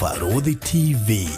Barũthi TV,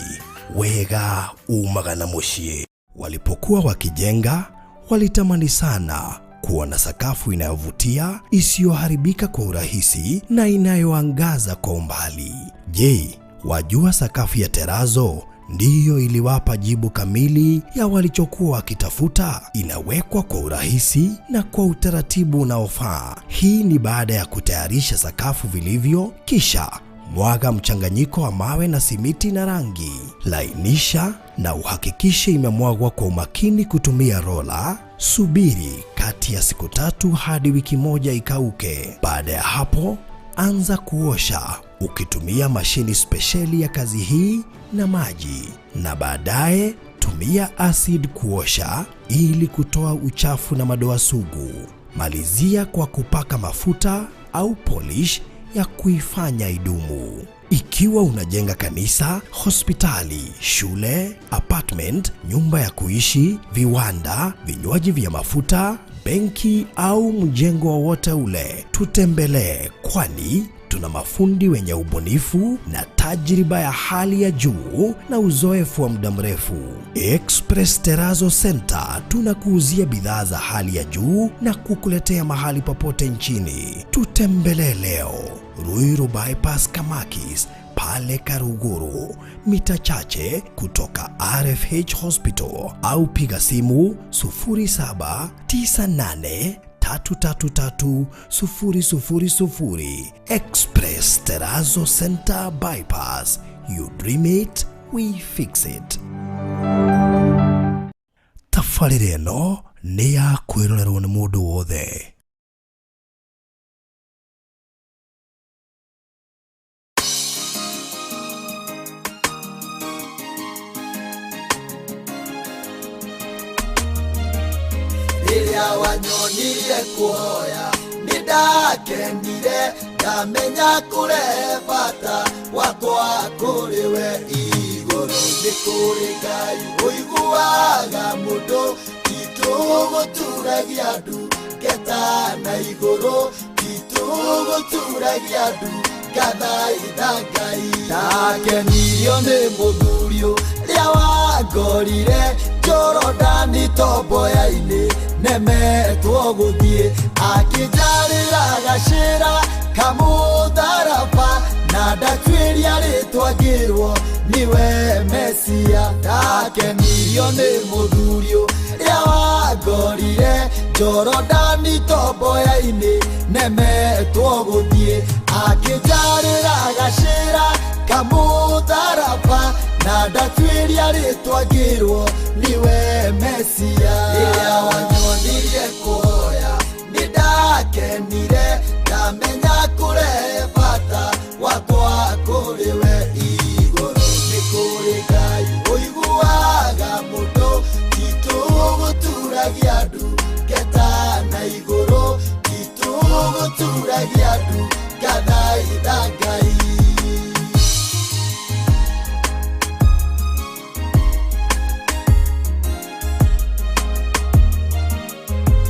wega umaga na mũciĩ. Walipokuwa wakijenga, walitamani sana kuwa na sakafu inayovutia, isiyoharibika kwa urahisi na inayoangaza kwa umbali. Je, wajua sakafu ya terazo ndiyo iliwapa jibu kamili ya walichokuwa wakitafuta? Inawekwa kwa urahisi na kwa utaratibu unaofaa. Hii ni baada ya kutayarisha sakafu vilivyo, kisha mwaga mchanganyiko wa mawe na simiti na rangi. Lainisha na uhakikishe imemwagwa kwa umakini kutumia rola. Subiri kati ya siku 3 hadi wiki 1 ikauke. Baada ya hapo, anza kuosha ukitumia mashini spesheli ya kazi hii na maji, na baadaye tumia acid kuosha ili kutoa uchafu na madoa sugu. Malizia kwa kupaka mafuta au polish ya kuifanya idumu. Ikiwa unajenga kanisa, hospitali, shule, apartment, nyumba ya kuishi, viwanda, vinywaji vya mafuta, benki au mjengo wowote ule, tutembelee, kwani tuna mafundi wenye ubunifu na tajriba ya hali ya juu na uzoefu wa muda mrefu. Express Terrazzo Center tunakuuzia bidhaa za hali ya juu na kukuletea mahali popote nchini. Tutembelee leo Ruiru Bypass Kamakis pale Karuguru, mita chache kutoka RFH Hospital, au piga simu 0798 333 000. Express Terrazzo Center Bypass. You dream it, we fix it. Tabarĩra ĩno nĩ ya kwĩrorerwo nĩ mũndũ wothe. Rĩrĩa wanyonirie kũhoya nĩ ndakenire, ndamenya kũrehe bata wakwa kũrĩ we igũrũ. Nĩ kũrĩ Ngai ũiguaga mũndũ, titũgũturagia ndu ngeta na igũrũ, titũgũturagia ndu ngathaitha Ngai. Ndakenirio nĩ mũthuri ũrĩa wangorire Jorodani tomboya-inĩ, nemetwo gũthiĩ, akĩnjarĩra gacĩra kamũtharaba, na ndatuĩria rĩtwa ngĩrwo niwe Mesia. Ndakenirio nĩ mũthuri ũrĩa wangorire Jorodani tomboya-inĩ, nemetwo gũthiĩ, akĩnjarĩra gacĩra kamũtharaba, na ndatuĩria rĩtwa ngĩrwo niwe Mesia. Rĩrĩa wanyonirie kũhoya nĩ ndakenire, ndamenya kũrehe bata wakwa kũrĩ we igũrũ. Nĩ kũrĩ Ngai ũiguaga mũndũ, titũgũturagia ndu ngeta na igũrũ, titũgũturagia ndu ngathaitha Ngai.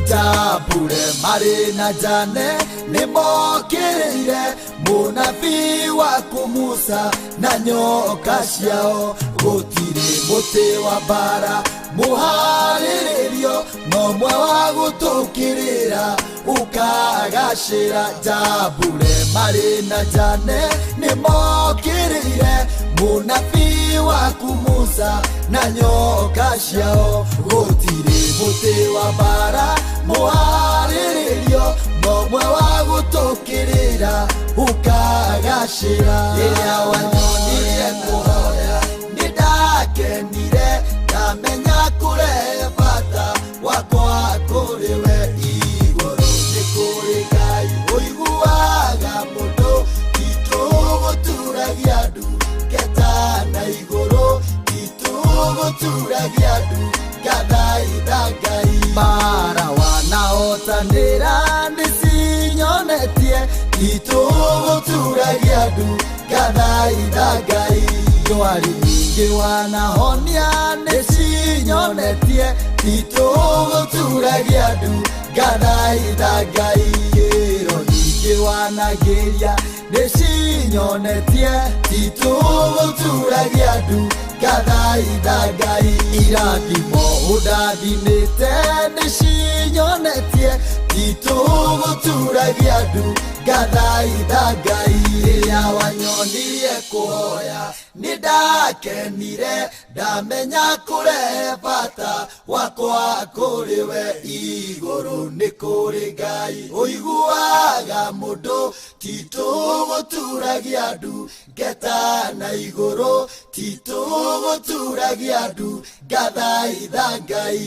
Jambure marĩ na Jane nĩ mokĩrĩire mũnabii waku Musa na nyoka ciao. Gũtirĩ mũtĩ wa mbara mũharĩrĩrio, no mwe wa gũtũkĩrĩra ũkagacĩra. Jambure marĩ na Jane nĩ mokĩrĩire mũnabii waku Musa na nyoka ciao. Gũtirĩ mũtĩ wa mbara mũharĩrĩrio, no mwe wa gũtũkĩrĩra ũkagacĩra. Rĩrĩa wanyonirie kũhoya nĩ ndakenire, ndamenya kũrehe bata wakwa kũrĩ we igũrũ. Nĩ kũrĩ Ngai ũiguaga mũndũ, titũgũturagia ndu ngeta na igũrũ, titũgũturagia ndu ngathaitha Ngai. Mbara wanahotanĩra nĩ cinyonetie, titũgũturagia ndu ngathaitha Ngai. Ndwari nyingĩ wanahonia nĩ cinyonetie, titũgũturagia ndu ngathaitha Ngai. Kĩro nyingĩ wanagĩria Nĩcinyonetie titũgũturagia ndu ngathaitha Ngai irathimo ũndathimĩte nĩcinyonetie titũgũturagia ndu ngathaitha Ngai rĩrĩa wanyonirie kũhoya nĩndakenire ndamenya kũrehe bata wakwa kũrĩ we igũrũ nĩ kũrĩ Ngai ũiguaga mũndũ titũgũturagia ndu ngeta na igũrũ titũgũturagia ndu ngathaitha Ngai.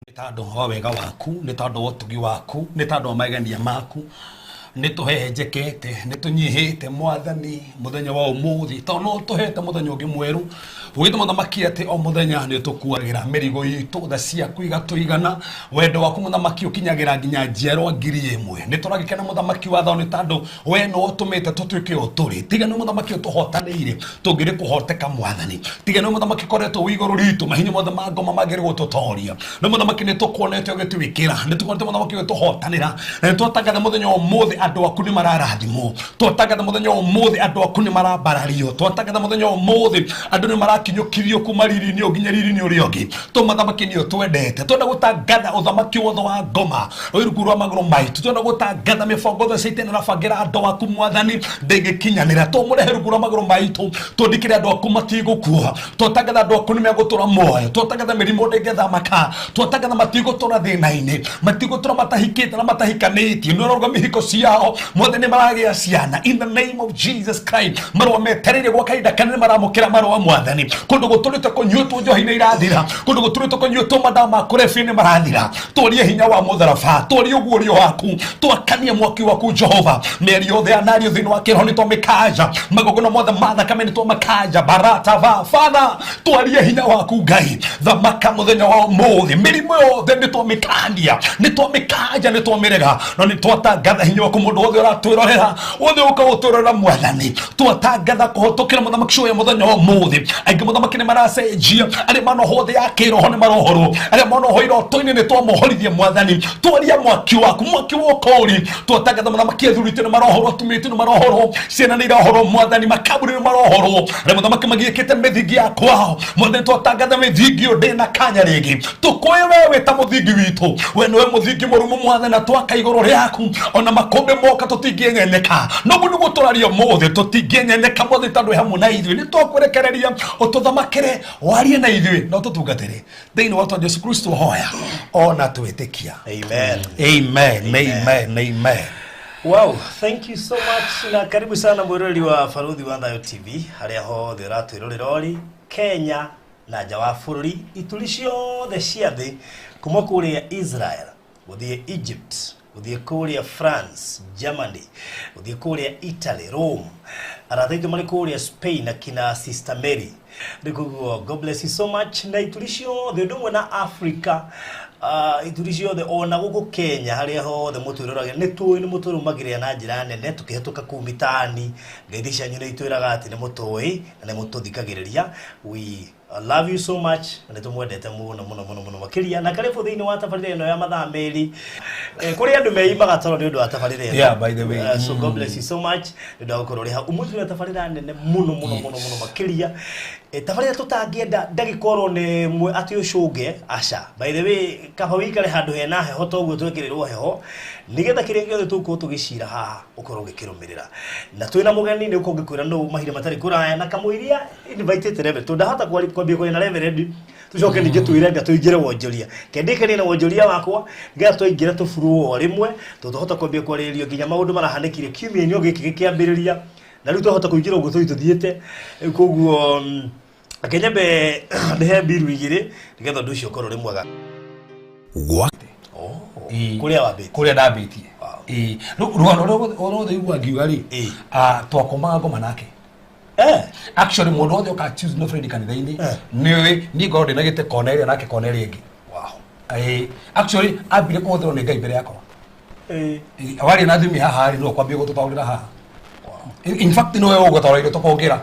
Nĩ tondũ wa wega waku, nĩ tondũ wa ũtugi waku, nĩ tondũ wa magegania maku, nĩ tũhehenjekete, nĩ tũnyihĩte Mwathani mũthenya wa ũmũthĩ, tondũ no ũtũhete mũthenya ũngĩ mwerũ, wĩtwo mũthamaki atĩ o mũthenya nĩ tũkuagĩra mĩrigo itũ, tha ciaku igatũigana, wendo waku mũthamaki ũkinyagĩra nginya njiarwa 1000. Nĩ tũragĩkena mũthamaki wa thayũ nĩ tondũ we nĩwe ũtũmĩte tũtuĩke o tũrĩ. Tiga nĩ mũthamaki ũtũhotanĩire, tũngĩrĩ kũhoteka Mwathani. Tiga nĩ mũthamaki ũkoretwo wĩ igũrũ ritũ, mahinya mothe ma ngoma mangĩrĩ gũtũtoria. Nĩ mũthamaki nĩ tũkuonete ũgĩtwĩkĩra, nĩ tũkuonete mũthamaki ũgĩtũhotanĩra, na nĩ twatangatha mũthenya wa ũmũthĩ andũ aku nĩ mararathimwo, twatangatha mũthenya wa ũmũthĩ andũ aku nĩ marambarario, twatangatha mũthenya wa ũmũthĩ andũ nĩ marakinyũkithio kuma riri-inĩ ũyũ nginya riri-inĩ ũrĩa ũngĩ. To mũthamaki nĩ ũtwendete, twenda gũtangatha ũthamaki wothe wa ngoma wĩ rungu rwa magũrũ maitũ, twenda gũtangatha mĩbango yothe caitani arabangĩra andũ aku Mwathani ndĩngĩkinyanĩra, tũmũrehe rungu rwa magũrũ maitũ, tũndikĩre andũ aku matigũkua, twatangatha andũ aku nĩ megũtũra muoyo, twatangatha mĩrimũ ndĩngĩthamaka, twatangatha matigũtũra thĩna-inĩ, matigũtũra matahikĩte na matahikanĩtie, nĩ ũrarũgamia ihiko ciao Mwathani, nĩ maragĩa ciana in the name of Jesus Christ. Marũa metereire gwa kahinda kanene maramũkĩra marũa Mwathani, kũndũ gũtũrĩte kũnyuĩtwo njohi nĩ irathira, kũndũ gũtũrĩte kũnyuĩtwo madawa ma kũrebia nĩ marathira. Twarie hinya wa mũtharaba, twarie ũguũrio waku, twakanie mwaki waku Jehova. Mĩario yothe ya nario thĩinĩ wa kĩroho nĩ twamĩkanja, magongona mothe ma thakame nĩ twamakanja. Barata va Father, twarie hinya waku Ngai, thamaka mũthenya wa ũmũthĩ, mĩrimũ yothe nĩ twamĩkania, nĩ twamĩkanja, nĩ twamĩrega, no nĩ twatangatha hinya waku mũndũ wothe ũratwĩrorera, wothe ũka gũtwĩrorera Mwathani, twatangatha kũhotokera mũthamaki ũyũ mũthenya wa ũmũthĩ. Aingĩ mũthamaki nĩ maracenjia, arĩa manohwo thĩ ya kĩroho nĩ marohorwo, arĩa manohwo iroto-inĩ nĩ twamohorithia Mwathani. Twaria mwaki waku, mwaki wa ũkũũri, twatangatha mũthamaki athuri aitũ nĩ marohorwo, atumia aitũ nĩ marohorwo, ciana nĩ irohorwo Mwathani, makaburi nĩ marohorwo, arĩa mũthamaki magiĩkĩte mĩthingi ya kwao Mwathani, twatangatha mĩthingi ĩyo ndĩna kanya rĩngĩ, tũkũĩ we wĩ ta mũthingi witũ, we nĩwe mũthingi mũrumu Mwathani, na twaka igũrũ rĩaku, ona makũmbĩ moka tũtingĩenyenyeka. Noguo nĩguo tũraria ũmũthĩ, tũtingĩenyenyeka Mwathani, tondũ wĩ hamwe na ithuĩ. Nĩ twakũrekereria ũtũthamakĩre, warie na ithuĩ na ũtũtungatĩre thĩinĩ wa rĩĩtwa Jesu Kristo hoya ona twĩtĩkia. Amen. Amen, amen, amen. Wow, thank you so much na karibu sana mwiroreri wa Baruthi wa Thayo TV harĩa hothe ũratwĩrorera ũrĩ Kenya na nja wa bũrũri, ituri ciothe cia thĩ, kuma kũrĩa Israel gũthiĩ Egypt, gũthiĩ kũrĩa France, Germany, gũthiĩ kũrĩa Italy, Rome, arata aitũ marĩ kũrĩa Spain akina Sister Mary. Rĩu koguo God bless you so much na ituri ciothe ũndũ ũmwe na Africa, ituri ciothe ona gũkũ Kenya harĩa hothe mũtwĩroragĩra, nĩ tũĩ nĩ mũtũrũmagĩrĩra na njĩra nene tũkĩhetũka kũu mitaani. Ngeithi cianyu nĩ itwĩraga atĩ nĩ mũtũĩ na nĩ mũtũthikagĩrĩria. We love you so much na nĩ tũmwendete mũno mũno mũno mũno makĩria. Na karibu thĩinĩ wa tabarĩra ĩno ya mathaa merĩ. Kũrĩ andũ meimaga toro nĩ ũndũ wa tabarĩra ĩno. Yeah, by the way. So God bless you so much nĩ ũndũ wa gũkorwo ũrĩ hau. Ũmũthĩ twĩna tabarĩra nene mũno mũno mũno mũno makĩria. Tabarĩra tũtangĩenda ndagĩka oro nĩ ĩmwe atĩ ũcũnge, aca. By the way, kaba wĩikare handũ hena heho toguo twekĩrĩrwo heho, nĩgetha kĩrĩa gĩothe tũgũkorwo tũgĩcira haha ũkorwo ũgĩkĩrũmĩrĩra. Na twĩna mũgeni nĩ ũkorwo ngĩkwĩra nũ mahinda matarĩ kũraya na kamũiria invitĩte Reverend, tondũ ndahota kwambia kwaria na Reverend tucoke ningĩ twĩre nga tũingĩre wonjoria. Kendĩkanie na wonjoria wakwa nĩgetha twaingĩra tũburwo o rĩmwe, tondũ twahota kwambia kwarĩrĩria nginya maũndũ marahanĩkire kiumia-inĩ o gĩkĩ gĩkĩambĩrĩria, na rĩu twahota kũingĩra ũguo tũthiĩ tũthiĩte. Rĩu koguo reke nyambe ndĩhe mbiru igĩrĩ nĩgetha ũndũ ũcio ũkorwo ũrĩ mwega. Gwa Ĩĩ. Kũrĩa wambĩtie. Kũrĩa ndambĩtie. Wow. Ĩĩ. Rĩu rũgano rũrĩa rwothe igua ngiuga rĩ, Ĩĩ. twakomaga ngoma nake. Actually mũndũ wothe ũka choose no friend kanitha-inĩ, nĩũĩ niĩ ngorwo ndĩna gĩtĩ kona ĩrĩa nake kona ĩrĩa ĩngĩ. Wow. Ĩĩ. Actually ambire kũhũthĩrwo nĩ Ngai mbere yakwa. Ĩĩ, waria na thimi haha rĩ, nĩwe ũkwambia gũtũtaũrĩra haha. In fact nĩwe ũgũtaũrĩire tũkũngĩra.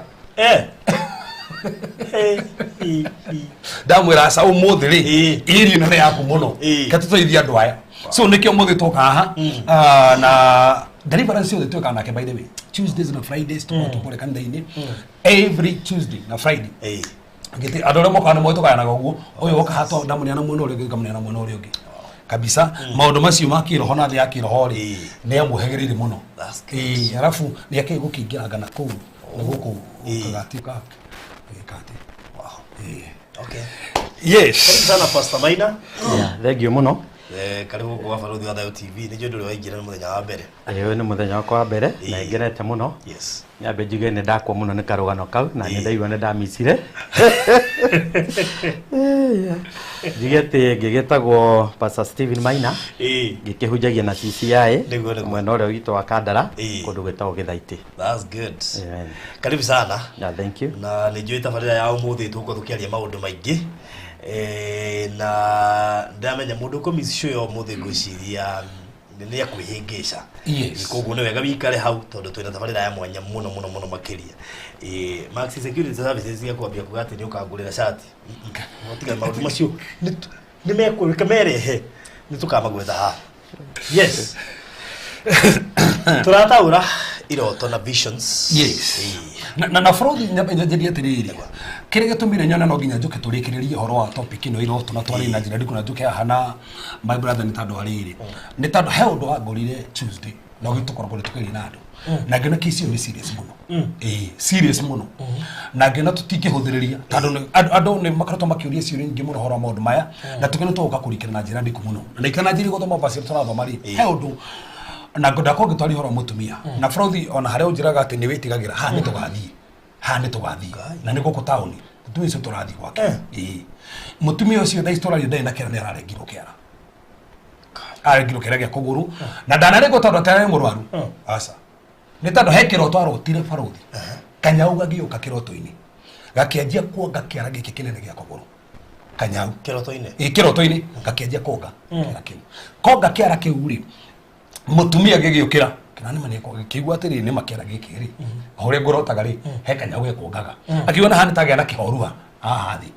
Hey, hi, hi. Ndamwĩra aca, ũmũthĩ rĩ, ĩri ĩno nĩ yaku mũno. Ke tũteithie andũ aya. So nĩkĩo ũmũthĩ twoka haha. Ah, na deliverance ciothe twĩkaga nake, by the way, Tuesdays na Fridays tũkoragwo tũkũrĩa kanitha-inĩ every Tuesday na Friday. Gĩtĩ andũ arĩa mokaga nĩ moĩ tũgayanaga ũguo, ũyũ woka haha ndamũneana mwena ũrĩa ũngĩ, ngamũneana mwena ũrĩa ũngĩ kabisa. Maũndũ macio ma kĩroho na thĩ ya kĩroho rĩ, nĩ amũhĩgĩrĩire mũno. That's good. Ĩĩ, arabu nĩ akĩĩ gũkĩingĩranga na kũu na gũkũ kagati ka gati. Okay. Yes. Karibu sana, Pastor Maina. Yeah, thank you mũno. Karibu gũkũ gwa Barũthi wa Thayũ TV. Nĩ njũĩ ndũrĩ waingĩra, nĩ mũthenya wa mbere. Ũyũ nĩ mũthenya wakwa wa mbere na ngenete mũno. Nyambe njuge nĩ ndakwo mũno nĩ karũgano kau na nĩ ndaigua nĩ ndamicire. Njuge atĩ ngĩgĩtagwo Pastor Stephen Maina, ngĩkĩhunjagia na CCI Nĩguo, nĩguo. mwena ũrĩa witũ wa Kandara, kũndũ gwĩtagwo Gĩthaitĩ. That's good. Amen. Karibu sana. Yeah, thank you. Na nĩ njũĩ tabarĩra ya ũmũthĩ tũgũkorwo tũkĩaria maũndũ maingĩ. Na ndamenya mũndũ ũkũmiss show ya ũmũthĩ, ngwĩciria nĩ akwĩhĩngĩca. Koguo nĩ wega wikare hau tondũ twĩna tabarĩra ya mwanya mũno mũno mũno makĩria. Max Security Services ciakwambia kuga atĩ nĩ ũkangũrĩra cati. No tiga maũndũ macio nĩ mekũreka merehe, nĩ tũkamagwetha haha. Yes, tũrataũra iroto na visions. Yes. Na bũrũri nyanjĩrie atĩrĩrĩ, kĩrĩa gĩtũmire nyone no nginya njũke tũrĩkĩrĩrie ũhoro wa topic ĩno, iroto, na twarĩ na njĩra ndikũ na njũke haha na my brother, nĩ tondũ wa rĩrĩ, nĩ tondũ he ũndũ wangorire Tuesday na ũgĩtũkoragwo nĩ tũkĩaria na andũ na ngĩona kesi ĩyo nĩ serious mũno, ĩĩ, serious mũno, na ngĩona tũtingĩhũthĩrĩria tondũ andũ nĩ makoretwo makĩũria ciũria nyingĩ mũno ũhoro wa maũndũ maya, na tũkĩona tũgũka kũrikĩra na njĩra ndiku mũno na ikana njĩra gũthoma verse ĩrĩa tũrathoma rĩ, he ũndũ na ndakorwo ngĩtwaria ũhoro wa mũtumia na bũrũthi ona harĩa ũnjĩraga atĩ nĩ wĩtigagĩra haha nĩ tũgathiĩ, haha nĩ tũgathiĩ na nĩ gũkũ taũni, mũtumia ũcio tũrathiĩ gwake. Ĩĩ, mũtumia ũcio thaa ici tũraria ndarĩ na kĩara, nĩ ararengirwo kĩara, arengirwo kĩara gĩa kũgũrũ na ndanarengwo tondũ atĩ ararĩ mũrwaru, aca, nĩ tondũ he kĩroto arotire barũthi, kanyau gagĩũka kĩroto-inĩ gakĩanjia kuonga kĩara gĩkĩ kĩnene gĩa kũgũrũ, kanyau. Kĩroto-inĩ? Ĩ, kĩroto-inĩ gakĩanjia kuonga kĩara kĩu, konga kĩara kĩu rĩ, mũtumia gĩgĩũkĩra kĩra nĩ maneko kĩigua atĩrĩ nĩ makĩara gĩkĩ rĩ, o ũrĩa ngũrotaga rĩ, he kanyau gekuongaga, akiuga na hana tagĩa na kĩhorua haha thĩ,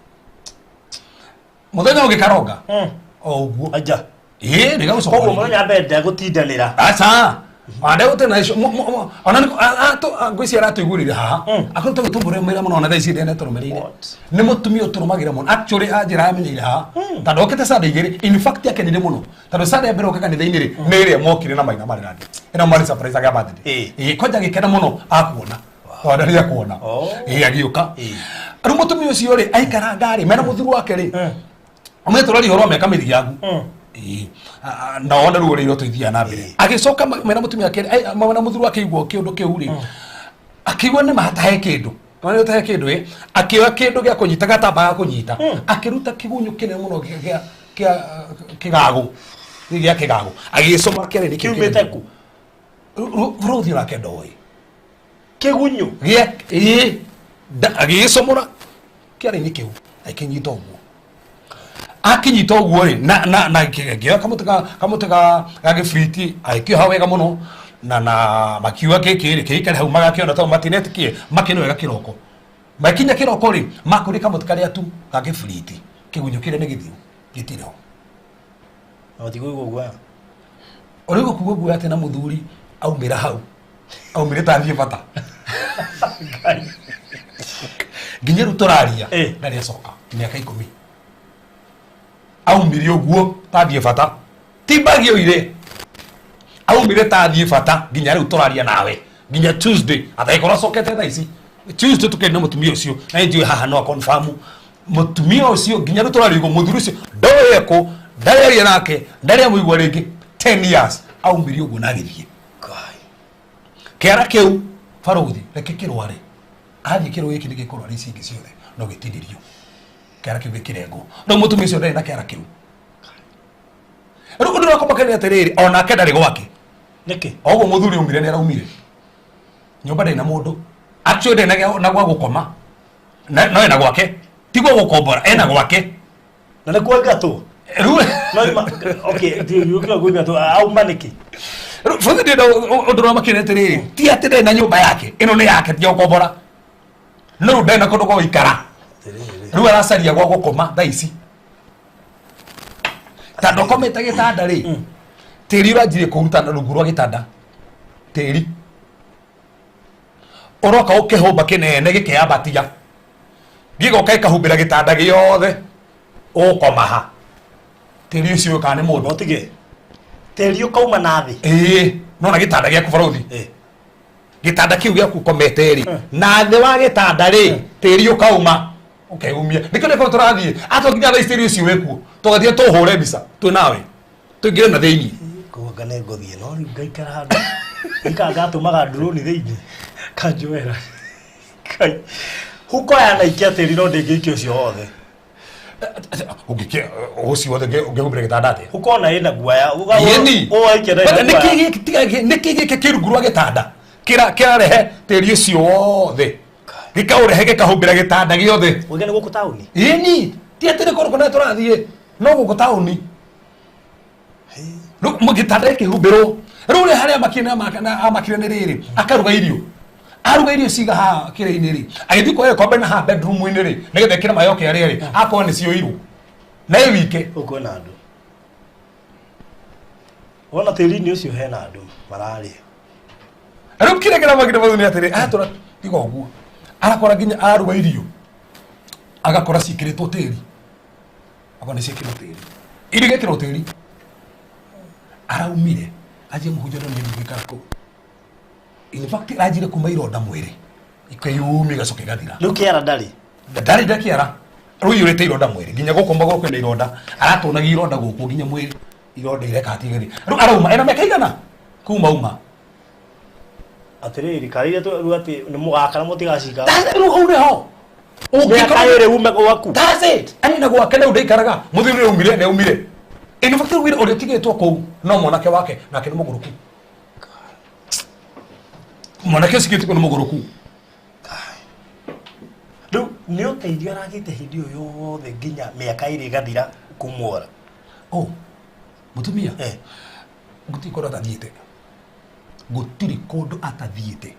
mũthenya ũngĩ karonga o ũguo. Aja. Ĩĩ, nĩ gagũcoka. Koguo mũthenya wa mbere ndegũtindanĩra. Aca, andegũte na icio ona ngwĩciria aratũiguĩrĩire haha akoretwo agĩtũmũrĩmĩra mũno, ona thaa ici ndene tũrũmĩrĩire. What? Nĩ mũtumia ũtũrũmagĩra mũno, actually anjĩra amenyeire haha tondũ okĩte Sunday igĩrĩ. In fact akenire mũno tondũ Sunday ya mbere oka kanitha-inĩ rĩ, nĩ ĩrĩa mokire na Maina Marirandi ĩno marĩ surprise agĩa birthday. Ĩĩ, kwanja agĩkena mũno akuona tondũ ndarĩ akuona. Ĩĩ, agĩũka. Rĩu mũtumia ũcio rĩ, aikaranga rĩ mena mũthuri wake rĩ, ũmwe tũraria ũhoro wa mĩaka mĩthiangu. Ĩĩ. Na one rĩu ũrĩa iroto ithiaga na mbere. Agĩcoka mena mũtumia wake, mena mũthuri wake, igua kĩũndũ kĩu rĩ, akĩigua nĩ mahatahe kĩndũ. Nĩ ũtahe kĩndũ ĩ, akĩoya kĩndũ gĩa kũnyita, gatamba ga kũnyita, akĩruta kĩgunyũ kĩnene mũno kĩa kĩgago, gĩa kĩgago, agĩcoma kĩarĩ Kiumĩte kũ? Bũrũthi nake ndoĩ. Kĩgunyũ? Gĩa ĩĩ, agĩgĩcomora kĩarĩ-inĩ kĩu, akĩnyita ũguo, akinyita ũguo rĩ, na ngĩoya kamũtĩ ga gĩbiriti, agĩkĩoha wega mũno na makiuga gĩkĩ rĩ kĩikare hau magakĩona tondũ matinetĩkie makĩone wega kĩroko. Makinya kĩroko rĩ, makũrĩ kamũtĩ karĩa tu ga gĩbiriti, kĩgunyũ kĩrĩa nĩ gĩthiũ, gĩtirĩ ho. Na ũtigũigua guoya? Ũrĩa gũkua guoya atĩ na mũthuri aumĩra hau, aumĩre tathiĩ bata nginya rĩu tũraria. Ndarĩ acoka mĩaka 10, aumire ũguo tathiĩ bata, ti mbagi oire, aumire tathiĩ bata nginya rĩu tũraria nawe, nginya Tuesday atagĩkorwo acokete. Thaa ici Tuesday tũkĩaria na mũtumia ũcio, na nĩ njũĩ haha no confirm mũtumia ũcio, nginya rĩu tũraria ũguo mũthuri ũcio ndoĩ ekũ, ndarĩ aria nake, ndarĩ amũigua rĩngĩ 10 years. Aumire ũguo na agĩthiĩ. Kĩara kĩu barũthi reke kĩrware, athiĩ kĩro gĩkĩ nĩ gĩkũrwara ici ingĩ ciothe, no gĩtinĩrio kĩara kĩu gĩkĩrengwo. Rĩu mũtumia ũcio ndarĩ na kĩara kĩu. Rĩu ũndũ ũrĩa kũmakania atĩrĩrĩ, onake ndarĩ gwake. Nĩkĩ? Oguo mũthuri aumire nĩ araumire nyũmba, ndarĩ na mũndũ, actually ndarĩ na gwa gũkoma. No ena gwake, ti gwa gũkombora, ena gwake. Na nĩ kwengatwo? Rĩu No ima, okay, ndiũkĩra kũingatwo auma nĩkĩ? Rĩu bũrũri ndĩrenda ũndũ ũrĩa makĩria atĩrĩrĩ, ti atĩ ndarĩ na nyũmba yake, ĩno nĩ yake, ti ya gũkombora. No rĩu ndarĩ na kũndũ gwa gũikara. Rĩu aracaria gwa gũkoma thaa ici. Tondũ akomete gĩtanda rĩ, tĩri ũranjirie kũruta na rungu rwa gĩtanda. Tĩri ũroka ũkĩhũmba kĩnene gĩkĩambatia, gĩgoka gĩkahumbĩra gĩtanda gĩothe. Ũgũkoma ha? Tĩri ũcio ũyũ kana nĩ mũndũ? No tige tĩri ũkauma na thĩ. Ĩĩ, nona gĩtanda gĩaku barũthi, gĩtanda kĩu gĩaku ũkomete rĩ, na thĩ wa gĩtanda rĩ, tĩri ũkauma ũkeumia. Nĩkĩo nĩkorwo tũrathiĩ atwa nginya thaa ici tĩri ũcio wĩkuo, tũgathiĩ tũhũre mbica twĩ nawe tũingĩre na thĩiniĩ. Koguo nĩ ngũthiĩ, no rĩu ngaikara handũ ngaikara ngatũmaga drone thĩinĩ kanjoera Kai. Huko yanaikia tĩri no ndĩngĩikia ũcio wothe. Ũngĩkia ũcio wothe ũngĩhumbĩra gĩtanda atĩa? Huko ona ĩna guaya. Yeni. Ũwaikia na ĩna guaya. Nĩkĩ gĩkĩ kĩ rungu rwa gĩtanda kĩrarehe tĩri ũcio wothe, gĩkaũrehe gĩkahumbĩra gĩtanda gĩothe? Ũgĩ nĩ gũkũ taũni. Ĩni, ti atĩ nĩ kũndũ kũnene tũrathiĩ, no gũkũ taũni. Rĩu gĩtanda gĩkĩhumbĩrwo. Rĩu ũrĩa harĩa amakire na amakire nĩ rĩrĩ, akaruga irio, aruga irio ciga haha kĩrĩa-inĩ rĩ, agĩthiĩ kuoya gĩkombe na haha bedroom-inĩ rĩ, nĩgetha ĩkĩre maĩ oke arĩe rĩ, akorwo nĩ cioirwo na ĩ wike. Gũkũ kwĩna andũ. Wona tĩri-inĩ ũcio hena andũ mararĩa. Rĩu kĩrĩa kĩramakire mũthuri nĩ atĩrĩ, atũra tiga ũguo, arakora nginya aruga irio agakora ciĩkĩrĩtwo tĩri, akona nĩ ciĩkĩrwo tĩri, irio igekĩrwo tĩri. Araumire anjie mũhunjia no nĩ gũikara kũu. In fact aranjire kuma ironda mwĩrĩ ikeyumia igacoka igathira. Rĩu kĩara ndarĩ. Ndarĩ ndakĩara, rĩu iyũrĩte ironda mwĩrĩ nginya gũkũ magũrũ kwĩna ironda, aratũnagia ironda gũkũ nginya mwĩrĩ, ironda ireka atigĩrĩ. Rĩu arauma ena mĩaka igana kuma uma. Atĩrĩrĩ, karĩire rĩu atĩ nĩ mũgaka na mũtigacika. Rĩu hau nĩho Mĩaka ĩrĩ ume gwaku. That's it. Ani na gwake rĩu ndaikaraga. Mũthuri nĩ aumire, nĩ aumire. In fact rĩu ũrĩa ũtigĩtwo kũu no mwanake wake, nake nĩ mũgũrũku. Mwanake ũcio ũtigĩtwo nĩ mũgũrũku. Rĩu nĩ ũteithio aragĩte hĩndĩ ĩyo yothe nginya mĩaka ĩrĩ ĩgathira kumwora. Oh, mũtumia. Gũtirĩ kũndũ atathiĩte. Gũtirĩ kũndũ atathiĩte.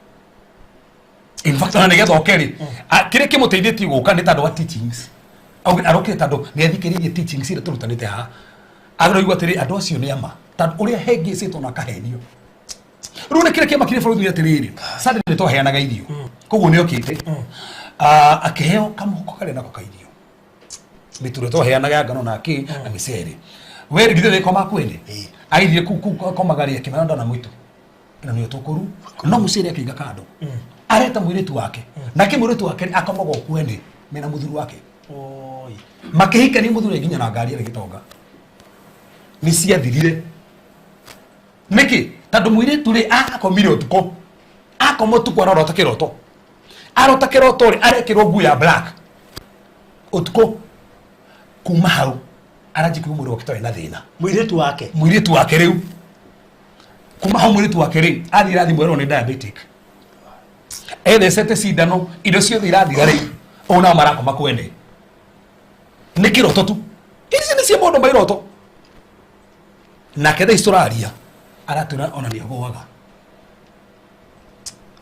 In fact ona nĩgetha oke rĩ, kĩrĩa kĩmũteithĩtie gũka nĩ tondũ wa teachings. Arokire tondũ nĩ athikĩrĩirie teachings iria tũrutanĩte haha. Aroigua atĩrĩ, andũ acio nĩ ama. Tondũ ũrĩa hengĩcĩtwo na akahenio. Rĩu nĩ kĩrĩa kĩamakire bũrũri nĩ atĩrĩrĩ, Sunday nĩ twaheanaga irio. Koguo nĩ okĩte. Akĩheo kamũhuko karĩa nako ka irio. Mĩtu ĩrĩa twaheanaga ya ngano na kĩ na mĩcere. We githĩ ndĩkoma kwene? Agĩthiĩ kũu komaga rĩ, akĩmera ndona mũitũ. Ĩno nĩyo tũkũru. No mũcere akĩiga kando. Areta mũirĩtu wake. Nake mũirĩtu wake akomaga o kwene mena mũthuri wake. Makĩhikania mũthuri nginya na ngari arĩ gĩtonga. Nĩ ciathirire. Nĩkĩ? Tondũ mũirĩtu rĩ akomire ũtukũ. Akoma ũtukũ arorota kĩroto. Arota kĩroto rĩ arekĩrwo nguo ya black. Ũtukũ. Kuma hau aranjia kũigua mwĩrĩ wake ta wĩna thĩna. Mũirĩtu wake? Mũirĩtu wake rĩu. Kuma hau mũirĩtu wake rĩ athiĩ irathimwo erwo nĩ diabetic. Ethecete cindano indo ciothe irathira rĩu. Ũũ nao marakoma kwene. Nĩ kĩroto tu. Ici nĩ cia maũndũ ma iroto. Nake thaa ici tũraria aratwĩra ona nĩ agũaga.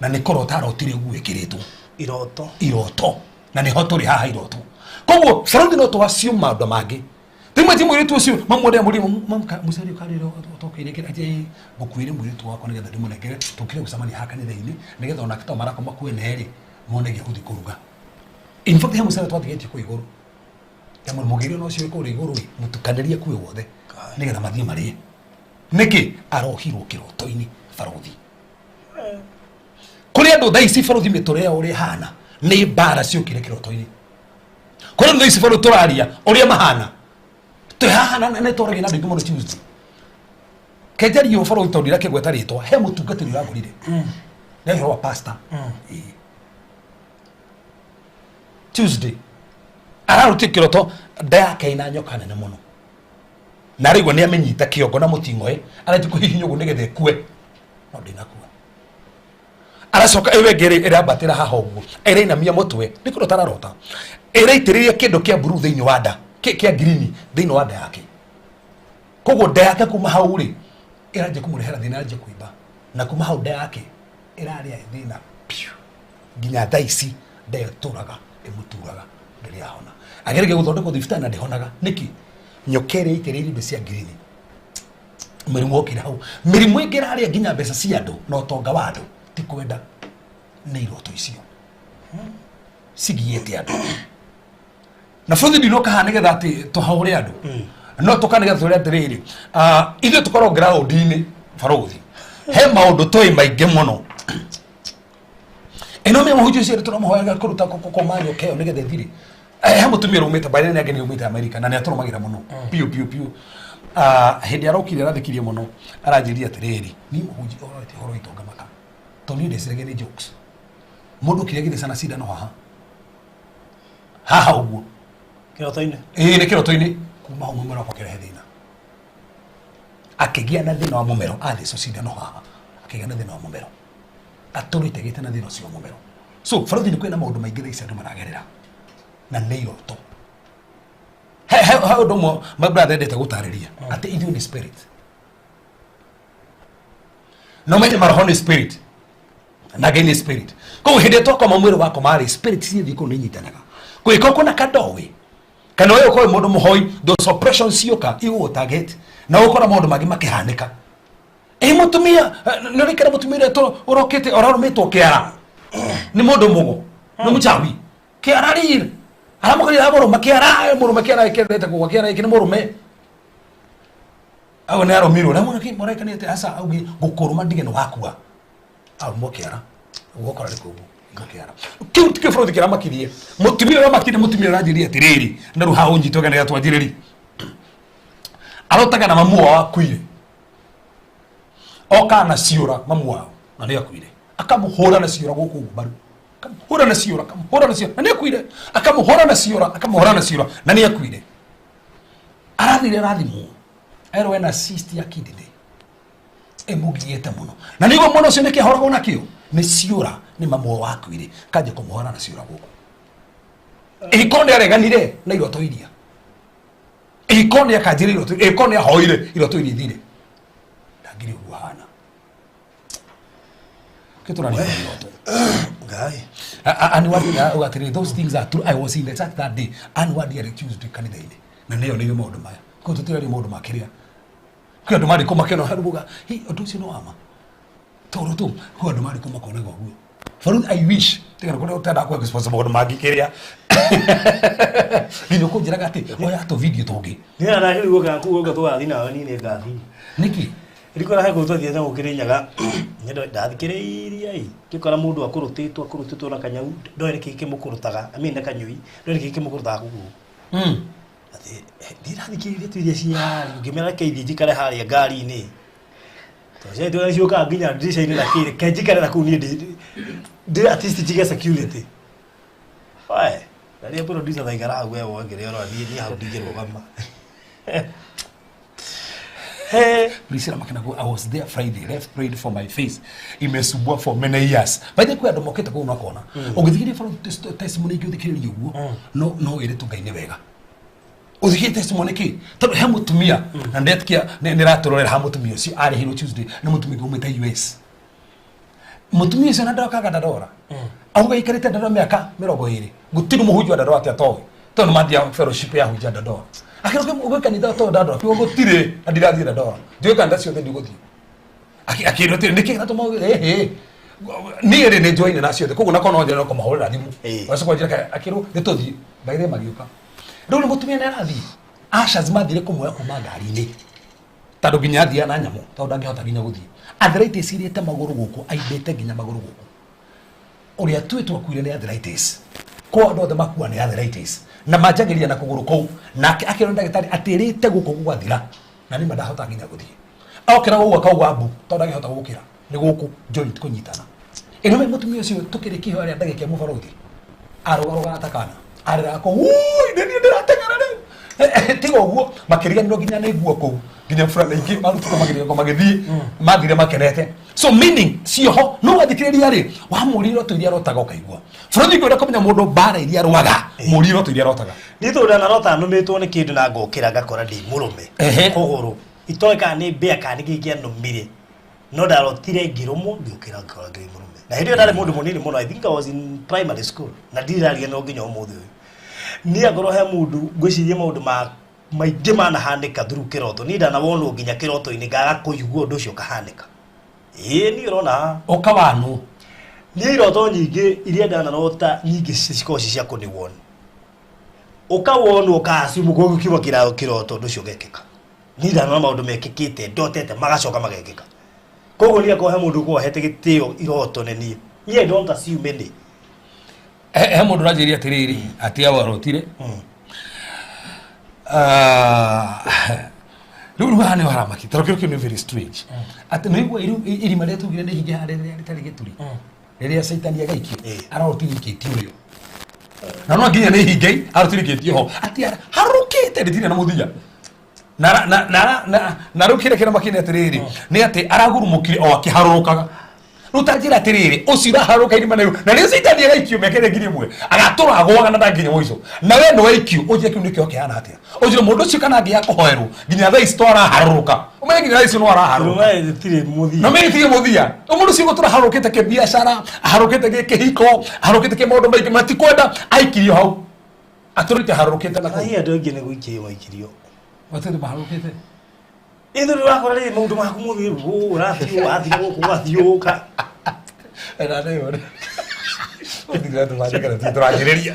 Na nĩ kũrota arotire nguo ĩkĩrĩtwo. Iroto. Iroto. Na nĩho tũrĩ haha iroto. Koguo bũrũri no tũaciũ maũndũ mangĩ. Rĩmwe ti mũirĩtu ũcio mamwendea mũrimũ mũcere ũkarĩra ũtokeire kĩrĩa atĩ ngũkuĩre mũirĩtu wakwa nĩgetha ndĩmũnengere tũkire gũcemania haha kanitha-inĩ nĩgetha onake to marakoma kwene rĩ mone gĩa gũthiĩ kũruga. In fact he mũcere twatigĩtie kũu igũrũ. Ya mũgĩre no ũcio kũrĩa igũrũ rĩ mũtukanĩrie kuo wothe nĩgetha mathiĩ marĩe. Nĩkĩ arohirwo kĩroto-inĩ barothi? Kũrĩ andũ thaa ici barothi mĩtũrĩre yao ũrĩa ĩhana nĩ mbara ciũkire kĩroto-inĩ. Kũrĩ andũ thaa ici barothi tũraria ũrĩa mahana twĩ haha na nĩ twaragia na andũ aingĩ mũno Tuesday. Kenjario barothi tondũ ndirakĩgweta rĩtwa he mũtungatĩri ũragũrire. Nĩ ũhoro wa pastor. Ĩĩ. Tuesday ararutire kĩroto nda yake ĩna nyoka nene mũno. Na araigua nĩ amenyita kĩongo na mũting'oe arathiĩ kũhihinya ũguo nĩgetha ĩkue no ndĩnakua. Aracoka ĩyo ĩngĩ ĩrambatĩra haha ũguo ĩrainamia mũtwe nĩ kũrota ararota ĩraitĩrĩria kĩndũ kĩa blue thĩinĩ wa nda kĩa green thĩinĩ wa nda yake. Koguo nda yake kuma hau rĩ ĩranjia kũmũrehera thĩna, ĩranjia kũimba na kuma hau nda yake ĩrarĩa thĩna piũ nginya thaa ici Ndetũraga ĩmũturaga rĩrĩa ahona. Ageragia gũthondekwo thibitarĩ na ndĩhonaga. Nĩkĩ? Nyoka ĩrĩa ĩitĩrĩirie indo cia ngirini. Mũrimũ wokire hau. Mĩrimũ ĩngĩ ĩrarĩa nginya mbeca cia andũ na ũtonga wa andũ ti kwenda nĩ iroto icio cigiĩte andũ. Na bũrũri ndinoka haha nĩgetha atĩ tũhaũre andũ no tũka nĩgetha tũre atĩrĩrĩ, ithuĩ tũkorwo ground-inĩ barũthi he maũndũ tũĩ maingĩ mũno. Ĩno nĩ mũhunjia ũcio tũramũhoyaga kũruta kũma nyoka ĩyo nĩgetha ĩthire. He mũtumia ũraumĩte mbarĩ nĩ angĩ nĩ Amerika na nĩ atũrũmagĩra mũno biũ biũ biũ. Hĩndĩ arokire arathikirie mũno aranjĩrire atĩrĩrĩ, niĩ mũhunjia ũrorete ũhoro witũ ngamaka tondũ niĩ ndeciragia nĩ jokes. Mũndũ okire agĩthecana cindano haha haha ũguo Kĩroto-inĩ. Ĩĩ, nĩ kĩroto-inĩ. Kuma hau mũmero wakwa ũkĩrehe thĩna, akĩgĩa na thĩna wa mũmero. Athecwo cindano haha akĩgĩa na thĩna wa mũmero, atũrĩte gĩte na thĩna ũcio wa mũmero. So bũrũri nĩ kwĩna maũndũ maingĩ thaa ici andũ maragerera na nĩ iroto. He he he ũndũ ũmwe my brother endete gũtarĩria atĩ ithuĩ nĩ spirit, no menye maroho nĩ spirit na Ngai nĩ spirit. Koguo hĩndĩ ĩrĩa twakoma, mwĩrĩ wakoma rĩ, spirit ciathiĩ kũu nĩ inyitanaga. Kũngĩkorwo kwĩna kandoĩ kana ũyũ ũkorwo wĩ mũndũ mũhoi, those oppressions cioka igũgũ target na ũgũkora maũndũ mangĩ makĩhanĩka. Ĩ mũtumia nĩ ũrĩkĩra mũtumia ũrĩa ũrokĩte ũrarũmĩtwo kĩara nĩ mũndũ mũgo, nĩ mũchawi kĩara rĩrĩ aramũkorire amũrũma kĩara, mũrũme kĩara kĩendete kũgwa kĩara gĩkĩ nĩ mũrũme au nĩ arũmirwo na mwana mũrekanĩte aca augi gũkũrũma ndige nĩ wakua arũmwo kĩara ũgũkora nĩ kũguo kĩara kĩu tikĩo bũrũri kĩramakirie mũtumia ũrĩa makirie. Mũtumia ũranjĩria atĩrĩrĩ, na rĩu haha ũnyitwo gana twanjĩrĩri arotaga na mamu wao akuire, oka na ciũra mamu wao na nĩ akuire, akamũhũra na ciũra gũkũ ũguo mbaru, akamũhũra na ciũra, akamũhũra na ciũra na nĩ akuire, akamũhũra na ciũra, akamũhũra na ciũra na nĩ akuire. Arathire arathimwo erwo ena cyst ya kidney ĩmũgiĩte mũno, na nĩguo mwana ũcio nĩkĩ ahoragwo nakĩo nĩ ciũra nĩ mamu wao wakuire, kanjia kũmũhũra na ciũra gũkũ. Ĩko nĩ areganire na iroto iria, ĩko nĩ akanjire iroto, ĩko nĩ ahoire iroto iria ithire, ndangire ũguo hana kĩtũrania iroto. Ngai. And what ugatiri, those things are true. I was in the church that day and what dia Tuesday kanitha-inĩ na nĩyo nĩyo maũndũ maya ko tũtiraria maũndũ ma kĩrĩa kwĩ andũ marĩ kũmakena harubuga hi ũndũ ũcio nĩ wama tondũ tu kwĩ andũ marĩ kũmakonaga ũguo. Farud, I wish tiga kũrĩa ũtenda kũ expose maũndũ mangĩ kĩrĩa nginya ũkũnjĩraga atĩ oya tũ video tũngĩ. Niĩ ndagĩrĩirwo gũka kũu ũguo tũgathiĩ nawe, niĩ nĩ ngathiĩ. Nĩkĩ? Rikora he kũu twathiĩte gũkĩrĩ Nyaga, ndathikĩrĩirie ĩ ngĩkora mũndũ akũrũtĩtwo akũrũtĩtwo na kanyau, ndoĩ nĩkĩ kĩmũkũrũtaga, I mean na kanyui, ndoĩ nĩkĩ kĩmũkũrũtaga kũgũrũ. Atĩ ndirathikĩrĩria tu iria ciario, ngĩmera reke ithiĩ njikare harĩa ngari-inĩ tondũ ciana itũ ciũkaga nginya ndirica-inĩ na kĩ, reke njikare na kũu niĩ ndĩ at least njige security. Oe na rĩrĩa producer thaikara hau we woe kĩrĩa ũrathiĩ, niĩ hau ndingĩrũgama. Hey. Priscilla Makena, I was there Friday, left prayed for my face. Imesumbua for many years. By the way, andũ mokĩte kũu makona. Ũngĩthikĩrĩria from testimony ingĩ ũthikĩrĩrie ũguo, no no wĩre tu Ngai nĩ wega. Ũthikĩrĩrie testimony kĩ? Tondũ he mũtumia na ndetĩkia nĩ ratũrorera ha mũtumia ũcio arĩhirwo Tuesday nĩ mũtumia ũngĩ umĩte US. Mũtumia ũcio na ndokaga Dandora. Auga aikarĩte Dandora mĩaka 20. Gũtirĩ mũhunjia wa Dandora atĩ atoĩ. Tondũ mathiaga fellowship ya hunjia Dandora. Akĩrwo ũgĩ kanitha to Dandora. Kiugo gũtirĩ na ndirathiĩ Dandora. Ndiũĩ kanitha ciothe ndigũthiĩ. Akĩrwo atĩrĩ nĩkĩ gĩratũma ĩhĩ niĩ rĩ nĩ njoine na ciothe koguo nakorwo no njĩra no kũmahũrĩra thimũ. Ũgacoka ũnjĩre akĩrwo nĩ tũthiĩ. By the way magĩũka. Rĩu nĩ mũtumia nĩ arathiĩ. Ushers mathire kũmuoya kuma ngari-inĩ tondũ nginya athiaga na nyamũ tondũ ndangĩhota nginya gũthiĩ. Arthritis irĩte magũrũ gũkũ, aimbĩte nginya magũrũ gũkũ. Ũrĩa tuĩ twakuire nĩ arthritis. Kwa andũ othe makua nĩ arthritis na manjagĩrĩria na kũgũrũ kũu, nake akĩrwo nĩ ndagĩtarĩ atĩrĩte gũkũ gũgathira na nĩma ndahota nginya gũthiĩ. Okĩra gũgũ akauga mbu tondũ ndangĩhota gũkĩra nĩ gũkũ joint kũnyitana. Ĩno nĩ mũtumia ũcio tũkĩrĩkia ihoya rĩa ndagĩka ĩmwe barũthi arũgarũgaga ta kana arĩraga kũu, "Ũi, nĩ niĩ ndĩrateng'era rĩu." Tiga ũguo makĩriganĩrwo nginya nĩ nguo kũu nginya burana ingĩ marutĩtwo magĩrĩko magĩthiĩ mathire makenete. So meaning cioho no wathikĩrĩria rĩ wamũria iroto iria arotaga ũkaigua bũrũri ngwenda kũmenya mũndũ mbara iria arwaga, mũria iroto iria arotaga. Niĩ tondũ ndanarota nũmĩtwo nĩ kĩndũ na ngokĩra ngakora ndĩ mũrũme. Kũgũrũ itoĩ kana nĩ mbĩa kana nĩ kĩĩ kĩanũmire. No ndarotire ngĩrũmwo, ngĩũkĩra ngĩkora ngĩrĩ mũrũme. Na hĩndĩ ĩyo ndarĩ mũndũ mũnini mũno, I think I was in primary school. Na ndirariganĩrwo nginya ũmũthĩ ũyũ. Niĩ angorwo he mũndũ ngwĩciria maũndũ ma maingĩ manahanĩka through kĩroto. Niĩ ndanawonwo nginya kĩroto-inĩ ngaga kũigua ũndũ ũcio ũkahanĩka. Ĩĩ niĩ ũrona haha. Ũkawanwo. Niĩ iroto nyingĩ iria ndanarota nyingĩ cikoragwo ci cia kũnĩwon. Ũkawonwo ũka-assume kũu kiuma kĩroto ũndũ ũcio ũgekĩka. Niĩ ndanona maũndũ mekĩkĩte ndotete magacoka magekĩka. Koguo niĩ akorwo he mũndũ ũkoragwo ahete gĩtĩo iroto nĩ niĩ. Niĩ I don't assume any. He mũndũ ũranjĩria atĩrĩrĩ atĩ awarotire. Rĩu haha nĩho haramaki tondũ kĩndũ kĩu nĩ very strange atĩ nĩigua irima rĩrĩa tugire nĩ ihinge harĩa rĩrĩa rĩtarĩ gĩturi rĩrĩa caitani agaikio arotirikĩtio ũyũ na no nginya nĩ ihinge arotirikĩtio ho atĩ harũkĩte rĩtirĩ na mũthia na na na na na rĩu kĩrĩa kĩramakia nĩ atĩrĩrĩ nĩ atĩ aragurumũkire o akĩharũrũkaga. Rĩu ta njĩra atĩrĩrĩ, ũcio ũraharũrũka irima rĩu na rĩu caitani agaikio mĩaka ĩrĩa 1000 agatũra agũaga na ndanginya mũico na we nĩ waikio. Ũnjĩre kĩu nĩkĩo kĩhana atĩa? Ũnjĩre mũndũ ũcio kana angĩaga kũhoerwo nginya thaa ici to araharũrũka, ũmenye nginya thaa ici no araharũrũka. Irũma rĩtirĩ mũthia. Na mimi tige muthia. Mũndũ ũcio gũtũra harũkĩte kĩbiacara, harũkĩte gĩkĩhiko, harũkĩte kĩ maũndũ maingĩ, matikwenda aikirio hau atũrĩte harũkĩte na kũu. Ai andũ aingĩ nĩ gũikio maikirio. Watũrĩ maharũkĩte. Ithuĩ ũrakora rĩrĩ maũndũ maku mothe ũũ ũrathiĩ ũgathiĩ gũkũ ũgathiĩ ũka. Na nĩ ũthira tũmandĩka na tũranjĩrĩria.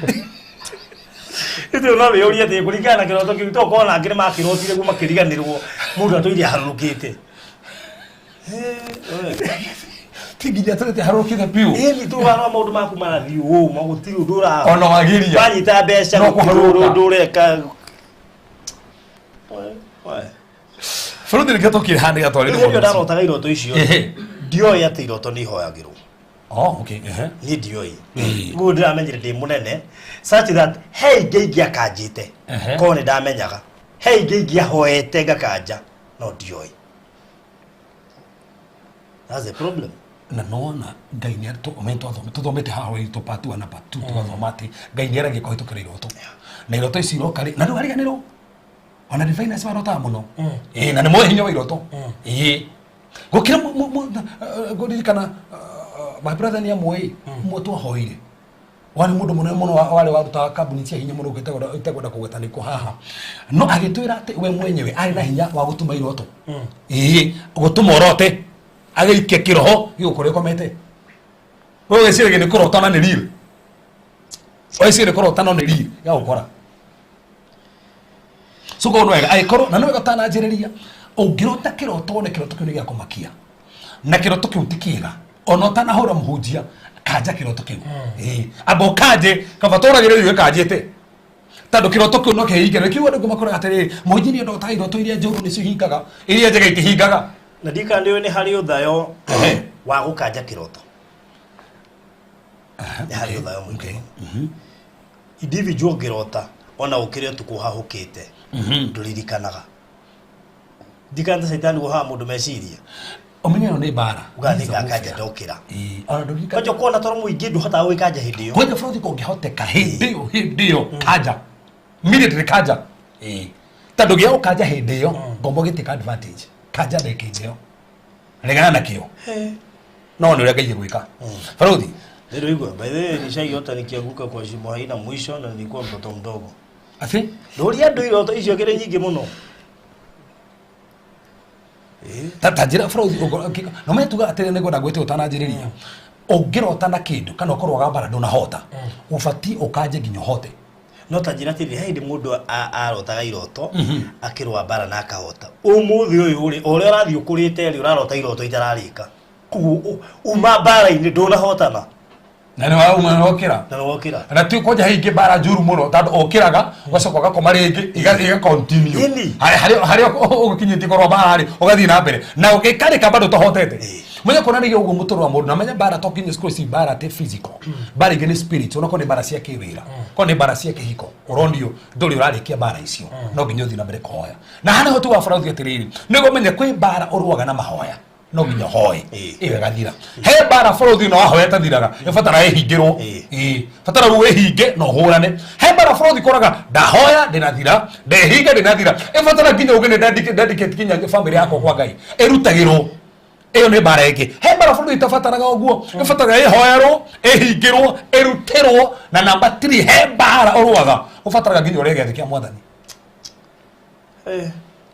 Ithuĩ no wĩyũrie atĩ kũringana na kĩroto kĩu to korwo nangĩ nĩ makĩrotire guo makĩriganĩrwo mũndũ atũire aharũrũkĩte. Ti nginya tũrĩte harũkĩte biũ. Ĩni tũgarũra maũndũ maku marathiĩ ũũ gũtirĩ ũndũ ũra. Ona wagiria. Wanyita mbeca No gũtirĩ kũharũrũka. ũndũ ũreka. Bũrũri nĩkĩo tũkire haha nĩgetha twarĩrie Rĩu hĩndĩ ĩyo mũndũ ũcio. ndarotaga iroto icio ndioĩ atĩ iroto nĩ ihoyagĩrwo. Oh, okay. Ehe. Niĩ ndioĩ. Guo ndĩramenyire ndĩ mũnene such that he ingĩ ingĩakanjĩte korwo nĩ ndamenyaga, he ingĩ ingĩahoete ngakanja no ndioĩ. That's the problem. Na nona Ngai nĩ tũthomete haha witũ part 1 na part 2, tũgathoma atĩ Ngai nĩ aragia kũhĩtũkĩra iroto na iroto ici iroka rĩ na ndũkariganĩrwo ona diviners marotaga mũno. Ĩĩ, na nĩ moĩ hinya wa iroto. Ĩĩ, gũkĩra ngũririkana my brother nĩ amũĩ mwe twahoire warĩ mũndũ mũnene mũno warĩ warutaga kambuni cia hinya mũno itekwenda kũgweta nĩkũ haha, no agĩtwĩra atĩ we mwenyewe arĩ na hinya wa gũtuma iroto. Ĩĩ, gũtũma ũrote agĩikia kĩroho gĩgũkora ũkomete, we ũgĩciragia nĩ kũrota na nĩ real, ũgĩciria nĩ kũrota no nĩ real gĩgagũkora. So koguo nĩ wega angĩkorwo na nĩ wega ũtananjĩrĩria ũngĩrota kĩroto wone kĩroto kĩu nĩ gĩa kũmakia na kĩroto kĩu ti kĩega, ona ũtanahũra mũhunjia kanja kĩroto kĩu. Ĩĩ, amba ũkanje kaba tũragĩrĩrio ĩkanjĩte tondũ kĩroto kĩu no kĩhinge. Nĩkĩo andũ makoraga atĩrĩrĩ, mũhunjia nĩ ndotaga iroto iria njũru nĩcio ihingaga, iria njega itihingaga. Na ndikana nĩ nĩ harĩ ũthayo wa gũkanja kĩroto. Nĩ harĩ ũthayo mũingĩ mũno. Individual ũngĩrota ona ũkĩre ũtukũ ũhahũkĩte ndũririkanaga. Ndikana ta caitani wohaga mũndũ meciria. Ũmenye ĩno nĩ mbara. Ugaga nĩngakanja ndokĩra. Ĩĩ, ona ndũririkanaga. Kwanja ũkona toro mũingĩ ndũhotaga gwĩkanja hĩndĩ ĩyo. Kwanja bũrũri kũngĩhoteka hĩndĩ ĩyo hĩndĩ ĩyo kanja immediately kanja. Ĩĩ, tondũ gĩa gũkanja hĩndĩ ĩyo ngombo gĩtĩka advantage kanja ndĩkĩnje ĩyo regana nakĩo no nĩ ũrĩa Ngai egwĩka baruthi. Nĩrũigua, by the way, nishaiota nikianguka kwa shimo haina mwisho na nilikuwa mtoto mdogo. Atĩ? Ndũria andũ iroto icio kĩrĩ nyingĩ mũno. Ta njĩra bũrũri no metuga atĩrĩ nĩngwenda gwĩte ũtananjĩrĩria ũngĩrota na kĩndũ kana ũkorwo wagambara ndũnahota ũbatiĩ ũkanje nginya ũhote. No ta njĩra atĩrĩrĩ, he hĩndĩ mũndũ arotaga iroto akĩrũa mbara na akahota. Ũmũthĩ ũyũ rĩ, o ũrĩa ũrathiĩ ũkũrĩte rĩ, ũrarota iroto itararĩka. Koguo uma mbara-inĩ ndũnahotana. Na nĩ wauma na wokĩra. Na nĩ wokĩra. Na ti kwanja hingĩ mbara njũru mũno tondũ ũkĩraga ũgacoka ũgakoma rĩngĩ iga continue. Ĩni. Harĩa ũgũkinyĩtie kũrũa mbara rĩ ũgathiĩ na mbere na ũgĩkarĩka bado ũtahotete. Menya kuonanagia ũguo mũtũrĩre wa mũndũ na menya mbara to nginya cukuru ici mbara ti physical. Mbara ingĩ nĩ spiritual, onakorwo nĩ mbara cia kĩwĩra, korwo nĩ mbara cia kĩhiko, ũronio ndũrĩ ũrarĩkia mbara icio, no nginya ũthiĩ na mbere kũhoya. Na haha nĩho tugaga barathi atĩrĩrĩ, nĩguo ũmenye kwĩ mbara ũrũaga na mahoya, no nginya ũhoe ĩyo ĩgathira. He mbara bũrũri no wahoya ĩtathiraga, ĩbatara ĩhingĩrwo. Ĩĩ, batara rĩu ĩhinge na ũhũrane. He mbara bũrũri koraga ndahoya ndĩnathira, ndehinga ndĩnathira, ĩbatara nginya uge nĩ dedicate nginya family yakwa kwa Ngai, ĩrutagĩrwo. Ĩyo nĩ mbara ĩngĩ. He mbara bũrũri itabataraga ũguo, ĩbataraga ĩhoerwo, ĩhingĩrwo, ĩrutĩrwo. Na namba 3, he mbara ũrũaga ũbataraga nginya ũrĩa gĩathĩ kĩa mwathani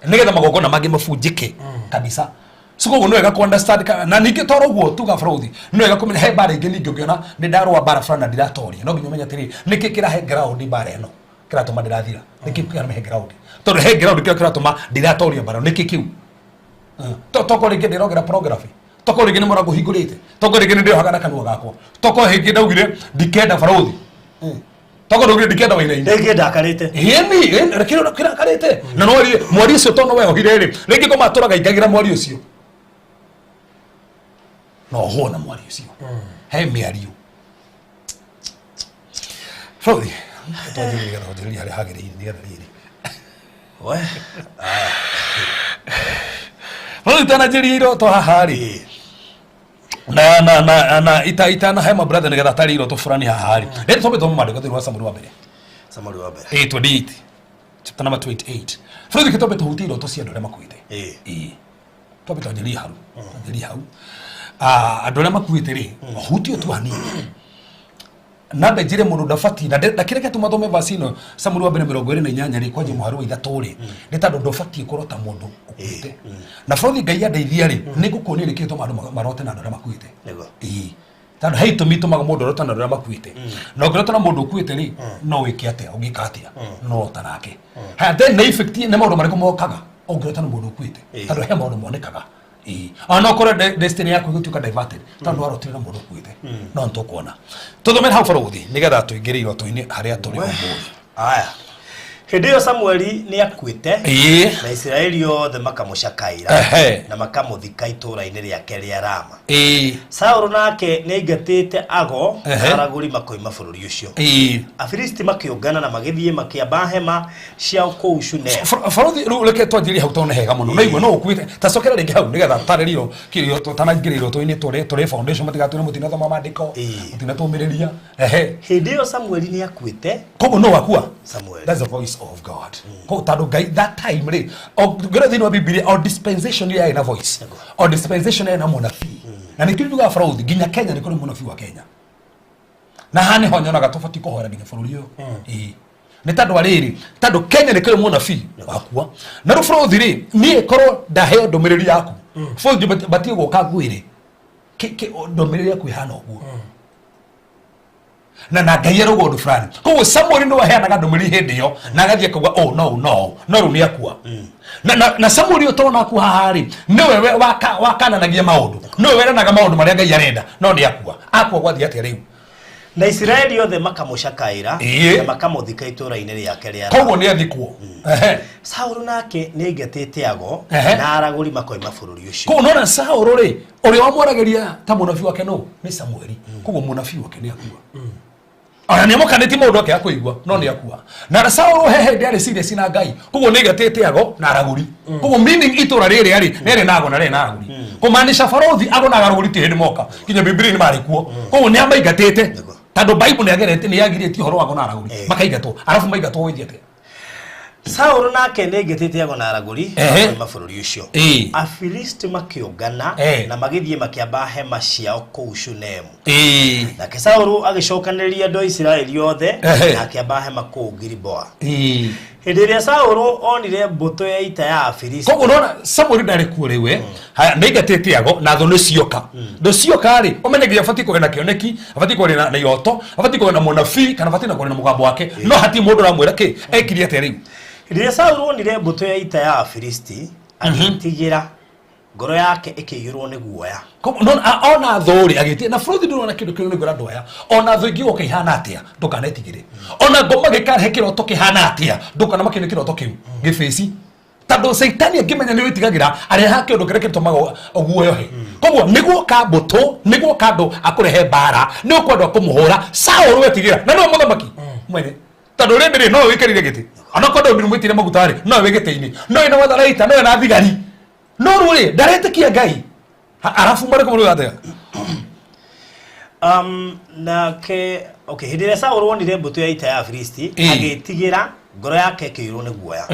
nĩgetha magongona mangĩ mabunjĩke kabisa. So koguo nĩ wega ku understand na ningĩ toro ũguo tuga bũrũri nĩ wega kũmenya he mbara ingĩ. Ningĩ ũngĩona nĩ ndarũa mbara fulani na ndiratoria, no nginya ũmenye atĩrĩ, nĩkĩ kĩrahe ground mbara ĩno kĩratũma ndĩrathira? Nĩkĩ kĩrahe ground? Tondũ he ground kĩrĩa kĩratũma ndiratoria mbara, nĩkĩ kĩu? Toko rĩngĩ ndĩrogera pornography, toko rĩngĩ nĩ mũrango hingũrĩte, toko rĩngĩ nĩ ndĩrohaga na kanua gakwa, toko rĩngĩ ndaugire ndikenda barũthi, toko ndaugire ndikenda wainaina. Rĩngĩ ndakarĩte. Ĩni kĩrĩa kĩrakarĩte na no ri mwari ũcio tono weohire rĩ, rĩngĩ ko matũraga ingagĩra mwari ũcio no ohwo na mwari ũcio he mĩario bũrũri twanjĩrĩrie nĩgetha wanjĩrĩrie harĩa hagĩrĩire nĩgetha rĩrĩ. We. Bũrũri tananjĩria iroto haha rĩ, na ita itana he ma brother nĩgetha atarĩ iroto fulani haha rĩ, rĩrĩ twambe thoma maandĩko thĩinĩ wa Samueli wa mbere. Samueli wa mbere. 28, chapter number 28. Bũrũri twambe tũhutie iroto cia andũ arĩa makuĩte. Ĩĩ, twambe twanjĩrĩrie hau, twanjĩrĩrie hau. Ah, andũ arĩa makuĩte rĩ, hutie tu hanini nambe njĩre mũndũ ndabatiĩ na ndakĩreke tũmathome verse ĩno, Samueli wa mbere 28 rĩ, kwanjia mũhari wa 3 rĩ, nĩ tondũ ndũbatiĩ kũrota mũndũ ũkuĩte. Na bũrũri Ngai andeithia rĩ, nĩ ngũkuonia nĩkĩ gĩtũmaga andũ marote na andũ arĩa makuĩte. Ĩĩ, tondũ he itũmi itũmaga mũndũ arote na andũ arĩa makuĩte. Na ũngĩrota na mũndũ ũkuĩte rĩ, no wĩke atĩa? Ũngĩka atĩa? No rota nake. Haya, then nĩ effect, nĩ maũndũ marĩkũ mokaga ũngĩrota na mũndũ ũkuĩte? Tondũ he maũndũ monekaga. Ĩĩ, ona okorwo destiny yaku ĩgũtuĩka diverted tondũ warotire na mũndũ ũkuĩte, no nĩtũkuona. Tũthomere hau barũthi nĩgetha tũingĩre iroto-inĩ harĩa tũrĩ ũmũthĩ. Aya, hĩndĩ ĩyo Samueli nĩ akuĩte, na Isiraeli othe makamũcakaĩra na makamũthika itũũra-inĩ rĩake rĩa Rama. Saũlũ nake nĩ aingatĩte ago na aragũri makoima bũrũri ũcio. Afilisti makĩũngana na magĩthiĩ makĩamba hema ciao kũu Shunemu. Barothi, rĩu reke twanjĩrĩrie hau tondũ nĩ hega mũno. Naigua no ũkuĩte, ta cokera rĩngĩ hau nĩgetha tarĩrio kĩrĩa tũtanaingĩra iroto-inĩ tũrĩ foundation, matigatwĩre mũtinathoma maandĩko, mũtinatũmĩrĩria. Ehe. Hĩndĩ ĩyo Samueli nĩ akuĩte. Koguo no wakua. Samueli. That's the voice of God. Koguo tondũ Ngai that time rĩ, ngĩrora thĩinĩ wa Bibilia, o dispensation yarĩ na voice, o dispensation yarĩ na mũnabii. Na nĩkĩo njugaga barũthi, nginya Kenya nĩ kũrĩ mũnabii wa Kenya, na haha nĩho nyonaga tũbatiĩ kũhoera nginya bũrũri ũyũ. Ĩĩ, nĩ tondũ wa rĩrĩ, tondũ Kenya nĩ kũrĩ mũnabii wakua. Na rĩu bũrũri rĩ, niĩ korwo ndaheo ndũmĩrĩri yaku bũrũri, batiĩ gũka ngwĩre ndũmĩrĩri yaku ĩhana ũguo na Ngai arauga ũndũ fulani. Koguo Samuel nĩwe aheanaga ndũmĩrĩri hĩndĩ ĩyo na agathiĩ akauga oh no no no, rĩu nĩ akua. Na Samuel ũyũ tũrona aku haha rĩ, nĩwe wakananagia maũndũ, nĩwe weranaga maũndũ marĩa Ngai arenda, no nĩ akua. Akua gwathiĩ atĩa rĩu? Na Isiraeli othe makamũcakaĩra na makamũthika itũũra-inĩ rĩake rĩa Koguo nĩ athikwo. Ehe. Saũlũ nake nĩ aingatĩte ago na aragũri makoima bũrũri ũcio. Koguo nona Saũlũ rĩ, ũrĩa wamwaragĩria ta mũnabii wake no nĩ Samueli. Koguo mũnabii wake nĩ akua, ona nĩ amũkanĩtie maũndũ ake akũigua, no nĩ akua. Na Saũlũ he hĩndĩ arĩ serious na Ngai. Koguo nĩ aigatĩte ago na aragũri. Koguo meaning itũra rĩrĩ arĩ nĩ rĩ na ago na rĩ na aragũri, kũmaanisha barũthi ago na aragũri ti hĩndĩ moka nginya Bibilia nĩ marĩ kuo. Koguo nĩ amaingatĩte tondũ Bible nĩ agerete, nĩ yagirĩtie ũhoro wa ago na aragũri. Makaingatwo, arabu maingatwo gwĩthiĩ atĩa? Saũlũ nake nĩ aingatĩte ago na aragũri makoima bũrũri ũcio. Afilisti makĩũngana na magĩthiĩ makĩamba hema ciao kũu Shunemu. Nake Saũlũ agĩcokanĩrĩria andũ a Isiraeli othe na akĩamba hema kũu Giliboa. Hĩndĩ ĩrĩa Saũlũ onire mbũtũ ya ita ya Afilisti. Koguo nona Samueli ndarĩ kuo rĩu. Haya, nĩ aingatĩte ago na thũ nĩ cioka. Thũ cioka rĩ, ũmenye nginya abatiĩ kũgĩa na kĩoneki, abatiĩ kũgĩa na iroto, abatiĩ kũgĩa na mũnabii, kana abatiĩ na kũgĩa na mũgambo wake, no hatirĩ mũndũ ũramwĩra kĩ ekire atĩa rĩu. Hĩndĩ ĩrĩa Saũlũ onire mbũtũ ya ita ya Afilisti, agĩĩtigĩra, ngoro yake ĩkĩiyũrwo nĩ guoya. Koguo nona ona thũ rĩ agĩtie na bũrũri, ndũrona kĩndũ kĩu nĩngwĩra andũ aya, ona thũ ingĩgoka ihana atĩa, ndũkanetigĩre. Ona ngoma gĩkarehe kĩroto kĩhana atĩa, ndũkanamakio nĩ kĩroto kĩu gĩbĩci, tondũ caitani angĩmenya nĩ wĩtigagĩra, arehaga kĩũndũ kĩrĩa kĩtũmaga ũguoyohe. Koguo nĩguoka mbũtũ, nĩguoka andũ akũrehe mbara, nĩgũkwa andũ akũmũhũra, Saũlũ etigĩra na nĩwe mũthamaki mwene, tondũ rĩndĩ rĩ no wĩkĩrire gĩtĩ, onakorwo Daudi nĩmwĩtire maguta rĩ, no wĩ gĩtĩ-inĩ, no wĩna matharaita, no wĩna thigari, no rĩu rĩ ndaretĩkia Ngai. Arabu marĩkũ mũrĩ atĩa? Nake okay, hĩndĩ ĩrĩa Saũlũ onire mbũtũ ya ita ya Afilisti, agĩĩtigĩra, Ngoro yake ĩkĩiyũrwo nĩ guoya.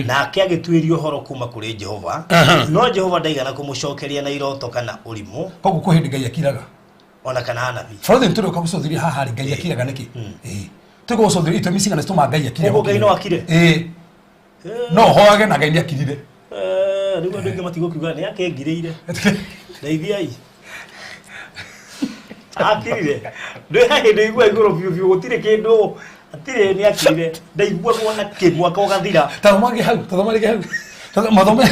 Nake agĩtuĩria ũhoro kuma kũrĩ Jehova. No Jehova ndaigana kũmũcokeria na iroto kana ũrimũ. Koguo kwĩ hĩndĩ Ngai akiraga. Ona kana anabii. Barathi nĩ tũrĩũka gũcũthĩrĩria haha rĩ, Ngai akiraga nĩkĩ? Ĩĩ. Tũrĩũka gũcũthĩrĩria itũmi cigana citũmaga Ngai akire. Koguo Ngai no akire? Ĩĩ. No hoyage na Ngai nĩ akirire. Rĩu andũ aingĩ matigũkiuga nĩ akĩngirĩire. Ndeithiai. Akirire. Ndĩ hĩndĩ igua igũrũ biũ biũ gũtirĩ kĩndũ atirĩ nĩ akirire. Ndaiguagwo na kĩ mwaka ũgathira. Ta thoma rĩngĩ hau, ta thoma rĩngĩ hau. Ta mathome.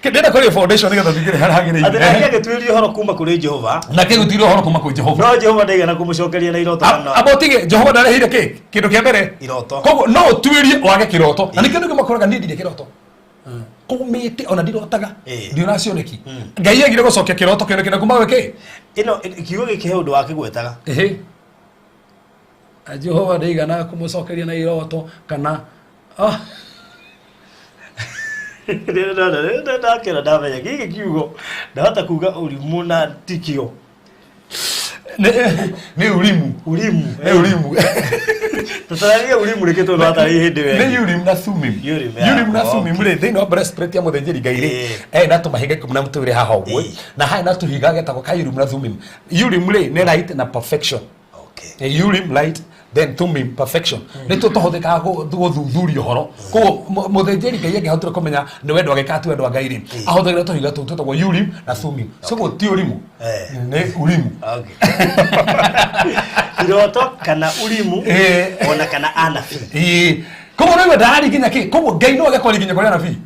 Ndĩrenda kũrĩa foundation nĩgetha tũingĩre harĩa hagĩrĩire. Atĩ nake agĩtuĩria ũhoro kuma kũrĩ Jehova. Nake agĩtuĩria ũhoro kuma kũrĩ Jehova. No Jehova ndaigana kũmũcokeria na iroto kana Amba ũtige Jehova ndareheire kĩ? Kĩndũ kĩa mbere. Iroto. Koguo no ũtuĩrie wage kĩroto. Na nĩkĩo andũ makoraga niĩ ndirĩ kĩroto. Kũmĩte ona ndirotaga. Ndiona cioneki. Ngai agire gũcokia kĩroto kĩoneki na kuma gwĩ kĩ? Ĩno kiugo gĩkĩ he ũndũ wakĩgwetaga. Ĩhĩ. Jehova ndaigana kũmũcokeria na iroto kana Ndakĩra ndamenya gĩkĩ kiugo ndahota kuga ũrimũ na tikio. Nĩ urimu. Urimu. Nĩ urimu. Tũtararia urimu rĩkĩ tondũ hatarĩ hĩndĩ wega. Nĩ Urim na Thummim. Urim, Urim na Thummim rĩ thĩinĩ wa breastplate ya mũthĩnjĩri Ngai rĩ na tũmahiga ikũmi na tũĩrĩ haha ũguo na haha na tũhiga getagwo ka Urim na Thummim. Urim rĩ nĩ light na perfection. Urim light then Thummim perfection. Nĩ tũhũthĩkaga gũthuthuria ũhoro. Koguo mũthĩnjĩri Ngai angĩahotire kũmenya nĩ wendo agĩka ti wendo wa Ngai rĩ ahũthagĩra tũhiga tũu twĩtagwo Urim na Thummim. So ti ũrimũ. Nĩ urimu. Iroto kana urimu ona kana anabii. Koguo rĩu ndarari nginya kĩ? Koguo Ngai no age kwaria nginya kũrĩ anabii.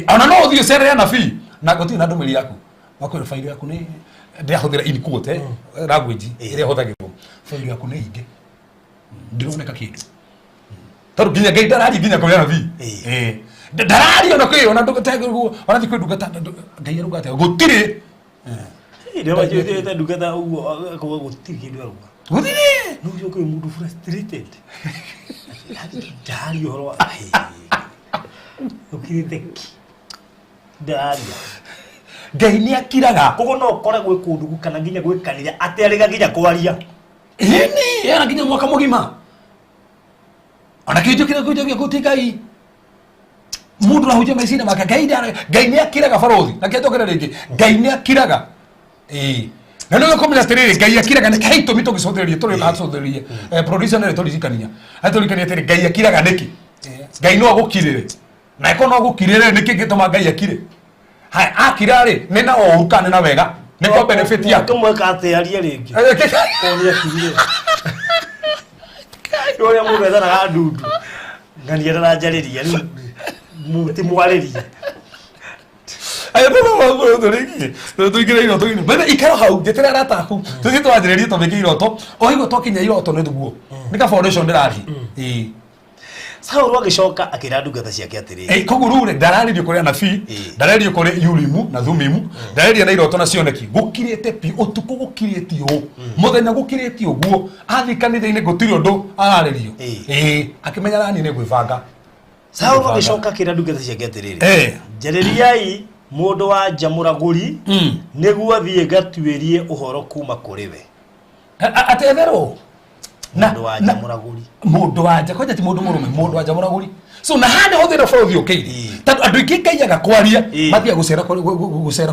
Ona no ũthiĩ ũcerere anabii na gũtirĩ na ndũmĩrĩri yaku. Makwĩra faili yaku nĩ ndĩrahũthĩra in quote language ĩrĩa ĩhũthagĩrwo. Faili yaku nĩ ingĩ. Ndĩroneka kĩndũ. Tondũ nginya Ngai ndararia nginya kũrĩ anabii. Ndararia ona kwĩ ona ndũgategwo ona thi kwĩ ndungata Ngai arauga atĩa? Gũtirĩ. Ndio wajua ndungata ũguo akauga gũtirĩ kĩndũ arauga. Gũtirĩ. No ũcio kwĩ mũndũ frustrated. Ndaria ũhoro wa ũkirĩte ki. Ndaria. Ngai nĩ akiraga. Koguo no ũkore gwĩ kũndũ kana nginya gwĩ kanitha atĩ arĩga nginya kwaria. Ĩni, era nginya mwaka mũgima. Ona kĩnjũ kĩrĩa kĩnjũ gĩa Ngai. Mũndũ arahunjia meciria make Ngai ndara Ngai nĩ akiraga barothi. Na kĩnjokere rĩngĩ. Ngai nĩ akiraga. Na nĩ ũkũmenya atĩrĩrĩ Ngai akiraga nĩkĩ? He itũmi tũngĩcũthĩrĩria tũrĩ gacũthĩrĩrie. Producer nĩ tũririkania. Atũririkania atĩrĩ Ngai akiraga nĩkĩ? Ngai no agũkirĩre. Na eko no agũkirĩre nĩkĩ gĩtũma Ngai akire? Haya akira rĩ nĩ na ũũru kana nĩ na wega? Nĩ kwa benefit yake. Kĩmweka atĩ arie rĩngĩ. Koguo nĩ akirire. Nĩ ũrĩa mũndũ ethanaga ndundu. Ng'ania ndaranjarĩria rĩu ti mwarĩrie. Aya no tũrĩkie. Tũingĩre iroto-inĩ. Bebe ikara hau njĩtĩra arata aku. Tũthiĩ twanjĩrĩrie tũmĩke iroto. O higuo twakinya iroto nĩ thuguo. Nĩ ka foundation ndĩrathiĩ. Saũlũ agĩcoka akĩra ndungata ciake atĩrĩrĩ. Koguo rĩu rĩ ndararĩrio kũrĩ anabii, ndararĩrio kũrĩ Urimu na Thumimu, ndararĩria na iroto na cioneki. Gũkirĩte pi ũtukũ gũkirĩte ũũ. Mũthenya gũkirĩte ũguo. Athiĩ kanitha-inĩ gũtirĩ ũndũ ararĩrio. Akĩmenya nani nĩ gwĩbanga. Saũlũ agĩcoka akĩra ndungata ciake atĩrĩrĩ. Njarĩriai mũndũ wa nja mũragũri nĩguo thiĩ ngatuĩrie ũhoro kuma kũrĩ we. Atĩ etherwo? Mũndũ wa nja mũragũri. Mũndũ wa nja kwanja ti mũndũ mũrũme, mũndũ wa nja mũragũri. So na hana hũthĩra bũrũri ũkĩire. Tondũ andũ aingĩ Ngai aga kwaria mathiaga gũcera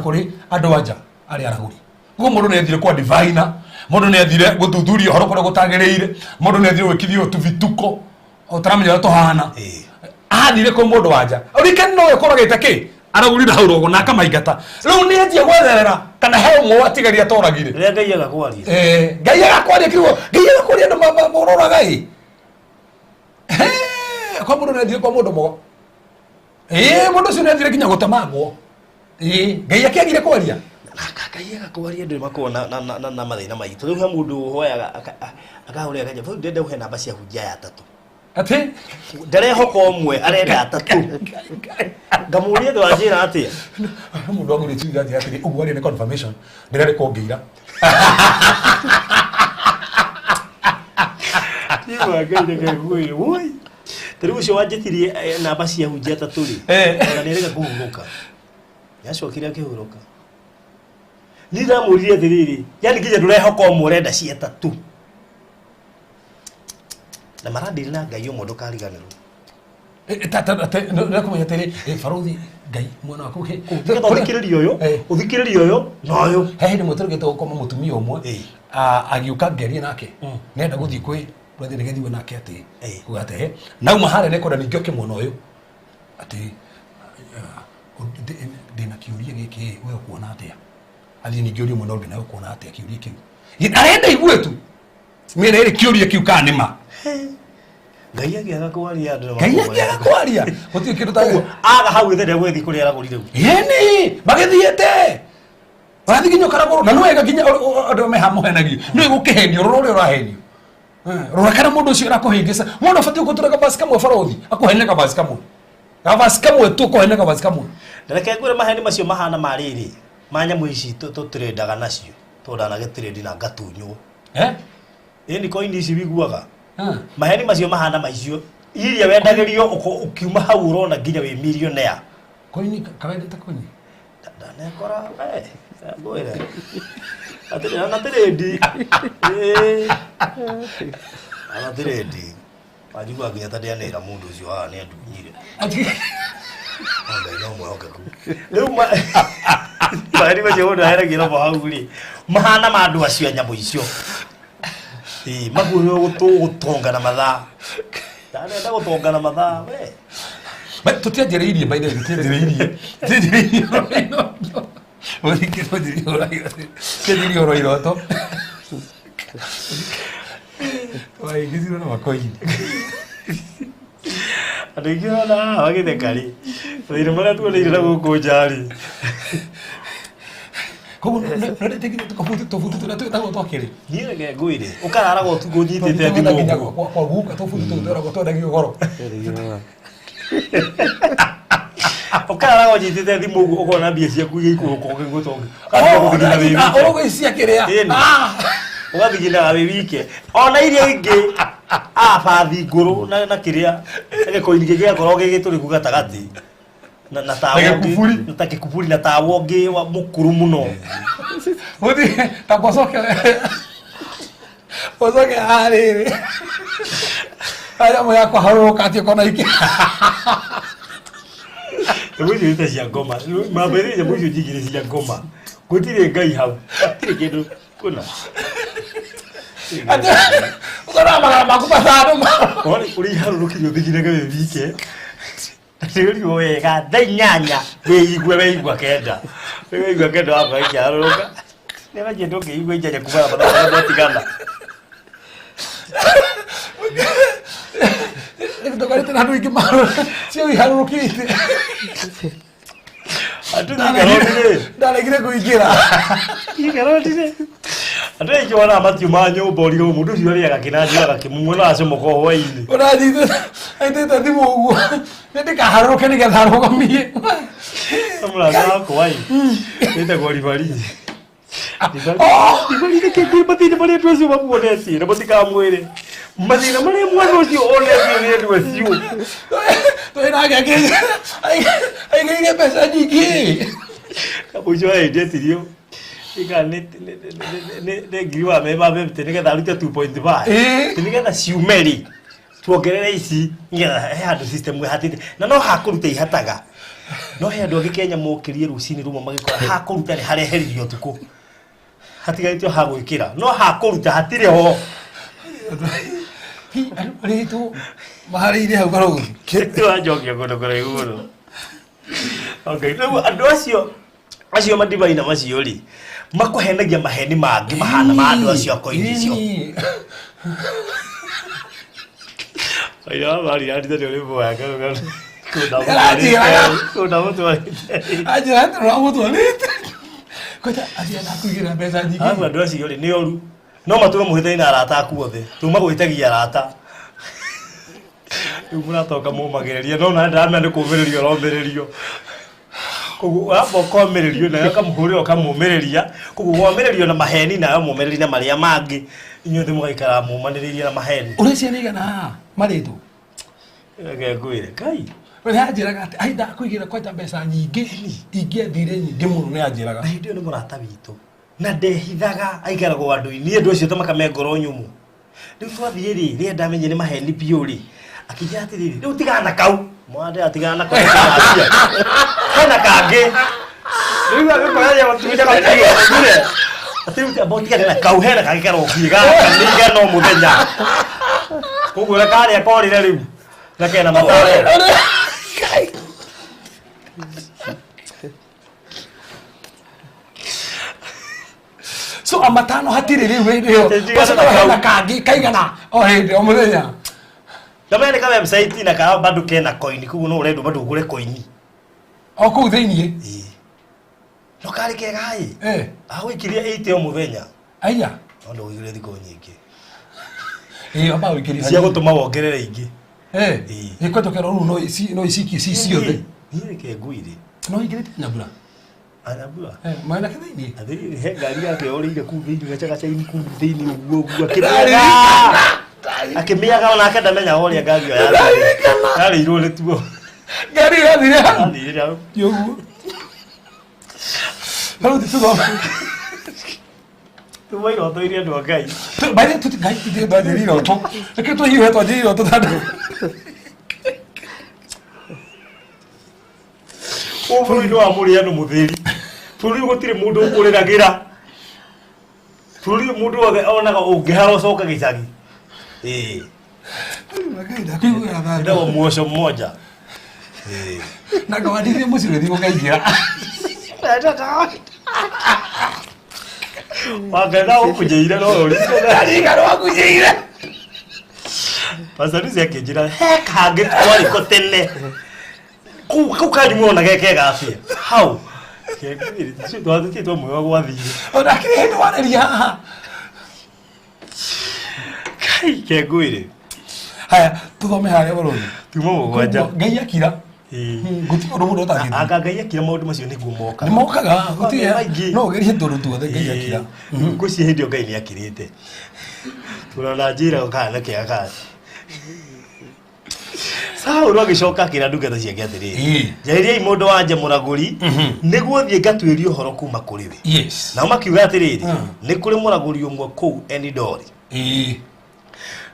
kũrĩ andũ a nja arĩa aragũri. Koguo mũndũ nĩ athire kwa diviner, mũndũ nĩ athire gũthuthuria ũhoro kũrĩa gũtagĩrĩire, mũndũ nĩ athire gwĩkithio tũbituko ũtaramenya ũrĩa tũhana. Athire kwĩ mũndũ wa nja. Ũrikani no ĩkoragĩte kĩ? Aragũrire hau rogo na akamaingata. Rĩu nĩ anjia gwetherera kana he ũmwe watigaria atoragire. Rĩrĩa Ngai aga kwaria. Ngai aga kwaria kiugo. Ngai aga kwaria andũ mororaga ĩ. Kwa mũndũ nĩ athire kwa mũndũ mũgo. Mũndũ ũcio nĩ athire nginya gũtemangwo. Ngai akĩagire kwaria. Ngai aga kwaria andũ makoragwo na mathĩna maingĩ. Rĩu he mũndũ ũhoyaga akahũrĩra akanja, "Bau ndĩrenda ũhe namba cia hunjia ya atatũ." Atĩ? Ndarehoka ũmwe arenda atatũ. Ngamũria thĩ wa njĩra atĩa? Mũndũ wagũrĩte tuge atĩ atĩrĩ, ũguo arĩ nĩ confirmation. Ndĩrarĩ kũngĩira. Niĩ Ngai reke ngwĩre, woi. Ta rĩu ũcio wanjĩtirie namba cia hunjia atatũ rĩ, ona nĩ arega kũhurũka. Nĩacokire akĩhurũka. Niĩ ndamũririe atĩrĩrĩ, yani nginya ndũrehoka ũmwe ũrenda cia atatũ. Na marandĩrĩ na Ngai ũmwe ndũkariganĩrwo. Ndakũmenya atĩrĩ barothi Ngai mwana waku Nĩgetha ũthikĩrĩrie ũyũ, ũthikĩrĩrie ũyũ na ũyũ. He hĩndĩ ĩmwe tũrĩkĩte gũkoma mũtumia ũmwe agĩũka ngerie nake nenda gũthiĩ kwĩ ũrathiĩ nĩgethiwe nake atĩ kuga atĩ he nauma harĩa nĩkwenda ningĩ oke mwena ũyũ atĩ ndĩna kĩũria gĩkĩ we ũkuona atĩa athiĩ ningĩ ũrie mwena ũngĩ nawe ũkuona atĩa kĩũria kĩu arenda igue tu mĩena ĩrĩ kĩũria kĩu kana nĩ ma Ngai angĩaga kwaria andũ Ngai angĩaga kwaria gũtirĩ kĩndũ ta aga hau ithenya gwĩthiĩ kũrĩa aragũrire yeni magĩthiĩte ũrathiĩ nginya ũkaragũrwo na nĩwega nginya andũ meha mũhenagio nĩwe gũkĩhenio rora ũrĩa ũrahenio rora kana mũndũ ũcio ũrakũhĩngĩca mũndũ abatiĩ gũtũra kabasi kamwe barothi akũhenia kabasi kamwe kabasi kamwe tu ũkũhenia kabasi kamwe Na reke ngwĩre maheni macio mahana ma rĩrĩ ma nyamũ ici tũtĩrĩndaga nacio tondũ ndanagĩtĩrĩndi na ngatunywo ĩni koini ici wiguaga maheni macio mahana maicio iria wendagĩrio ũkiuma hau ũrona nginya wĩ millionaire koini kawendete koini ndanekora we ngwĩre atĩrĩ na tĩrĩndi ana tĩrĩndi wanjigua nginya ta ndĩanĩra mũndũ ũcio haha nĩ andunyire Ngai no mwĩhokeku rĩu maheni macio mũndũ aheragio namo hau rĩ mahana ma andũ acio a nyamũ icio maguo gũtonga na mathaa ndanenda gũtonga na mathaa we tũtianjĩrĩirie by the way tũtianjĩrĩirie tũtianjĩrĩirie ũhoro iroto waingĩcirwo na makoini andũ aingĩ ona haha magĩtheka rĩ mathĩna marĩa tuoneire na gũkũ nja rĩ koguo nĩndĩtĩkire tũbuti tũrĩa twĩtagwo twakĩrĩ niĩ reke ngwĩre ũkararaga ũtukũ ũnyitĩte thimũ nginya kwa guka tũbuti tũu twĩragwo twendagio goro ũkararaga ũnyitĩte thimũ ũguo ũkona mbia ciaku igĩikũrũka ũgĩgũtonga ũgũicia kĩrĩa ũgathiginaga wĩ wike ona iria ingĩ abathi ngũrũ na kĩrĩa gĩkoini gĩgakorwo gĩgĩtũrĩku gatagatĩ na tawa ũngĩ ta gĩkuburi na tawa ũngĩ wa mũkũrũ mũno gũthiĩ ta gwacoke gwacoke harĩrĩ nyamũ yakwa harũrũka atĩ ũkona ikĩ nyamũ icio nĩ ta cia ngoma mambĩrĩria nyamũ icio nyingĩ nĩ cia ngoma gũtirĩ ngai hau hatirĩ kĩndũ kũna ũkona magana maku matano ũrĩa iharũrũkire ũthiginage wĩ wike nĩũrigwo wega thaa inyanya wĩigue weigua kenda wĩigua kenda wakwa ikĩharũrũka nĩwanjie ndũngĩigua inyanya kuma na mathaa marĩa mwatigana ndũkarĩte na andũ aingĩ cio iharũrũkĩte ndaregire kũingĩra andũ aingĩ wonaga matiumaga nyũmba ũrigwo mũndũ ũcio arĩaga kĩnanjĩraga kĩmumuo na acomoka hwainĩ ũranyitĩte thimũ ũguo nĩ ndĩkaharũrũke nĩgetha arũgamie mũrata wakwa ĩ wĩtagwo ribari ribari nĩkĩ mathĩna marĩa andũ acio mamuonetie na mũtikamwĩre mathĩna marĩa mwana ũcio onetio nĩ andũ acio twĩnake aigĩire mbeca nyingĩ kamũico aendetirio nĩ ngiri wa mema bebte nĩgetha arute 2.5 nĩgetha ciume rĩ tuongerere ici nĩgetha he handũ system ĩhatĩte na no hakũruta ihataga no he andũ angĩ Kenya mokĩrie rũcinĩ rũmwe magĩkora hakũruta nĩ hareheririo ũtukũ hatigarĩtio ha gwĩkĩra no hakũruta hatirĩ ho rĩtũ maharĩire hau barũthi wanjokia kũndũ kũraihu mũno okay rĩu andũ acio madivaina macio rĩ makũhenagia maheni mangĩ mahana ma andũ acio a koini icio Oira wa mari arite nĩ ũrĩ mboya karũgano kũnda mũtwarĩte anjĩra atĩ ũramũtwarĩte kwanja athiĩ ndakũigĩra mbeca nyingĩ arabu andũ acio rĩ nĩ oru no matũme mũhĩtanie na arata aku othe tuma gwĩtagia arata rĩu mũratoka mũmagĩrĩria no na ndaramenya nĩ kũmĩrĩrio ũromĩrĩrio koguo wamba ũkomĩrĩrio nawe ũkamũhũrĩra ũkamũmĩrĩria koguo womĩrĩrio na maheni nawe mũmĩrĩrie na marĩa mangĩ inyuothe mũgaikara mũmanĩrĩirie na maheni ũrĩ ciana igana haha marĩtwo reke ngwĩre kai we anjĩraga atĩ ai ndakũigĩra kwanja mbeca nyingĩ ingĩathire nyingĩ mũno nĩ anjĩraga na hĩndĩ ĩyo nĩ mũrata witũ na ndehithaga aikaragwo andũ-inĩ andũ acio tũmakame ngoro nyũmũ rĩu twathiĩ rĩ rĩrĩa ndamenyire nĩ maheni biũ rĩ akĩnjĩra atĩrĩrĩ rĩu tigana kau Mwande atigana na kũrĩa. Hena kangĩ. Rĩu agĩkoraria gũtunya gatige. Atĩ amba ũtigane na kau hena kangĩ karokie gaka nĩ igana o mũthenya. Koguo ũrĩa karĩa korire rĩu na kena mataro. So amatano hatirĩ rĩu hĩndĩ ĩyo. Tigana Ũcoka na kau. hena kangĩ kaigana o hĩndĩ o mũthenya. Ndamenya nĩ ka website na ka bado kena coin koguo no ũrendwo bado ũgũre coin. O kũu thĩiniĩ. Ĩĩ. No karĩ kega ĩ. Eh, Agũikiria 80 o mũthenya. aya. No ndũgũikirie thikũ nyingĩ. Ĩĩ amba ũikĩrie. Cia gũtũma wongerere ingĩ. Eh, Ĩĩ. ĩ kwetũkĩra rĩu no ici no icikie ci ciothe. Niĩ reke ngwĩre. No ingĩrĩte nyambura. Anyambura. Eh, maena ke thĩiniĩ. Athĩrĩrĩ he ngari yake yorĩire kũu thĩinĩ gacagaca-inĩ kũu thĩinĩ ũguo ũguo akĩmĩaga akĩmĩaga onake ndamenyaga ũrĩa ngari ĩyo yathire yarĩirwo nĩ tuo Ngari ĩyo yathire hau. yathire hau Ũguo. Hau tũthome. tuma iroto iria andũ a Ngai By the way, Ngai tũthiĩ twanjĩrie iroto. Reke tũhiũhe twanjĩrie iroto tondũ ũyũ bũrũri nĩ wa mũrĩano mũtheri bũrũri ũyũ gũtirĩ mũndũ ũkũrĩragĩra bũrũri ũyũ mũndũ wothe onaga ũngĩhara ũcoke gĩcagi ĩĩ Ngai ndakuiguĩra tha. ĩtagwo muoco mmoja ĩĩ Na ngawandithie mũciĩ ũgĩthiĩ ũkaingĩra. wangetha ũkunjĩire no ũrigana Ndarigana wakunjĩire. Pastor Lucy akĩnjĩra he kangĩ twarĩ ko tene kau kau kanyu muona ge kega atĩa hau twathĩtie twamwĩwa gwathire Ona kĩrĩ hĩndĩ warĩria haha. kai kengwĩrĩ Haya, tũthome harĩa bũrũri. tuma mũgwanja Ngai akira. Ĩĩ. Gũtirĩ ũndũ mũndũ ũtangĩthiĩ. anga ngai akira maũndũ macio nĩguo moka Nĩ mokaga gũtirĩ Maingĩ. no ũgerie tũndũ tuothe Ngai akira. ngwĩciria hĩndĩ ĩyo ngai nĩ akirĩte tũrona njĩra kana na kĩega kana Saũlũ agĩcoka akĩra ndungata ciake atĩrĩrĩ Ĩĩ. njarĩriai mũndũ wa nja mũragũri nĩguo thiĩ ngatuĩrie ũhoro kuma kũrĩ we Yes. nao makiuga atĩrĩrĩ Mm. nĩ kũrĩ mũragũri ũmwe kũu Enidori Ĩĩ.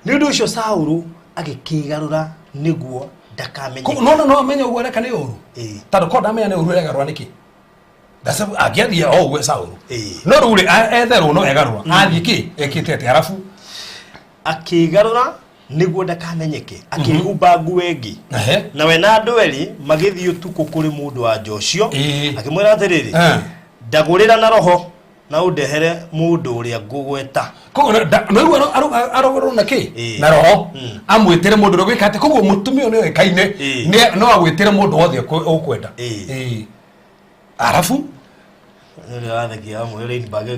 nĩ ũndũ ũcio Saũlũ agĩkĩgarũra nĩguo ndakamenyeke No no no amenye ũguo areka nĩ ũru. Ĩĩ. Tondũ korwo ndamenya nĩ ũru aregarũra nĩkĩ? Ndacabu angĩathiĩ o ũguo Saũlũ. Ĩĩ. No rĩu rĩ etherwo no egarũra. Athiĩ kĩ? Ekĩte atĩa arabu? Akĩgarũra nĩguo ndakamenyeke akĩhumba nguo ĩngĩ Ehe. nawe na andũ erĩ magĩthiĩ ũtukũ kũrĩ mũndũ wa nja ũcio Ĩĩ. akĩmwĩra atĩrĩrĩ Eh. ndagũrĩra na roho na ũndehere mũndũ ũrĩa ngũgweta Koguo no igua arogorwo na kĩ? Ĩĩ. Na roho. Mm. Amwĩtĩre mũndũ ũrĩa ũgwĩka atĩ koguo mũtumia ũyũ nĩoĩkaine Ĩĩ. no agwĩtĩre mũndũ wothe ũkwenda. Ĩĩ. Ĩĩ. Arabu Ũrĩa wathekia hamwe ũrĩa inbaga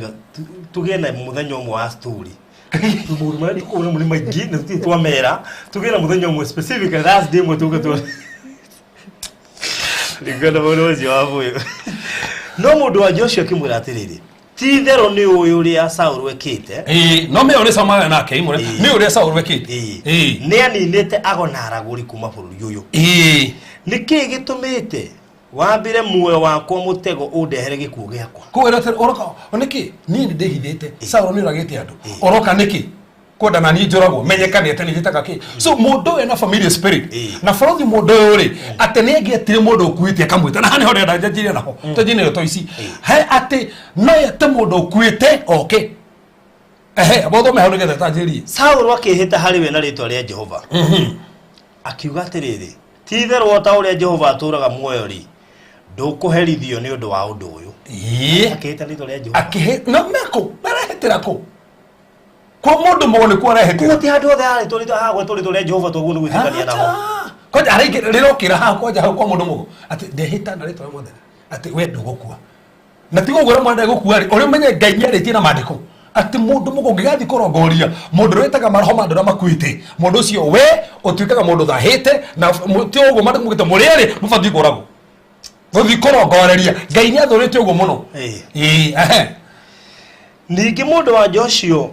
tũgĩe na mũthenya ũmwe wa story maũndũ marĩa tũkũona nĩ maingĩ na tũtirĩ twamera tũgĩe na mũthenya ũmwe specific Thursday ĩmwe tũke tuone ringana mũndũ ũcio wa bũyũ no mũndũ wa nja ũcio akĩmwĩra atĩrĩrĩ ti itherũ nĩ ũĩ ũrĩa Saũlũ ekĩte Ĩĩ, no me ũrĩa Samuel nake imwe Ĩĩ. nĩ ũrĩa Saũlũ ekĩte. Ĩĩ. Ĩĩ. nĩ aninĩte ago na aragũri kuma bũrũri ũyũ Ĩĩ. nĩ kĩĩ gĩtũmĩte wambĩre muoyo wakwa mũtego ũndehere gĩkuũ gĩakwa Koguo ĩrote ũroka nĩkĩ niĩ nĩ ndĩhithĩte Saũlũ nĩ ũragĩte andũ ũroka nĩkĩ kwenda na niĩ njũragwo menyekane atĩ nĩ njĩtaga kĩ so mũndũ ũyũ ena familiar spirit Ĩĩ. na borothi mũndũ ũyũ rĩ atĩ nĩ angĩetire mũndũ ũkuĩte akamwĩta na haha nĩho ndĩrenda njanjirie naho twanjie nayo to ici he atĩ no ete mũndũ ũkuĩte oke ehe bothome hau nĩgetha tanjĩrie Saũlũ akĩĩhĩta harĩ we na rĩĩtwa rĩa Jehova akiuga atĩrĩrĩ ti itherũ o ta ũrĩa Jehova atũũraga muoyo rĩ ndũkũherithio nĩ ũndũ wa ũndũ ũyũ ĩĩ akĩĩhĩta rĩĩtwa rĩa Jehova akĩhĩ no meko marehĩtĩra kũ kwa mũndũ mũgo nĩkuo arehĩtĩra Koguo ti handũ hothe harĩtwo rĩtwa hagwetwo rĩtwa rĩa Jehova toguo nĩ gwĩtĩkania naho kwanja araingĩ rĩrokĩra haha kwanja hau kwa mũndũ mũgo atĩ ndehĩta na rĩtwa rĩa mwathani atĩ we ndũgũkua na tiga ũguo ũrĩa mwana ndegũkua rĩ ũrĩa ũmenye ngai nĩarĩtie na maandĩko atĩ mũndũ mũgo ũngĩgathiĩ kũrongoria mũndũ ũrĩa wĩtaga maroho ma andũ arĩa makuĩte mũndũ ũcio we ũtuĩkaga mũndũ thahĩte na ti ũguo maandĩko maugĩte mũrĩ erĩ mũbatiĩ kũragwo gũthiĩ kũrongoreria ngai nĩ athũrĩte ũguo mũno Ĩĩ. ĩĩ ehe ningĩ mũndũ wa nja ũcio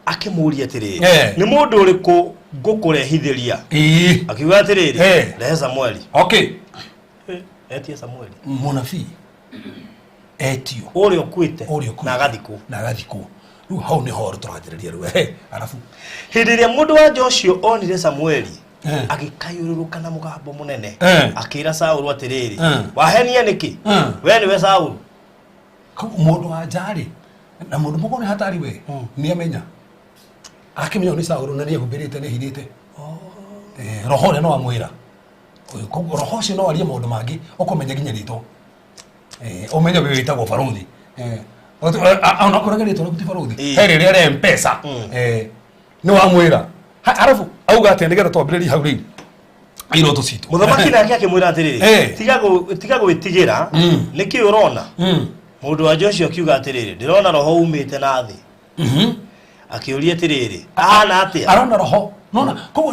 akĩmũũria atĩrĩrĩ Eh. nĩ mũndũ ũrĩkũ ngũkũrehithĩria ĩĩ akiuga atĩrĩrĩ Eh. rehe Samueli okay etie Samueli mũnabii etio ũrĩa ũkuĩte ũrĩa ũkuĩte. na agathikwo na agathikwo rĩu hau nĩho tũranjĩrĩria rĩu ehe arabu hĩndĩ ĩrĩa mũndũ wa nja ũcio onire Samueli Agĩkayũrũrũka na mũgambo mũnene. Akĩra Saũlũ atĩrĩrĩ, wahenia nĩkĩ? We nĩwe Saũlũ. Koguo mũndũ wa nja rĩ na mũndũ mũkũrũ nĩ hatari we nĩ amenya akĩmenya ũyũ nĩ Saũlũ na nĩ ehumbĩrĩte nĩ ehithĩte. Roho ũrĩa no amwĩra. Koguo roho ũcio no arie maũndũ mangĩ ũkũmenya nginya rĩtwa. Ũmenye ũyũ wĩtagwo barũthi. Onakorwo rĩtwa rĩaku ti barũthi. He rĩrĩa rĩa M-Pesa. Nĩ wamwĩra. Arabu auga atĩa nĩgetha twambĩrĩrie hau rĩu iroto citũ. Mũthamaki nake akĩmwĩra atĩrĩrĩ, tiga gwĩtigĩra, nĩkĩ ũrona? Mũndũ wa nja ũcio akiuga atĩrĩrĩ, ndĩrona roho umĩte na thĩ. Akĩũria atĩrĩrĩ, ahana atĩa? Arona roho. Nona koguo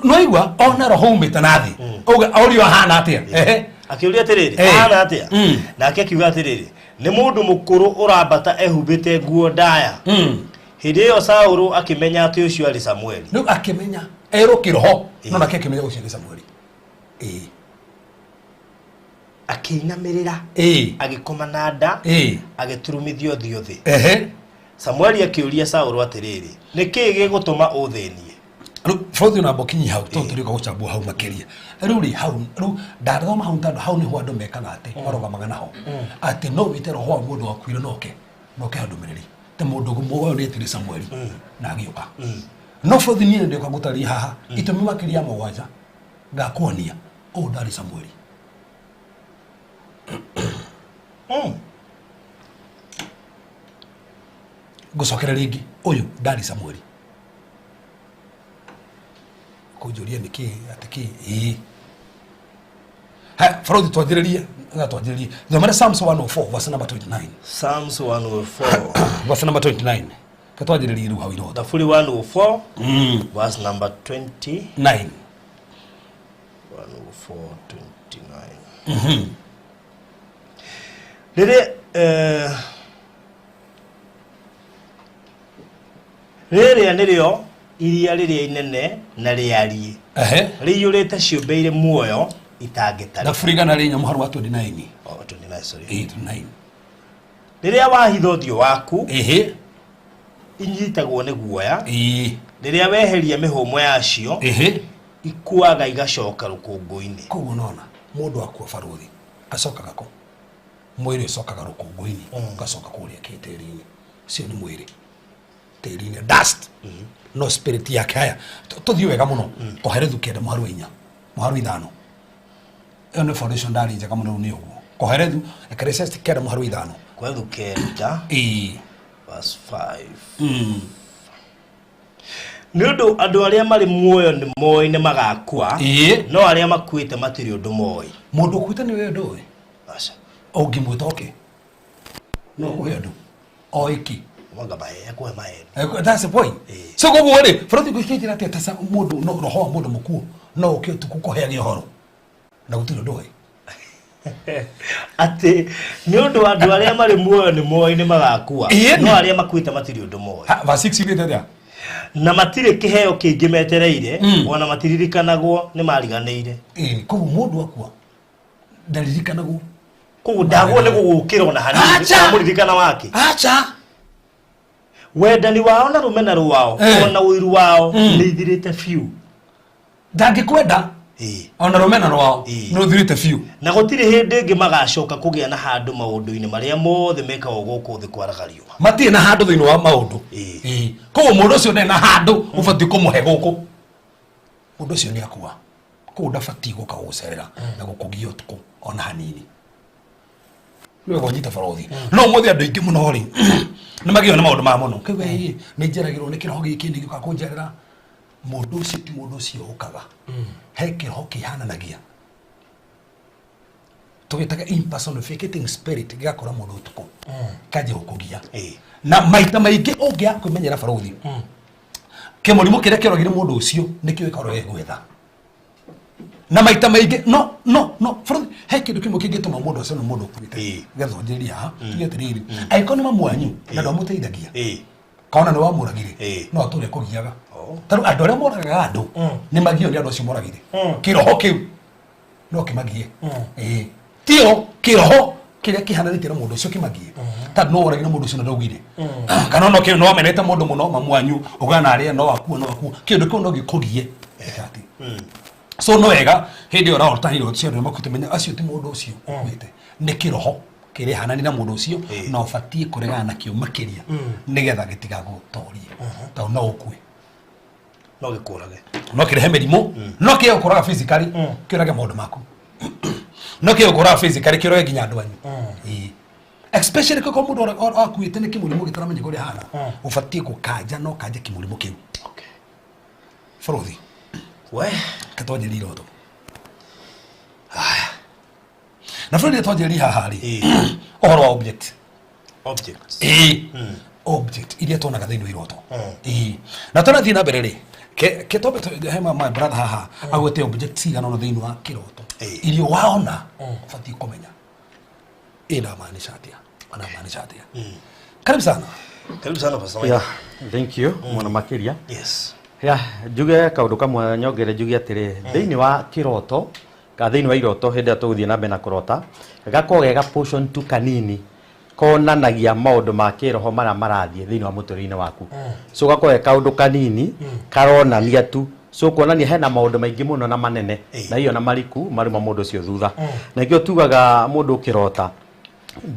no igua ona roho umĩte na thĩ. Auga orio ahana atĩa? Ehe. Akĩũria atĩrĩrĩ, ahana atĩa? Nake akiuga atĩrĩrĩ, nĩ mũndũ mũkũrũ ũrambata ehumbĩte nguo ndaya. Hĩndĩ ĩyo Saũlũ akĩmenya atĩ ũcio aarĩ Samueli. Rĩu akĩmenya erwo kĩroho, no nake akĩmenya ũcio nĩ Samueli. Akĩinamĩrĩra, agĩkoma na nda, agĩturumithia ũthiũ thĩ. Samueli akĩũria Saũlũ atĩrĩrĩ, nĩ kĩĩ gĩgũtũma ũthĩnie? Rĩu bũrũri ona mbokinyi hau tondũ tũrĩũka gũcambua hau makĩria. Rĩu rĩ hau, rĩu ndathoma hau tondũ hau nĩho andũ mekaga atĩ marũgamaga naho. Atĩ no wĩte roho wa mũndũ wakuire noke, noke andũmĩrĩri. Ta mũndũ ũyũ nĩ etire Samueli na agĩũka. No bũrũri niĩ nĩndĩũka gũtarĩria haha itũmi makĩria ya mũgwanja ngakuonia ũyũ ndarĩ Samueli. Ngũcokera rĩngĩ ũyũ ndarĩ Samueli. Kũnjũria nĩkĩ atĩ kĩ ĩĩ. Ha, Farodhi twanjĩrĩrie, na twanjĩrĩrie. Thomera Psalms 104 verse number 29. Psalms 104 verse number 29. Ka twanjĩrĩrie rĩu hau iroto. Thaburi 104 verse number 29. 104 29. Rĩrĩa rĩrĩa nĩrĩo iria rĩrĩa inene na rĩariĩ. Rĩiyũrĩte ciũmbe irĩ muoyo itangĩtarĩka. Thaburi igana rĩa inya mũhari wa 29. Oh, 29, sorry. 29. Rĩrĩa wahitha ũthiũ waku, inyitagwo nĩ guoya. Rĩrĩa weheria mĩhũmũ yacio, ikuaga igacoka rũkũngũ-inĩ. Koguo nona mũndũ akua barũthi acokaga kũ? Mwĩrĩ ũcokaga rũkũngũ-inĩ, ũgacoka kũrĩa kĩtĩri-inĩ. Ũcio nĩ mwĩrĩ. Tĩri-inĩ, dust. No spirit yake haya. Tũthiĩ wega mũno. Koherethu kenda mũharu wa inya, mũharu ithano. Ĩyo nĩ foundation ndarĩ njega mũno rĩu nĩ ũguo. Koherethu, Ecclesiastes kenda mũharu wa ithano. Koherethu kenda. Verse 5. Nĩ ũndũ andũ arĩa marĩ muoyo nĩ moĩ nĩ magakua, no arĩa makuĩte matirĩ ũndũ moĩ. Mũndũ ũkuĩte nĩ we ndũĩ? Aca. Ũngĩmwĩta oke? No kũhe andũ. Oĩ kĩ? Mwanga mahe, ekũhe mahe. That's the point. So koguo rĩ, bũrũri gwĩkĩra atĩa ta mũndũ, no, roho wa mũndũ mũkuũ, no ũke ũtukũ kũheage ũhoro. Na gũtirĩ ũndũ ũĩ. Atĩ nĩ ũndũ andũ arĩa marĩ muoyo nĩ moĩ nĩ magakua, no arĩa makuĩte matirĩ ũndũ moĩ. Ha, verse 6 yugĩte atĩa? Na matirĩ kĩheo kĩngĩ metereire, ona matiririkanagwo nĩ mariganĩire. Koguo mũndũ akua ndaririkanagwo. Koguo ndagwo nĩ gũgũkĩra ona hanini, Acha! mũririkana wake. Acha! Wendani wao na rũmena rwao, ona ũiru wao nĩ ithirĩte biũ. Ndangĩkwenda. Ona rũmena rwao nĩ rũthirĩte biũ. Na gũtirĩ hĩndĩ ĩngĩ magacoka kũgĩa na handũ maũndũ-inĩ marĩa mothe mekagwo gũkũ thĩ kwaraga riũa. Matirĩ na handũ thĩinĩ wa maũndũ. Koguo mũndũ ũcio ndarĩ na handũ ũbatiĩ kũmũhe gũkũ. Mũndũ ũcio nĩ akua. Koguo ndabatiĩ gũka gũgũcerera na gũkũgia ũtukũ ona hanini. Nĩ wega ũnyite barothi. No ũmũthĩ andũ aingĩ mũno rĩ, nĩ magĩo nĩ maũndũ ma mũno. Kĩu ĩ, nĩ njeragĩrwo nĩ kĩroho gĩkĩ, nĩ gĩũkaga kũnjerera. Mũndũ ũcio ti mũndũ ũcio ũkaga. He kĩroho kĩhananagia. Tũgĩtaga impersonificating spirit gĩgakora mũndũ ũtukũ. Kanjia gũkũgia. Na maita maingĩ ũngĩaga kwĩmenyera barothi. Kĩmũrimũ kĩrĩa kĩoragire mũndũ ũcio nĩkĩo gĩkoragwo gĩgwetha. Na maita maingĩ, no, no, no, barothi, he kĩndũ kĩmwe kĩngĩtũma mũndũ acio nĩ mũndũ ũkuĩte. Getha ũnjĩrĩrie haha, tuge atĩrĩrĩ, angĩkorwo nĩ mamu wanyu, na ndwamũteithagia, kana nĩ wamũragire, no atũre kũgiaga. Tondũ andũ arĩa moragaga andũ, nĩ magio nĩ andũ acio moragire. Kĩroho kĩu no kĩmagie. Tio kĩroho kĩrĩa kĩhananĩtie na mũndũ ũcio kĩmagie. Tondũ no woragire mũndũ ũcio na ndaugire. Kana no kĩo no amenete mũndũ mũno mamu wanyu, ũgana arĩa no akua, no akua. Kĩndũ kĩu no gĩkũgie. Ĩka atĩ. So no wega hĩndĩ ĩyo ũrarota iroto cia andũ arĩa makuĩte, menya acio ti mũndũ ũcio ũkuĩte, nĩ kĩroho kĩrehanani na mũndũ ũcio, na ũbatiĩ kũregana nakĩo makĩria nĩgetha gĩtigagũtorie, tondũ no ũkue. No gĩkũrage. No kĩrehe mĩrimũ, no kĩe gũkũraga physically, kĩũrage maũndũ maku, no kĩe gũkũraga physically, kĩũrage nginya andũ anyu. Ĩĩ. Especially koko mũndũ akuĩte nĩ kĩmũrimũ gĩtaramenyeka ũrĩa hana, ũbatiĩ gũkanja no kanje kĩmũrimũ kĩu. Bũrũthi. We. Katwanjĩrie iroto na bũrũri twanjĩrĩrie haha rĩ, ũhoro wa object. Objects. Ĩĩ, object iria tuonaga thĩinĩ wa iroto. Ĩĩ, na tũrathiĩ na mbere rĩ, ke twambe he my brother haha agwete object cigana ũna thĩinĩ wa kĩroto iria waona ũbatiĩ kũmenya ĩnamaanisha atĩa, anamaanisha atĩa. Karibu sana. Karibu sana, Pastor Mike. Yeah, thank you mũno makĩria. Yeah, njuge kaũndũ kamwe nyongere, njuge atĩrĩ, thĩinĩ wa kĩroto ka thĩinĩ wa iroto, hĩndĩ ĩrĩa tũgũthiĩ na mbere na kũrota, gakoragwo ge ga portion tu kanini konanagia maũndũ ma kĩroho marĩa marathiĩ thĩinĩ wa mũtũrĩre-inĩ waku. So gakoragwo ge kaũndũ kanini karonania tu, so kuonania hena maũndũ maingĩ mũno na manene na iyo na mariku maruma mũndũ ũcio thutha. Na nĩkĩo tugaga mũndũ ũkĩrota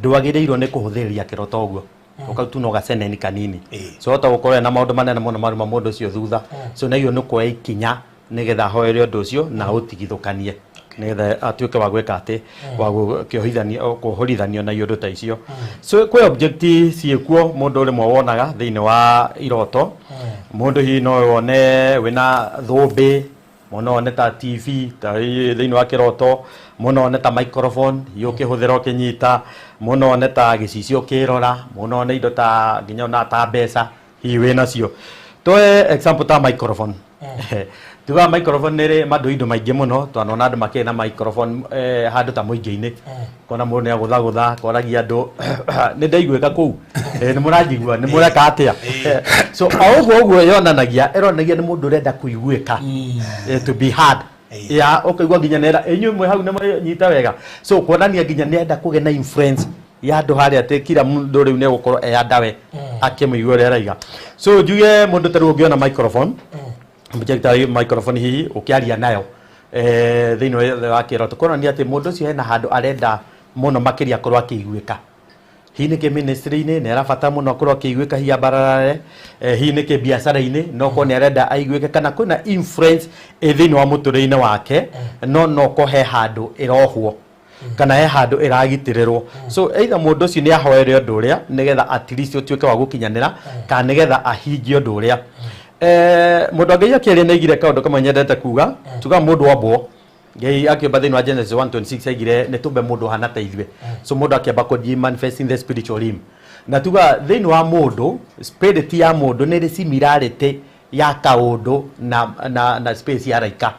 ndwagĩrĩirwo nĩ kũhũthĩrĩria kĩroto ũguo, ũkau tu no gaceneni kanini. So hota gũkorwo na maũndũ manene mũno maruma mũndũ ũcio thutha, so na iyo nĩ kuoya ikinya nĩgetha ahoere ũndũ ũcio na ũtigithũkanie, nĩgetha atuĩke wa gwĩka atĩ wa gũkĩohithanio kũhũrithanio na iũndũ ta icio. So kwĩ object ciĩkuo mũndũ rĩmwe wonaga thĩinĩ wa iroto. Mũndũ hihi no wone wĩna thũmbĩ, mũno one ta TV ta thĩinĩ wa kĩroto, mũno one ta microphone hihi ũkĩhũthĩra ũkĩnyita, mũno one ta gĩcicio ũkĩrora, mũno one indo ta nginya ona ta mbeca hihi wĩ nacio. Toe example ta microphone, tugaga microphone nĩ ĩrĩ mandũ indo maingĩ mũno. Twanona andũ makĩrĩ na microphone handũ ta mũingĩ-inĩ, kona mũndũ nĩ agũthagũtha koragia andũ, "Nĩ ndaiguĩka kũu? Nĩ mũranjigua? Nĩ mũreka atĩa?" So o ũguo ũguo yonanagia, ĩronanagia nĩ mũndũ ũrenda kũiguĩka, to be heard, ya ũkaigua nginya nera inyuĩ mwĩ hau nĩ mũnyita wega. So kuonania nginya nĩenda kũgĩa na influence ya andũ harĩa, atĩ kila mũndũ rĩu nĩ egũkorwo e andawe akĩmũigua ũrĩa araiga. So njuge mũndũ ta rĩu ũngĩona microphone, object ta microphone hihi ũkĩaria nayo thĩinĩ wa kĩroto, kuonania atĩ mũndũ ũcio hena handũ arenda mũno makĩria akorwo akĩiguĩka. Hihi nĩ kĩ ministry-inĩ nĩ arabatara mũno akorwo akĩiguĩka, hihi ambararare, hihi nĩ kĩ biacara-inĩ no korwo nĩ arenda aiguĩke, kana kwĩna influence ĩ thĩinĩ wa mũtũrĩre-inĩ wake, no ko he handũ ĩrohwo kana he handũ ĩragitĩrĩrwo. So either mũndũ ũcio nĩ ahoere ũndũ ũrĩa nĩgetha at least ũtuĩke wa gũkinyanĩra, kana nĩgetha ahingie ũndũ ũrĩa. Mũndũ wa Ngai akĩaria nĩ aigire kaũndũ kamwe nyendete kuga. Tuga mũndũ wambwo Ngai akĩũmba thĩinĩ wa Genesis 1:26, aigire nĩ tũmbe mũndũ ũhana ta ithuĩ. So mũndũ akĩamba kũ manifest in the spiritual realm, na tuga thĩinĩ wa mũndũ, spirit ya mũndũ nĩ ĩrĩ similarity ya kaũndũ na space ya raika.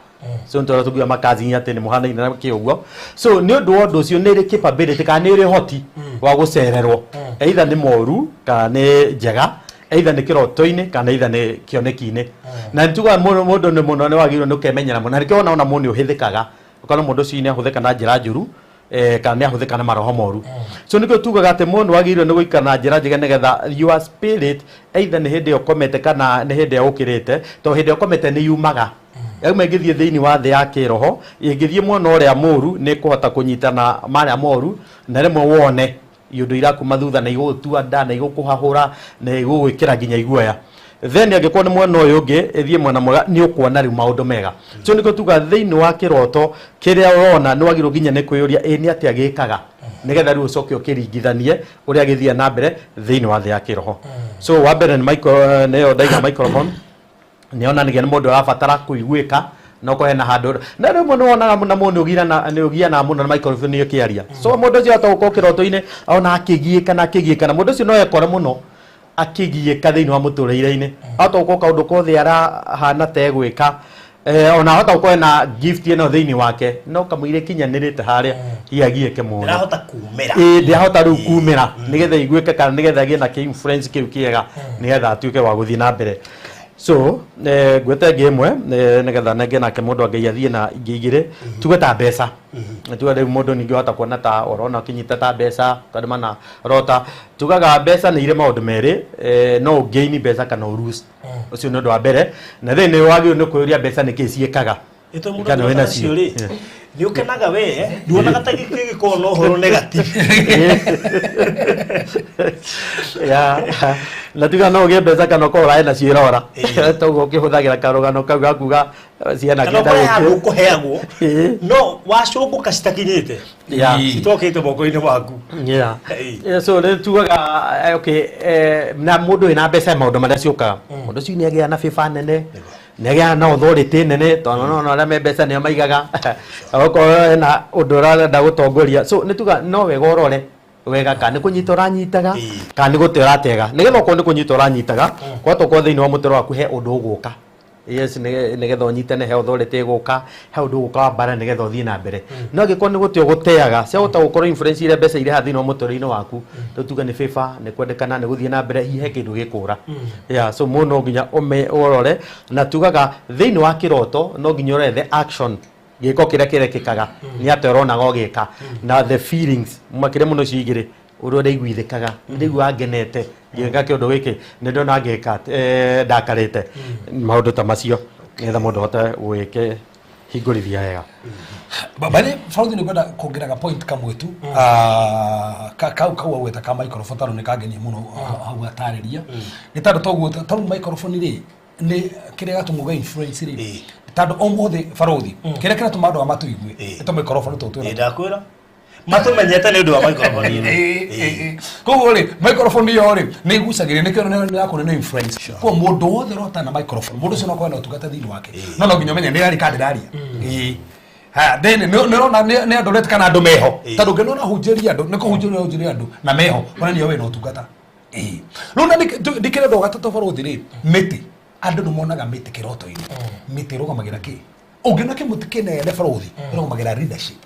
So nĩ tũrĩa makazi atĩ nĩ mũhanaine na kĩ ũguo. So nĩ ũndũ wa ũndũ ũcio nĩ ĩrĩ capability kana nĩ ĩrĩ ũhoti wa gũcererwo, either nĩ moru kana nĩ njega, either nĩ kĩroto-inĩ kana either nĩ kĩoneki-inĩ. Na nĩ tugaga mũndũ mũndũ nĩ mũno nĩ wagĩrĩirwo nĩ ũkemenyera mũno, na nĩkĩo wona ona mũndũ nĩ ũhĩthĩkaga, ũkona mũndũ ũcio nĩ ahũthĩka na njĩra njũru, kana nĩ ahũthĩka na maroho moru. So nĩkĩo tugaga atĩ mũndũ wagĩrĩirwo nĩ gũikara na njĩra njega, nĩgetha your spirit, either nĩ hĩndĩ ĩyo ũkomete kana nĩ hĩndĩ ĩyo ũkĩrĩte, tondũ hĩndĩ ĩyo ũkomete nĩ yumaga yauma ĩngĩthiĩ thĩinĩ wa thĩ ya kĩroho, ĩngĩthiĩ mwena ũrĩa mũru nĩ ĩkũhota kũnyitana marĩa moru, na rĩmwe wone iũndũ irakuma thutha na igũgũtua nda na igũkũhahũra na igũgwĩkĩra nginya iguoya. Then angĩkorwo nĩ mwena ũyũ ũngĩ ĩthiĩ mwena mwega, nĩ ũkuona rĩu maũndũ mega. So nĩkĩo tuga thĩinĩ wa kĩroto kĩrĩa ũrona nĩ wagĩrĩirwo nginya nĩ kwĩyũria ĩ nĩ atĩa gĩkaga, nĩgetha rĩu ũcoke ũkĩringithanie ũrĩa gĩthiaga na mbere thĩinĩ wa thĩ ya kĩroho. So wa mbere nĩ micro, nĩyo ndaiga microphone, nĩ onanagia nĩ mũndũ ũrabatara kũiguĩka, no ko hena handũ na rĩmwe nĩ wonaga na mũndũ nĩ ũgianaga mũno na microphone ĩkĩaria. So mũndũ ũcio ahota gũkorwo kĩroto-inĩ ona akĩgiĩka na akĩgiĩka, na mũndũ ũcio no ekore mũno akĩgiĩka thĩinĩ wa mũtũrĩre-inĩ. Ahota gũkorwo kaũndũ kothe arahana ta egwĩka, ona ahota gũkorwo na gift ĩno thĩinĩ wake, no kamũira ĩkinyanĩrĩte harĩa hihi agiĩke mũno. Ndĩrahota kumĩra. Ĩĩ, ndĩahota rĩu kumĩra nĩgetha iguĩke kana nĩgetha agĩe na kĩ-influence kĩu kĩega nĩgetha atuĩke wa gũthiĩ na mbere. So ngwete ĩngĩ ĩmwe, nĩgetha nenge nake mũndũ wa Ngai athiĩ na ingĩ igĩrĩ. Tuge ta mbeca, tuge rĩu mũndũ ningĩ wahota kuona ta ũrona ũkĩnyita ta mbeca tondũ mana rota. Tugaga mbeca nĩ irĩ maũndũ merĩ, no ũgain mbeca kana ũ lose. Ũcio nĩ ũndũ wa mbere. Na then nĩ wagĩrĩirwo nĩ kwĩyũria mbeca nĩ kĩĩ ciĩkaga. Ĩtũ mũndũ Kana wĩna nacio rĩ, cio. nĩ ũkenaga we, nduonaga ta gĩkoragwo na ũhoro negative. Ya, na tiga no ũgĩe mbeca kana ũkorwo ũrarĩ nacio irora. Ĩĩ. Toguo ũkĩhũthagĩra karũgano kau ga kuga ciana Kana kĩenda ũkore handũ gũkĩ. ũkũheagwo, Ĩĩ. no wacũngũka citakinyĩte. Ya. Citokĩte moko-inĩ maku. Yeah. Ĩĩ. Yeah, so rä tugaga okay, na må ndå wä na mbeca maå ndå marä a ciåkaga må ndå å cio nä agä na bĩba nene nä agä na authority nene tondå no arä a me mbeca nĩo maigaga okorwo hena å ndå ũrenda gå tongoria so nä tuga no wega ũrore wega kana nä kå nyita å ranyitaga Ĩĩ. kana nä gå te å ratega nä getha okorwo nä kå nyita å ranyitaga kwata okorwo thä inä wa må tero waku he å ndå å gå ka yes nĩgetha ũnyitane he authority ĩgũka, he ũndũ ũgũka wa mbara nĩgetha ũthiĩ na mbere. No angĩkorwo nĩ gũte ũgũteaga, ciahota gũkorwo influence iria mbeca irehaga thĩinĩ wa mũtũrĩre-inĩ waku, rĩu tuge nĩ favor, nĩ kwendekana, nĩ gũthiĩ na mbere, hihi he kĩndũ gĩkũra. Yeah, so mũndũ no nginya ũrore, na tugaga thĩinĩ wa kĩroto no nginya ũrore the action, gĩko kĩrĩa kĩrekĩkaga, nĩ atĩa ũronaga ũgĩka, na the feelings, makĩria mũno icio igĩrĩ, ũrĩa ũraiguithĩkaga, nĩ ndĩraiguaga ngenete ngĩka kĩũndũ gĩkĩ, nĩ ndona ngĩka ndakarĩte, maũndũ ta macio nĩgetha mũndũ ahote gwĩkĩhingũrithia wega. Bale Faudhi nĩ ngwenda kuongerera point kamwe tu. Kau kau agweta ka microphone tondũ nĩ kangenia mũno hau atarĩria nĩ tondũ toguo tondũ microphone rĩ nĩ kĩrĩa gatũmũga influence rĩ Ĩĩ. tondũ ũmũthĩ barothi kĩrĩa kĩratũma andũ aya matũigue Ĩĩ. nĩ tũ microphone tũtũ Ĩĩ, ndakwĩra matũmenyete nĩ ũndũ wa microphone ĩno. Ĩĩ. Koguo rĩ microphone ĩyo rĩ nĩ igucagĩrĩria nĩkĩo nĩ yakũnene nĩ influence. Koguo mũndũ wothe ũrotana na microphone mũndũ ũcio no akorwo na ũtungata thĩinĩ wake no no nginya ũmenye nĩ raria kana ndĩraria. Ĩĩ. Ha, then nĩ ũrona nĩ andũ ũreta kana andũ meho tondũ ũngĩona ũrahunjĩria andũ nĩ kũhunjĩria ũrahunjĩria andũ na meho onania wĩna ũtungata. Ĩĩ. Rĩu na ndikĩrenda ũgatatũ barũthi rĩ mĩtĩ andũ nĩ monaga mĩtĩ kĩroto-inĩ mĩtĩ ĩrũgamagĩra kĩ ũngĩona kĩmũtĩ kĩnene barũthi ĩrũgamagĩra leadership.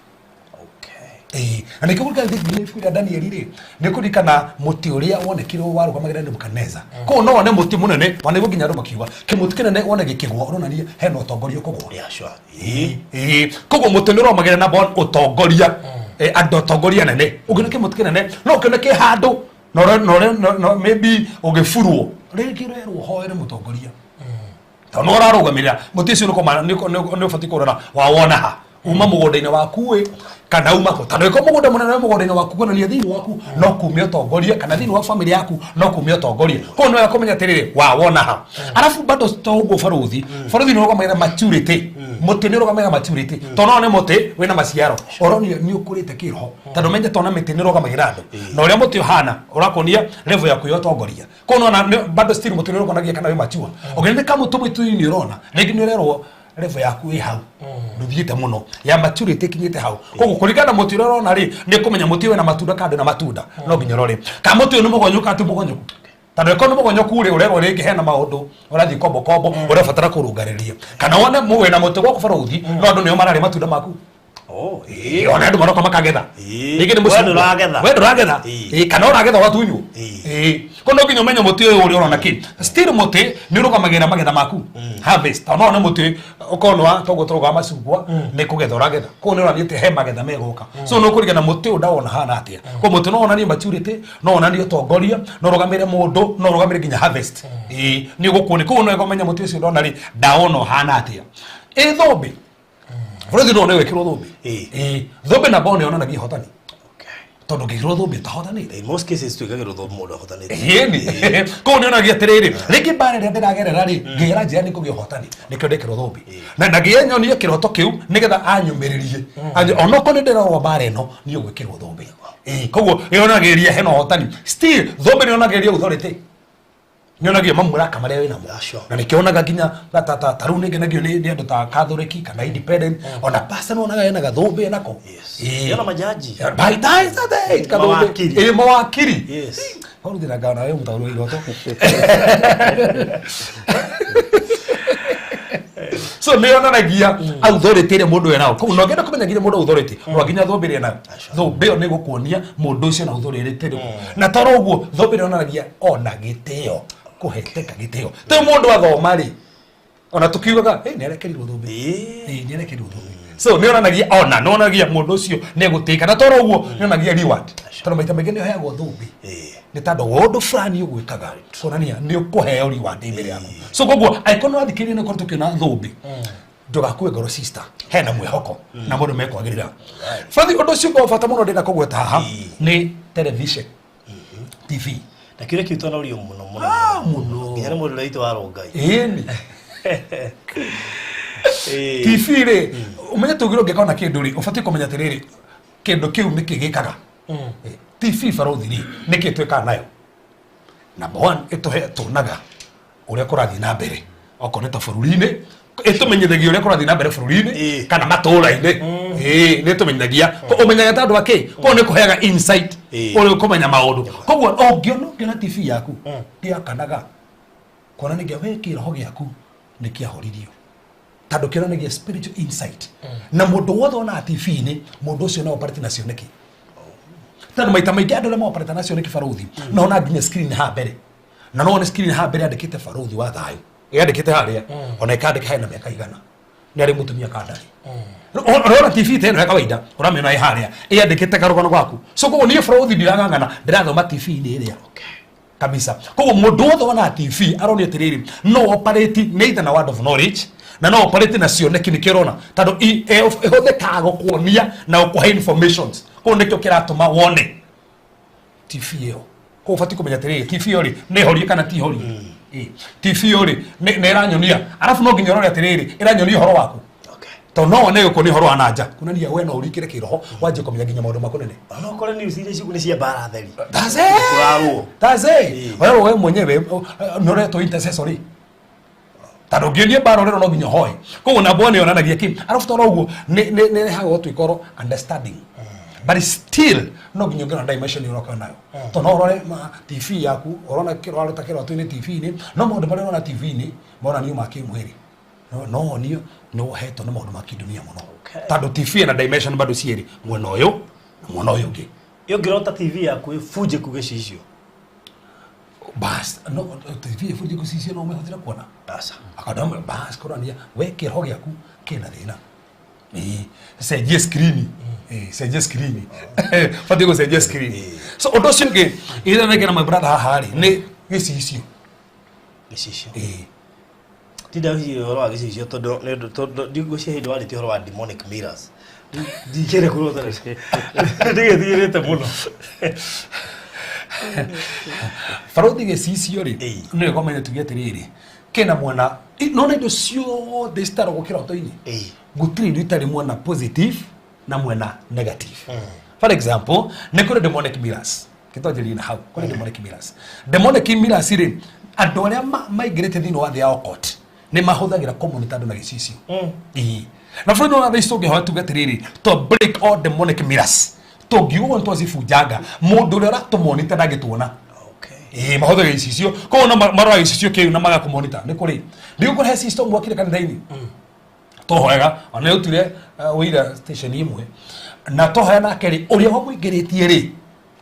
Ĩĩ, na nĩkĩo kũririkana thĩinĩ wa ibuku rĩa Danieli rĩ nĩ kũririkana mũtĩ ũrĩa wonekire warũgamagĩra Nebukadneza. Koguo no wone mũtĩ mũnene wanaigua nginya andũ makiuga kĩmũtĩ kĩnene wone gĩkĩgũa ũronania hena ũtongoria ũkũgũa. Yeah, sure. Ĩĩ, ĩĩ. Koguo mũtĩ nĩ ũrũgamagĩrĩra number one ũtongoria. Andũ atongoria anene ũngĩona kĩmũtĩ kĩnene no ũkĩone kĩ handũ na maybe ũgĩburwo rĩngĩ ũrerwo ũhoere mũtongoria tondũ nĩ ũrarũgamĩrĩra mũtĩ ũcio nĩ ũbatiĩ kũrora wawona ha uma mũgũnda-inĩ waku ĩ kana uma kũ tondũ ĩkorwo mũgũnda mũnene wĩ mũgũnda-inĩ waku kuonania thĩinĩ waku no kumia ũtongoria kana thĩinĩ wa famĩlĩ yaku no kumia ũtongoria koguo nĩ wega kũmenya atĩrĩrĩ wawona ha arabu bado to ũguo barũthi barũthi nĩ ũrũgamagĩrĩra maturity mũtĩ nĩ ũrũgamagĩrĩra maturity tondũ no nĩ mũtĩ wĩna maciaro ũronio nĩ ũkũrĩte kĩroho tondũ menye tona mĩtĩ nĩ ũrũgamagĩrĩra andũ na ũrĩa mũtĩ ũhana ũrakuonia level yaku ya ũtongoria koguo nona bado still mũtĩ nĩ ũrũganagia kana wĩ mature ũngĩona nĩ kamũtĩ mũtĩ-inĩ ũrona rĩngĩ nĩ ũrerwo level yaku ĩ hau ndũthiĩte mũno ya maturity ĩkinyĩte hau koguo kũringana na mũtĩ ũrĩa ũrona rĩ nĩ kũmenya mũtĩ wĩna matunda kana ndũrĩ na matunda no nginya ũrore kana mũtĩ ũyũ nĩ mũgonyoku kana ti mũgonyoku tondũ ĩkorwo nĩ mũgonyoku rĩ ũrerwo rĩngĩ hena maũndũ ũrathiĩ kombo kombo ũrabatara kũrũngarĩria kana wone wĩna mũtĩ gwaku barũthi no andũ nĩo mararĩa matunda maku. Oh, Ĩĩ, ona andũ maroka makagetha. Ĩĩ. Rĩngĩ nĩ We mũcungwa. ndũragetha. We ndũragetha. Ĩĩ. Ĩĩ, kana ũragetha ũgatunywo. Ĩĩ. Ĩĩ. Koguo no nginya ũmenye mũtĩ ũyũ ũrĩa ũrona kĩ still mũtĩ nĩ ũrũgamagĩrĩra magetha maku harvest tondũ no wone mũtĩ ũkorwo nĩ wa toguo tũrauga wa macungwa nĩ kũgetha ũragetha koguo nĩ ũrathiĩ atĩ he magetha megũka so nĩ ũkũringana mũtĩ ũyũ ndawona hana atĩa koguo mũtĩ no wonanie maturity no wonanie ũtongoria no ũrũgamĩrĩre mũndũ no ũrũgamĩrĩre nginya harvest. Ĩĩ, nĩ ũgũkuonia koguo no wega ũmenye mũtĩ ũcio ndona rĩ ndawona ũhana atĩa. Ĩ thũmbĩ bũrũri no nĩ wĩkĩrwo thũmbĩ. Ĩĩ. Ĩĩ, thũmbĩ namba one yonanagia ihotani tondũ ũngĩkĩrwo thũmbĩ ũtahotanĩte. In most cases twĩkagĩrwo thũmbĩ mũndũ ahotanĩte. Ĩni koguo nĩ onagia atĩrĩrĩ rĩngĩ mbara ĩrĩa ndĩragerera rĩ ngĩra njĩra nĩ kũgĩa ũhotani nĩkĩo ndekĩrwo thũmbĩ na ngĩye nyonie kĩroto kĩu nĩgetha anyũmĩrĩrie onokorwo nĩ ndĩrarũa mbara ĩno niĩ ũgwĩkĩrwo thũmbĩ. Ĩĩ, koguo yonagĩrĩria hena ũhotani still thũmbĩ nĩ yonagĩrĩria authority nyonagia mamũraka marĩa wĩnamo. Yeah, sure. Na nĩkĩonaga nginya ta rĩu nĩngenagio nĩ andũ ta Catholic kana independent ona pastor nĩwonaga ena gathũmbĩ enako. Yes. Ĩĩ. Yona majaji. Yeah, by time that gathũmbĩ. Mawakiri. Ĩĩ, mawakiri. Yes. Hau nawe mũtaũri wa iroto so nĩ yonanagia authority ĩrĩa mũndũ enayo koguo no ngenda kũmenya nginya mũndũ authority no nginya thũmbĩ ĩrĩa enayo thũmbĩ ĩyo nĩ gũkuonia mũndũ ũcio na authority ĩrĩkũ na toro ũguo thũmbĩ ĩrĩa yonanagia ona gĩtĩo kũheteka gĩtĩo tĩ mũndũ athoma rĩ ona tukiugaga hey, nĩ arekerirwo thũmbĩ. Ĩĩ. Ĩĩ, nĩ arekerirwo thũmbĩ so nĩ yonanagia ona nĩ yonanagia mũndũ ũcio nĩ egũtĩĩka na toro ũguo nĩ yonanagia reward tondũ maita maingĩ nĩ ũheagwo thũmbĩ Ĩĩ. nĩ tondũ wa ũndũ fulani ũgwĩkaga kuonania nĩ ũkũheo reward mbere yaku so koguo angĩkorwo nĩ wathikĩrĩria nĩ ũkorwo tũkĩona thũmbĩ Ndũgakue ngoro, sister, hena mwĩhoko na mũndũ mekwagĩrĩra. Bathi ũndũ ũcio wa bata mũno ndĩrenda kũgweta haha nĩ television, TV. Na kĩũria kĩu twanorio mũno mũno. Ah, mũno. Nginya nĩ mũndũ ũrĩa witũ wa Rongai. Ĩni. TV rĩ, ũmenye tũgĩrwo ũngĩkona kĩndũ rĩ, ũbatiĩ kũmenya atĩrĩrĩ, kĩndũ kĩu nĩkĩ gĩkaga. TV, barothi, rĩ, nĩkĩ twĩkaga nayo? Number one, ĩtũhe tuonaga ũrĩa kũrathiĩ na mbere, okorwo nĩ ta bũrũri-inĩ, ĩtũmenyithagia ũrĩa kũrathiĩ na mbere bũrũri-inĩ kana matũũra-inĩ. Ĩĩ, nĩ ĩtũmenyithagia. Ũmenyaga ta andũ akĩ koguo nĩ kũheaga insight ũrĩa ũkũmenya maũndũ. Koguo ũngĩona TV yaku ndĩakanaga, kuonanagia we kĩroho gĩaku nĩ kĩahoririo, tondũ kĩonanagia spiritual insight. Na mũndũ wothe wonaga TV-inĩ, mũndũ ũcio no operate na cioneki, tondũ maita maingĩ andũ arĩa maoperate na cioneki, barothi, no ona nginya screen haha mbere, na no one screen haha mbere yandĩkĩte "Barothi wa Thayũ", yandĩkĩte harĩa, ona ĩkandĩka hena mĩaka igana nĩ arĩ mũtumia kandarĩ. Ũrona TV ta ĩno ya kawaida, ũramĩona ĩ harĩa ĩyandĩkĩte karũgano gaku. So koguo niĩ barothi ndirang'ang'ana, ndĩrathoma TV-inĩ ĩrĩa kabisa. Koguo mũndũ wothe wonaga TV aronio atĩrĩrĩ, no operate nĩ either na word of knowledge na no operate na cioneki. Nĩkĩo ũrona tondũ ĩhũthĩkaga gũkuonia na gũkũhe informations. Koguo nĩkĩo kĩratũma wone TV ĩyo. Koguo ũbatiĩ kũmenya atĩrĩrĩ, TV ĩyo rĩ, nĩ horie kana ti horie? TV ĩyo rĩ, nĩ ĩranyonia? Arabu no nginya ũrore atĩrĩrĩ, ĩranyonia ũhoro waku? Tondũ no wone gũkũ nĩ ũhoro wa nanja, kuonania we no ũrikĩre kĩroho, wanjie kũmenya nginya maũndũ maku nene. Ona ũkore news iria ciugu nĩ cia mbara theri. That's it. Kũrarũo. That's it. Wewe mwenyewe nĩ ũretwo intercessory, tondũ ũngĩonia mbara ũrĩro no nginya ũhoe. Koguo namba one yonanagia kĩ? Arabu toro ũguo nĩ ĩrehaga ũtuĩka oro understanding, but still no nginya ũngĩona dimension ũroka nayo, tondũ no ũrore ma TV yaku, ũrona kĩrwaruta kĩroto-inĩ TV-inĩ, no maũndũ marĩa ũrona TV-inĩ monanio ma kĩmwĩrĩ, no wonio nĩ wohetwo nĩ maũndũ ma kĩndunia mũno, tondũ TV ĩna dimension bado cierĩ, mwena ũyũ na mwena ũyũ ũngĩ. Ĩ ũngĩrota TV yaku ĩbunjĩku gĩcicio? Bas, no TV ĩbunjĩku cicio no ũmĩhũthĩre kuona? Aca. Akadama bas kũrania we kĩroho gĩaku kĩna thĩna. Ĩĩ, cenjie screen. Ĩĩ, cenjie screen, batiĩ gũcenjia screen. So ũndũ ũcio ũngĩ ĩrĩa nengera my brother haha rĩ, nĩ gĩcicio. Gĩcicio. Ĩĩ. Tinda hihi ũhoro wa gĩcicio, tondũ nĩ ũndũ tondũ ndigwĩciria hĩndĩ warĩtie ũhoro wa demonic mirrors ndikĩrĩ kũrota ndigĩtigĩrĩte mũno. Barothi, gĩcicio rĩ, nĩ wega ũmenye, tuge atĩrĩrĩ, kĩna mwena nona indo ciothe citaragwo kĩroto-inĩ, gũtirĩ indo itarĩ mwena positive na mwena negative. For example, nĩ kũrĩ demonic mirrors. Kĩtwanjĩrĩrie na hau, kũrĩ demonic mirrors. Demonic mirrors rĩ, andũ arĩa maingĩrĩte thĩinĩ wa thĩ ya occult nĩ mahũthagĩra kũmonitor andũ na gĩcicio. Ĩĩ. Na bũrũri wa thaa ici tũngĩhoya tuge atĩrĩrĩ, to break all demonic mirrors, tũngiuga ũguo nĩtwacibunjanga, mũndũ ũrĩa ũratũmonita ndangĩtuona. Ĩĩ, mahũthagĩra gĩcicio. Koguo no marora gĩcicio kĩu na magakũmonita. Nĩ kũrĩ ndigũkũrehe system gwakire kanitha-inĩ tũhoyaga, ona nĩ ũtire ũira station ĩmwe na tũhoya nake rĩ, ũrĩa wamũingĩrĩtie rĩ,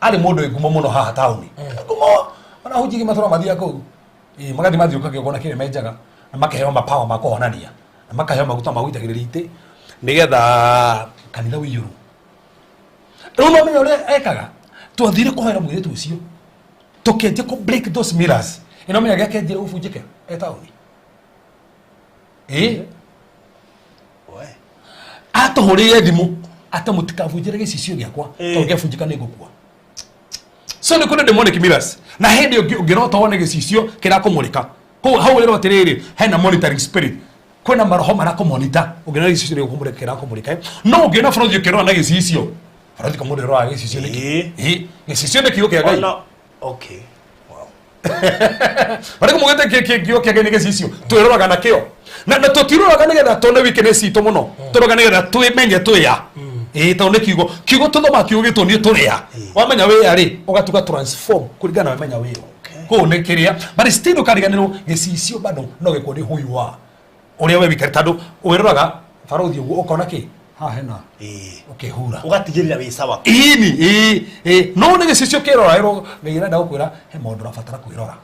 arĩ mũndũ wĩ ngumo mũno haha taũni, ngumo ona hunjigi matũra mathiaga kũu. Ĩĩ, magathiĩ mathiũka kĩgongona kĩrĩa menjaga na makaheo mapawa ma kũhonania na makaheo maguta ma gũitagĩrĩria itĩ nĩgetha kanitha ũiyũrwo. Rĩu no menya ũrĩa ekaga, twathire kũhoera mũirĩtu ũcio, tũkĩanjia kũ break those mirrors. Ĩno menya gĩakĩanjia gũbunjĩka e taũni. Ĩĩ, atũhũrĩire thimũ atĩ mũtikabunjĩre gĩcicio gĩakwa, tondũ gĩabunjĩka nĩ ngũkua. So nĩ kũrĩ demonic mirrors, na hĩndĩ ũngĩrota wone gĩcicio kĩrakũmũrĩka kũu hau, ũrerwo atĩrĩrĩ, hena monitoring spirit, kwĩna maroho marakũmonita. Ũngĩona gĩcicio gĩkũmũrĩka, kĩrakũmũrĩka, no ũngĩona barothi ũkĩrora na gĩcicio, barothi kamũndũ ĩroraga gĩcicio nĩkĩ? Ĩĩ, gĩcicio nĩ kiugo kĩa Ngai. Ona okay, wow. Barä kå må gä te kiugo kä Ngai nä gä cicio twä roraga nakĩo, na tũtiroraga nĩgetha tuone weakness itũ mũno, tũroraga nĩgetha twĩmenye twĩya. Ĩĩ, tondũ nĩ kiugo tũthomaga, kiugo gĩtuonie tũrĩa. Wamenya wĩya rĩ, ũgatuka transform kũringana na wamenya wĩyo kũu nĩ kĩrĩa. But still ũkariganĩrwo gĩcicio bado no gĩkuonie who you are, ũrĩa we wikare, tondũ wĩroraga barothi ũguo ũkona kĩ haha hena ũkĩhura. Ũgatigĩrĩra wĩ sawa. Ĩni, ĩĩ ĩĩ, no nĩ gĩcicio kĩrora ĩro Ngai ĩrenda gũkwĩra he maũndũ ũrabatara kwĩrora.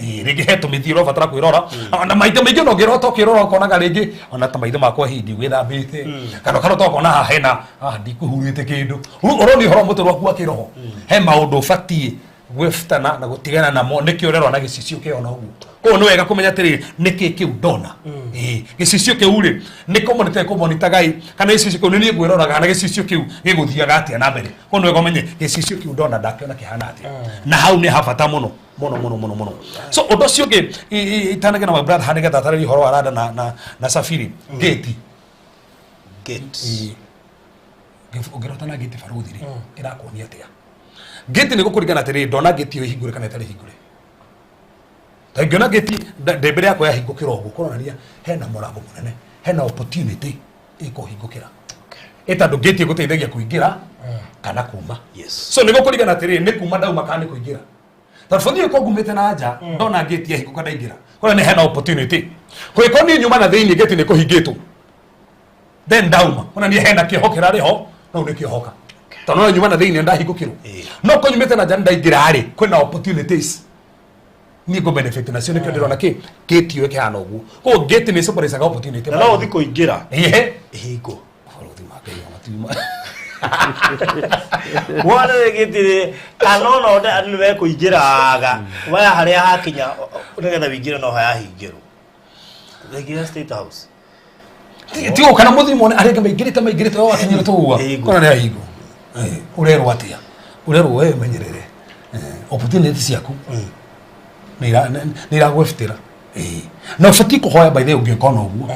Ĩĩ, rĩngĩ he tũmĩthiĩ ũrabatara kwĩrora. Na maita maingĩ ona ũngĩrota ũkĩrora ũkonaga rĩngĩ ona ta maitho makwa hindi gwĩthambĩte, kana ũkarota ũkona haha hena haha ndikũhurĩte kĩndũ. Rĩu ũronia ũhoro mũtwe waku wa kĩroho, he maũndũ ũbatiĩ Gwĩbutana na gũtigana namo nĩkĩo ũrerwo na gĩcicio kĩona ũguo. Koguo nĩ wega kũmenya atĩrĩrĩ, nĩkĩ kĩu ndona. Ĩĩ, gĩcicio kĩu rĩ nĩ kũmonita kũmonitaga kana gĩcicio kĩu nĩ niĩ ngwĩroraga na gĩcicio kĩu gĩgũthiaga atĩa na mbere. Koguo nĩ wega ũmenye gĩcicio kĩu ndona ndakĩona kĩhana atĩa, na hau nĩ habata mũno mũno mũno mũno mũno. So ũndũ ũcio ũngĩ itanagĩa na my brother haha nĩgetha atarĩrie ũhoro wa rada na safiri gate. Gate. Ĩĩ. Ũngĩrota na gate, baruthi rĩ, ĩrakuonia atĩa gate? Nĩ gũkũringana atĩrĩrĩ, ndona gate ĩyo ĩhingũre kana ĩtarĩ hingũre. Ta ingĩona gate ndĩ mbere yakwa yahingũkĩra ũguo, kũronania hena mũrango mũnene, hena opportunity ĩkũhingũkĩra, ĩ tondũ gate ĩgũteithagia kũingĩra kana kuma. So nĩ gũkũringana atĩrĩrĩ, nĩ kuma ndauma kana nĩ kũingĩra. Tondũ bũthi ũyũ ngumĩte na nja, ndona gate yahingũka ndaingĩra, kũrĩa nĩ hena opportunity. Kũngĩkorwo niĩ nyuma na thĩinĩ, gate nĩ kũhingĩtwo, then ndauma, onania hena kĩoho kĩrarĩ ho, no nĩ kĩohoka tondũ no nyuma na thĩinĩ ndahingũkĩrwo. No ko nyumĩte na nja ndaingĩra rĩ, kwĩna opportunities niĩ ngũ benefit nacio. Nĩkĩo ndĩrona kĩ gate ĩyo ĩkĩhana ũguo. Koguo gate nĩ symbolizaga opportunity. Na no ũthi kũingĩra Ĩhĩ. ĩhingwo. Bũrũri wa Ngai wa matiuma. Wona gĩtirĩ kana ona one andũ nĩ mekũingĩraga waya harĩa hakinya nĩgetha wĩingĩre no hayahingĩrwo thengia State House. Ti kana mũthiĩ muone arĩa angĩ maingĩrĩte maingĩrĩte, we wakinyire tũgua. Ĩhingwo. Kona nĩ ahingwo. Ũrerwo atĩa? Ũrerwo we menyerere opportunity ciaku nĩ iragwĩbutĩra. Na ũbatiĩ kũhoya by the way ũngĩka ona ũguo.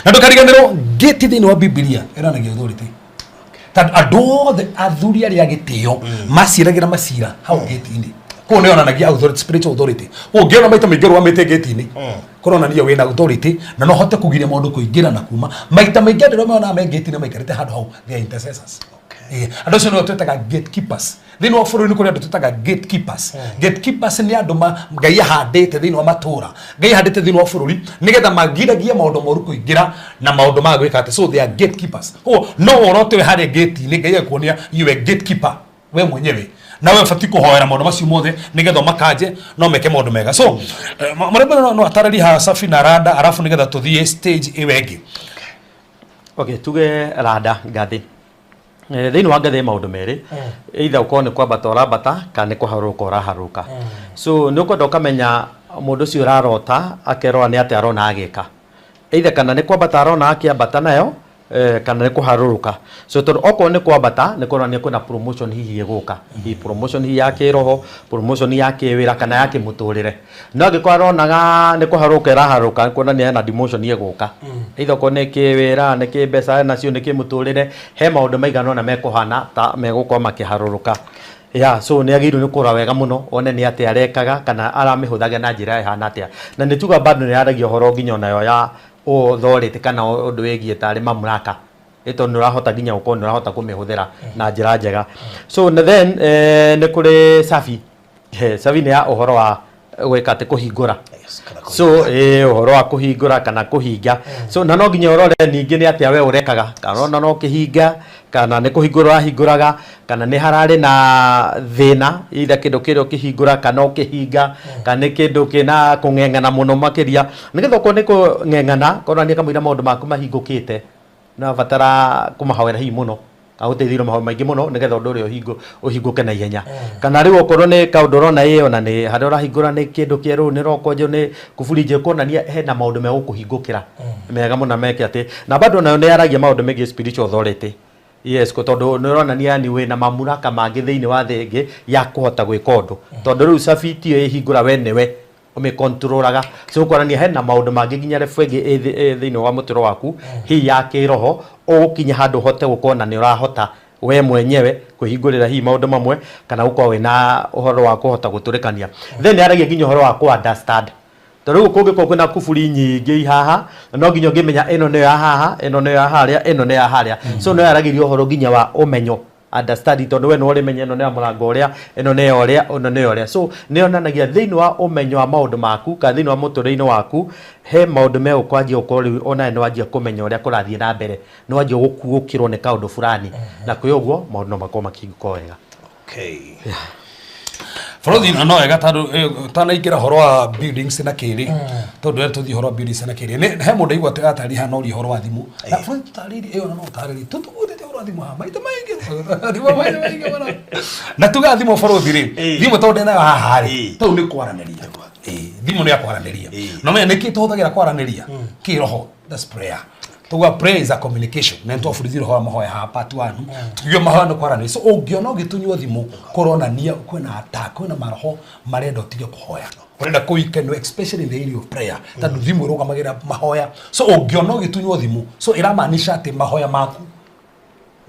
Na ndũkariganĩrwo gate thĩinĩ wa Bibilia ĩranagia authority, tondũ andũ othe athuri arĩa a gĩtĩo maciragĩra macira hau gate-inĩ. Koguo nĩ yonanagia authority, spiritual authority. Ũngĩona maita maingĩ ũrũgamĩte gate-inĩ, kũronania wĩna authority na no hote kũgiria maũndũ kũingĩra na kuma. Maita maingĩ andũ arĩa monaga me gate-inĩ maikarĩte handũ hau, they are intercessors. Andũ acio nĩo twĩtaga gatekeepers. Thĩinĩ wa bũrũri nĩ kũrĩ andũ twĩtaga gatekeepers. Gatekeepers nĩ andũ Ngai ahandĩte thĩinĩ wa matũũra, Ngai ahandĩte thĩinĩ wa bũrũri nĩgetha magiragie maũndũ moru kũingĩra na maũndũ ma gwĩka atĩ. So they are gatekeepers. Koguo no ũrote we harĩa gate-inĩ, Ngai agĩkuonia you are gatekeeper we mwenyewe, na we ũbatiĩ kũhoera maũndũ macio mothe nĩgetha ũmakanje no meke maũndũ mega. So mũrĩmũ no atarĩrie haha Safi na Rada, arabu nĩgetha tũthiĩ stage ĩyo ĩngĩ. Okay, tuge rada ngathĩ. Thĩinĩ wa ngathĩ maũndũ merĩ, either ũkorwo nĩ kwambata ũrambata kana nĩ kũharũrũka ũraharũrũka. So nĩ ũkwenda ũkamenya mũndũ ũcio ũrarota akerora nĩ atĩa arona agĩka, either kana nĩ kwambata arona akĩambata nayo kana nĩ kũharũrũka. So tondũ okorwo nĩ kwambata, nĩ kũronania kwĩna promotion hihi ĩgũka, hihi promotion hihi ya kĩroho, promotion ya kĩwĩra kana ya kĩmũtũrĩre. No angĩkorwo aronaga nĩ kũharũrũka ĩraharũrũka, nĩ kuonania hena demotion ĩgũka, either okorwo nĩ kĩwĩra, nĩ kĩmbeca nacio, nĩ kĩmũtũrĩre, he maũndũ maigana ũna mekũhana ta megũkorwo makĩharũrũka. Yeah, so nĩ agĩrĩirwo nĩ kũrora wega mũno one nĩ atĩa arekaga kana aramĩhũthagia na njĩra ĩhana atĩa. Na nĩ tuga bado nĩ yaragia ũhoro nginya onayo ya authority kana ũndũ wĩgiĩ tarĩ mamlaka, ĩ tondũ nĩ ũrahota nginya gũkorwo nĩ ũrahota kũmĩhũthĩra na njĩra njega. So na then nĩ kũrĩ sabi. Sabi nĩ ya ũhoro wa gwĩka atĩ kũhingũra. Yes, kana kũhinga. So ũhoro wa kũhingũra kana kũhinga. So na no nginya ũrore ningĩ nĩ atĩa we ũrekaga, kana ona no kĩhinga kana nĩ kũhingũra ũrahingũraga, kana nĩ hararĩ na thĩna, either kĩndũ kĩrĩa ũkĩhingũra kana ũkĩhinga, kana nĩ kĩndũ kĩna kũng'eng'ana mũno makĩria, nĩgetha okorwo nĩ kũng'eng'ana konania kamũira maũndũ maku mahingũkĩte no batara kũmahoera hihi mũno agũteithĩrĩrio mahoya maingĩ mũno nĩgetha ũndũ ũrĩa ũhingũke na ihenya. Kana rĩu okorwo nĩ kaũndũ ũrona ĩ ona nĩ harĩa ũrahingũra nĩ kĩndũ kĩerũ, nĩ roko njerũ, nĩ kuburi njerũ, kuonania hena maũndũ megũkũhingũkĩra mega mũno meke atĩ. Na bado nayo nĩ yaragia maũndũ megiĩ spiritual authority. Yes, tondũ nĩ ũronania yani wĩna mamlaka mangĩ thĩinĩ wa thĩ ĩngĩ ya kũhota gwĩka ũndũ, tondũ rĩu cabi tiyo ĩhingũra, we nĩwe ũmĩkontrolaga. So kuonania hena maũndũ mangĩ nginya level ĩngĩ ĩ thĩinĩ wa mũtũrĩre waku hihi ya kĩroho, ũgũkinya handũ ũhote gũkorwo na nĩ ũrahota we mwenyewe kwĩhingũrĩra hihi maũndũ mamwe kana gũkorwo wĩna ũhoro wa kũhota gũtũrĩkania. Then yaragia nginya ũhoro wa kũ understand, tondũ rĩu kũngĩkorwo kwĩna kuburi nyingĩ i haha, no nginya ũngĩmenya ĩno nĩyo ya haha, ĩno nĩyo ya harĩa, ĩno nĩyo ya harĩa. So no yaragĩria ũhoro nginya wa ũmenyo, understanding, tondũ we nĩwe ũrĩmenya ĩno nĩ ya mũrango ũrĩa, ĩno nĩ ya ũrĩa, ĩno nĩ ya ũrĩa. So nĩ yonanagia thĩinĩ wa ũmenyo wa maũndũ maku kana thĩinĩ wa mũtũrĩre-inĩ waku he maũndũ megũkwanjia gũkorwo rĩu onawe nĩ wanjia kũmenya ũrĩa kũrathiĩ na mbere, nĩ wanjia gũkuũkĩrwo nĩ kaũndũ fulani, na kwĩ ũguo maũndũ no makorwo makĩhingũka wega. Okay. Bũrũri no wega tondũ tanaingĩra ũhoro wa buildings na kĩrĩ, tondũ rĩrĩa tũthiĩ ũhoro wa buildings na kĩrĩ, he mũndũ aigua atĩ atarĩ hana ũria ũhoro wa thimũ na bũrũri tũtarĩrie ĩyo, na no ũtarĩrie tũtũgũthĩte ũhoro. Ũgwĩtwo thimũ haha maita maingĩ, thimũ maita maingĩ mũno. Na tuga thimũ bũrũthi rĩ, thimũ tondũ ndĩnayo haha rĩ, tau nĩ kwaranĩria. Thimũ nĩ ya kwaranĩria. Na ũmenye nĩkĩ tũhũthagĩra kwaranĩria? Kĩroho, that's prayer. Tuga prayer is a communication. Na nĩtwabundithirio ũhoro wa mahoya haha part 1. Tukiuga mahoya nĩ kwaranĩria. So ũngĩona ũgĩtunywo thimũ kũronania kwĩna attack, kwĩna maroho marenda ũtige kũhoya. Ũrenda kũikenwo especially in the area of prayer. Tondũ thimũ ĩrũgamagĩrĩra mahoya. So ũngĩona ũgĩtunywo thimũ, so ĩramaanisha atĩ mahoya maku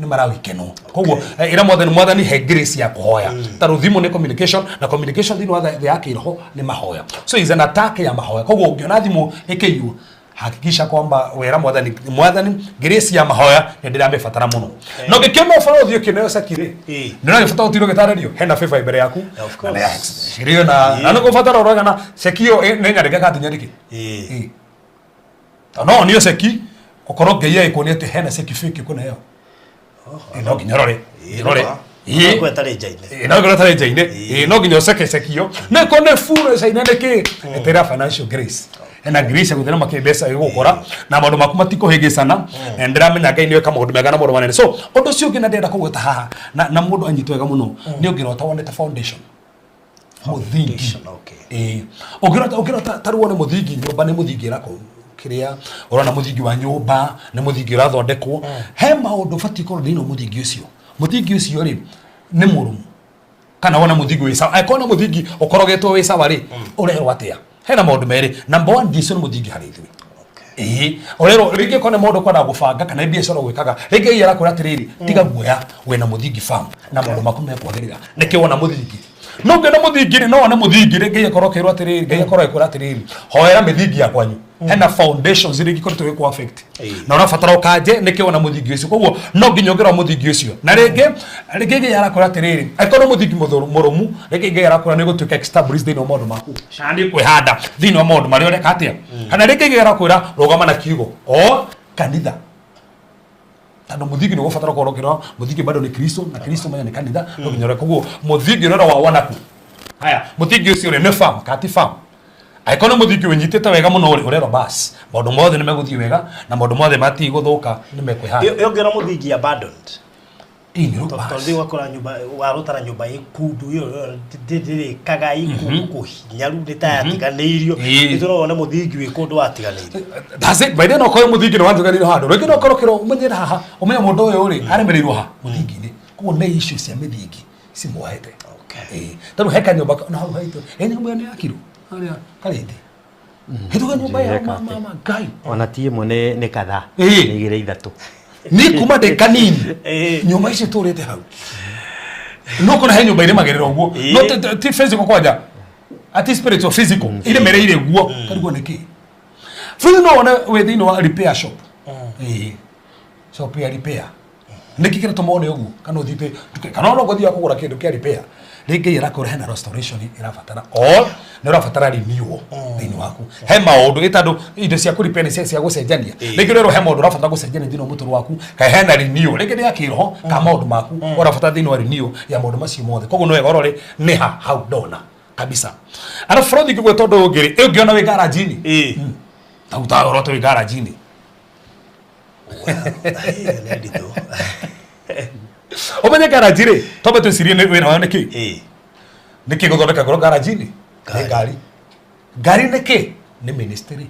nĩ marawikenwo. Koguo ĩra Mwathani, Mwathani he grace ya kũhoya. Tondũ thimũ nĩ communication, na communication thĩinĩ wa thĩ ya kĩroho nĩ mahoya. So is an attack ya mahoya. Koguo ũngĩona thimũ ĩkĩiywo, hakikisha kwamba wera Mwathani, Mwathani grace ya mahoya nĩ ndĩramĩbatara mũno. Na ũngĩkĩona ũboro ũthiĩ ũkĩneo ceki rĩ, nĩ ũragĩbatara ũtirwo ũgĩtarĩrio, hena favor mbere yaku. Of course. Na nĩ na na nĩ gũbatara ũrogana ceki ĩyo nĩ nyandĩke kana ti nyandĩke. No nĩyo ceki ũkorwo Ngai agĩkuonia atĩ hena ceki fake ũkũneo. No nginya ũrore. Ũrore. Ĩĩ. Ĩtarĩ nja-inĩ. No nginya ũtarĩ nja-inĩ. No nginya ũceke ceki ĩyo. No ĩkorwo nĩ bure caina nĩ kĩ? Ĩtĩra financial grace. Hena grace ya gũthĩra makĩmbeca ĩgũkora na maũndũ maku matikũhĩngĩcana. Na nĩndĩramenya Ngai nĩoĩ maũndũ mega na maũndũ manene. So ũndũ ũcio ũngĩ na ndĩrenda kũgweta haha na na mũndũ anyitwo wega mũno nĩ ũngĩrota wonete foundation. Mũthingi. Ũngĩrota ũngĩrota ta rĩu wone mũthingi, nyũmba nĩ mũthingi ĩrakwo kĩrĩa ũrona mũthingi wa nyũmba nĩ mũthingi ũrathondekwo, he maũndũ ũbatiĩ gũkorwo thĩinĩ wa mũthingi ũcio. Mũthingi ũcio rĩ nĩ mũrũmu kana wona mũthingi wĩ sawa? Angĩkorwo nĩ mũthingi ũkorogetwo wĩ sawa rĩ, ũrerwo atĩa? Hena maũndũ merĩ. Number one, Jesu nĩ mũthingi harĩ ithuĩ. Ĩĩ, ũrerwo rĩngĩ korwo nĩ maũndũ kwenda gũbanga kana nĩ biacara ũgwĩkaga, rĩngĩ Ngai arakwĩra atĩrĩrĩ, tiga guoya, wĩna mũthingi firm na maũndũ maku mekwagĩrĩra. Nĩkĩo wona mũthingi. No ũngĩona mũthingi rĩ, no wone mũthingi rĩ, Ngai akorwo akĩrwo atĩrĩrĩ, Ngai akorwo agĩkwĩra atĩrĩrĩ, hoera mĩthingi ya kwanyu. Hena foundations iria ingĩkoretwo igĩkũ affect. Na ũrabatara ũkanje, nĩkĩo wona mũthingi ũcio. Koguo no nginya ũngĩrora mũthingi ũcio. Na rĩngĩ, rĩngĩ Ngai arakwĩra atĩrĩrĩ, angĩkorwo nĩ mũthingi mũrũmu, rĩngĩ Ngai arakwĩra nĩ ũgũtuĩka established thĩinĩ wa maũndũ maku. Kana nĩ ũkwĩhanda thĩinĩ wa maũndũ marĩa ũreka atĩa. Kana rĩngĩ Ngai arakwĩra rũgama na kiugo o kanitha. Tondũ mũthingi nĩ ũgũbatara ũkorwo ũkĩrora mũthingi bado nĩ Kristo, na Kristo menya nĩ kanitha, no nginya ũrore. Koguo mũthingi ũrĩa wa wanaku. Haya, mũthingi ũcio rĩ nĩ firm kana ti firm? Angĩkorwo nĩ mũthingi wĩnyitĩte wega mũno rĩ, ũrerwo bas maũndũ mothe nĩ megũthiĩ wega na maũndũ mothe matigũthũka nĩ mekwĩhanda. Ĩyo ũngĩona mũthingi abandoned. Ĩĩ, nĩ bas. Tondũ ũgakora nyũmba warũtara nyũmba ĩkundu ĩyo ndĩrĩkaga ĩkundu kũhinyaru nĩ ta yatiganĩirio. Nĩ wone mũthingi wĩ kũndũ watiganĩirio. That's it. By then okorwo mũthingi nĩ watiganĩirio handũ. Rĩngĩ no ũkorwo ũkĩrwo ũmenyere haha, ũmenye mũndũ ũyũ rĩ aremereirwo ha mũthingi-inĩ. Koguo nĩ issue cia mĩthingi cimuohete. Tondũ he kanyũmba na hau haitũ, ĩ nyũmba ĩyo nĩ yakirwo harĩa Karĩndĩ. Hĩtũka nyũmba ya mama Ngai. Ona ti ĩmwe nĩ kadhaa. Nĩ igĩrĩ ithatũ. Niĩ kuma ndĩ kanini nyũmba icio tũrĩte hau. No kona he nyũmba irĩmagĩrĩra ũguo. No ti physical kwanja. Ati spiritual physical. Irĩmereire guo. Karigwo nĩ kĩ? Bũrũri no wone wĩ thĩinĩ wa repair shop. Shop ya repair. Nĩkĩ kĩratũma wone ũguo? Kana ũthiĩte kana ona ũgũthiaga kũgũra kĩndũ kĩa repair. Rĩngĩ ĩrakwĩra hena restoration ĩrabatara or nĩ ũrabatara renewal thĩinĩ waku. He maũndũ ĩ tondũ indo cia kũ repair nĩ cia gũcenjania. Rĩngĩ ũrerwo he maũndũ ũrabatara gũcenjania thĩinĩ wa mũtũrĩre waku, kana hena renewal rĩngĩ nĩ ya kĩroho kana maũndũ maku ũrabatara thĩinĩ wa renewal ya maũndũ macio mothe. Koguo nĩ wega ũrore nĩ ha hau ndona kabisa. Arabu bũrũri ngĩgwĩta ũndũ ũngĩ rĩ, ĩ ũngĩona wĩ garage-inĩ. Tau ta ũrote wĩ garage-inĩ. Nĩ nditũ. Ũmenye garage rĩ, twambe twĩcirie nĩ wĩra wayo nĩ kĩ? Nĩ kĩ gũthondeka ngoro garage-inĩ? Nĩ ngari. Ngari nĩ kĩ? Nĩ ministry.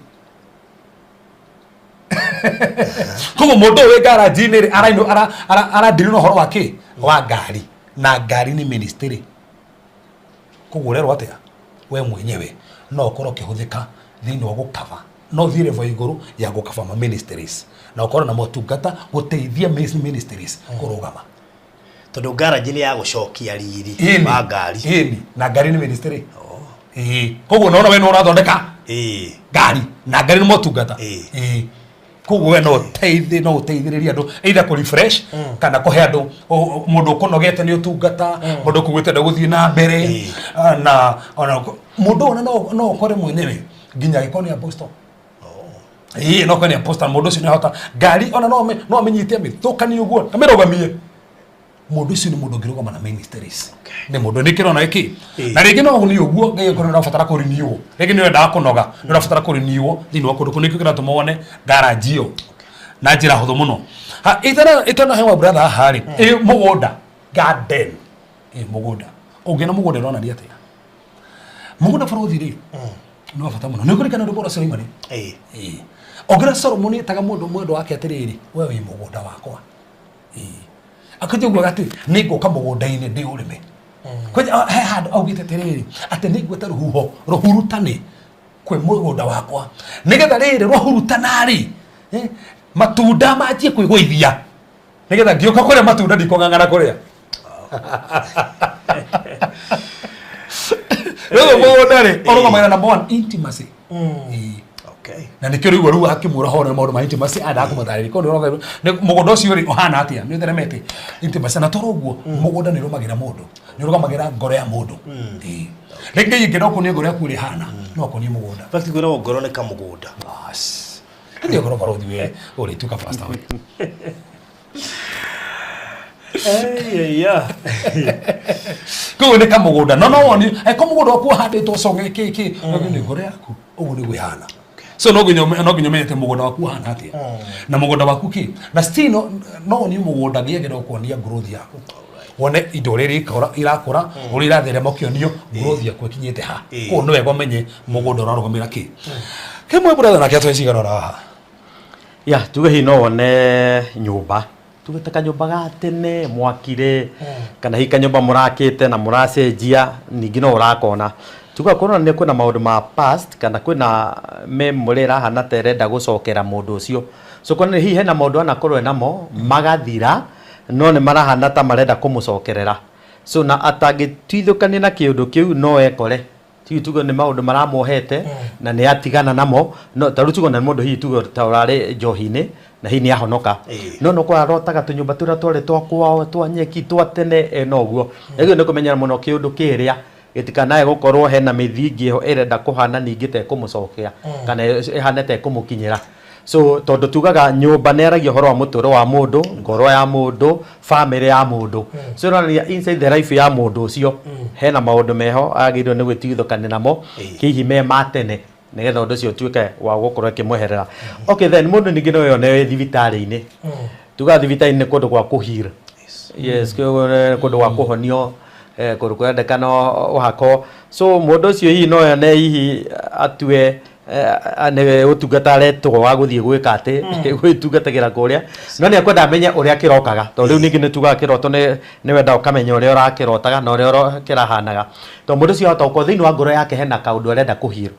Koguo mũndũ ũyũ wĩ garage-inĩ rĩ, aradiri na ũhoro wa kĩ? Wa ngari. Na ngari nĩ ministry. Koguo ũrerwo atĩa? We mwenyewe no ũkorwo ũkĩhũthĩka thĩinĩ wa gũkaba, no ũthiĩ level ya igũrũ ya gũkaba ma ministries na ũkorwo na motungata gũteithia ministries kũrũgama. Tondũ garage nĩ ya gũcokia riri wa ngari. Ĩni, na ngari nĩ ministry. Ĩĩ. Koguo nona we nĩ ũrathondeka ngari na ngari nĩ motungata. Ĩĩ. Koguo we no ũteithie, no ũteithĩrĩrie andũ either kũ refresh kana kũhe andũ mũndũ ũkũnogete nĩ ũtungata, mũndũ ũkũguĩte ndegũthiĩ na mbere, na ona mũndũ ona no ũkore mwenyewe nginya agĩkorwo nĩ apostle. Ĩĩ, no ũkore nĩ apostle, mũndũ ũcio nĩ ahota ngari ona no amĩnyite amĩthũkanie ũguo amĩrũgamie. Mũndũ ũcio nĩ mũndũ ũngĩrũgama na ministries. Nĩ mũndũ nĩ kĩrona ĩkĩ. Na rĩngĩ no nĩ ũguo Ngai akorwo nĩ ũrabatara kũ renew. Rĩngĩ nĩ ũrendaga kũnoga, nĩ ũrabatara kũ renew thĩinĩ wa kũndũ kũu, nĩkĩo kĩratũma wone garage ĩyo. Na njĩra hũthũ mũno. Ha, itana itana hewa brother haha rĩ, ĩ mũgũnda garden, ĩ mũgũnda ũngĩona mũgũnda ũronania atĩa? Mũgũnda bũrũthi rĩ, nĩ wa bata mũno. Nĩ ũkũririkana rwĩmbo rwa Suleimani? Ĩĩ. Ĩĩ. Ũngĩona Solomoni etaga mũndũ mwendwa wake atĩrĩrĩ, we wĩ mũgũnda wakwa. Ĩĩ. Akĩnjia kuga atĩ nĩ ngũka mũgũnda-inĩ ndĩũrĩme. Kwanja he handũ augĩte atĩrĩrĩ, atĩ nĩ ngwĩta rũhuho rũhurutane kwĩ mũgũnda wakwa, nĩgetha rĩrĩ rwahurutana rĩ, matunda manjie kwĩgũithia, nĩgetha ngĩũka kũrĩa matunda ndikũng'ang'ana kũrĩa. Rĩu mũgũnda rĩ ũrũgamagĩra number one, intimacy. Ĩĩ. Okay. Na nĩkĩo rĩu rĩu akĩmwĩra horo maũndũ ma intimacy anda kũmũtarĩria koguo nĩ nĩ mũgũnda ũcio rĩ ũhana atĩa, nĩ ũtheremete intimacy. Na toro ũguo mũgũnda nĩ ũrũmagĩra mũndũ, nĩ ũrũgamagĩra ngoro ya mũndũ. Ĩĩ. Rĩngĩ ingĩenda ũkuonie ngoro yaku ũrĩa ĩhana, no akuonie mũgũnda. In fact kwĩragwo ngoro nĩ kamũgũnda. Bas. Ndio ngoro barothi we ũrĩtuĩka pastor we. Iya. Koguo nĩ kamũgũnda, no no woni eko mũgũnda waku ũhandĩtwo coge kĩ kĩ, nĩ ngoro yaku ũguo nĩguo ĩhana. So no nginya ũmenyete mũgũnda waku ũhana atĩa, na mũgũnda waku kĩ, na still no no woni mũgũnda gĩagĩrĩirwo kuonia growth yaku, wone indo ũrĩa irakũra, ũrĩa iratherema, ũkĩonio growth yaku ĩkinyĩte ha. Koguo nĩ wega ũmenye mũgũnda ũrarũgamĩra kĩ. Kĩmwe brother nake atwae cigana ũra haha. Ya, tuge hihi no wone nyũmba, tuge ta kanyũmba ga tene mwakire, kana hihi kanyũmba mũrakĩte na mũracenjia, ningĩ no ũrakona. Tuga kuonania kwĩna maũndũ ma past kana kwĩna memory ĩrahana ta ĩrenda gũcokera mũndũ ũcio. So kuonania hihi hena maũndũ anakorwo enamo magathira, no nĩ marahana ta marenda kũmũcokerera. So na atangĩtuithũkania na kĩũndũ kĩu no ekore. Hihi tuge nĩ maũndũ maramuohete na nĩ atigana namo, no ta rĩu tuge na mũndũ hihi tuge ta ũrarĩ njohi-inĩ na hihi nĩ ahonoka, no no arotaga tũnyũmba tũrĩa twarĩ twa kwao twa nyeki twa tene ena ũguo. Rĩu nĩ kũmenyera mũno kĩũndũ kĩrĩa gĩtikanae gũkorwo hena mĩthingi ĩho ĩrenda kũhana ningĩ ta ĩkũmũcokia kana ĩhane ta ĩkũmũkinyĩra. So tondũ tugaga nyũmba nĩ yaragia ũhoro wa mũtũrĩre wa mũndũ, ngoro ya mũndũ, family ya mũndũ. So ĩronania inside the life ya mũndũ ũcio hena maũndũ meho agĩrĩirwo nĩ gwĩtigithũkania namo, hihi me ma tene, nĩgetha ũndũ ũcio ũtuĩke wa gũkorwo ĩkĩmweherera. Okay, then mũndũ ningĩ no yone wĩ thibitarĩ-inĩ. Tugaga thibitarĩ-inĩ nĩ kũndũ gwa kũ heal. Yes, kũndũ gwa kũhonio, kũndũ kũrendekana ũhako. So mũndũ ũcio hihi no yone hihi atue nĩ ũtungata aretwo wa gũthiĩ gwĩka atĩ gwĩtungatagĩra kũrĩa, no nĩ ekwenda amenye ũrĩa kĩrokaga, tondũ rĩu ningĩ nĩ tugaga kĩroto nĩ wenda ũkamenya ũrĩa ũrakĩrotaga na ũrĩa kĩrahanaga, tondũ mũndũ ũcio ahota gũkorwo thĩinĩ wa ngoro yake hena kaũndũ arenda kũ heal.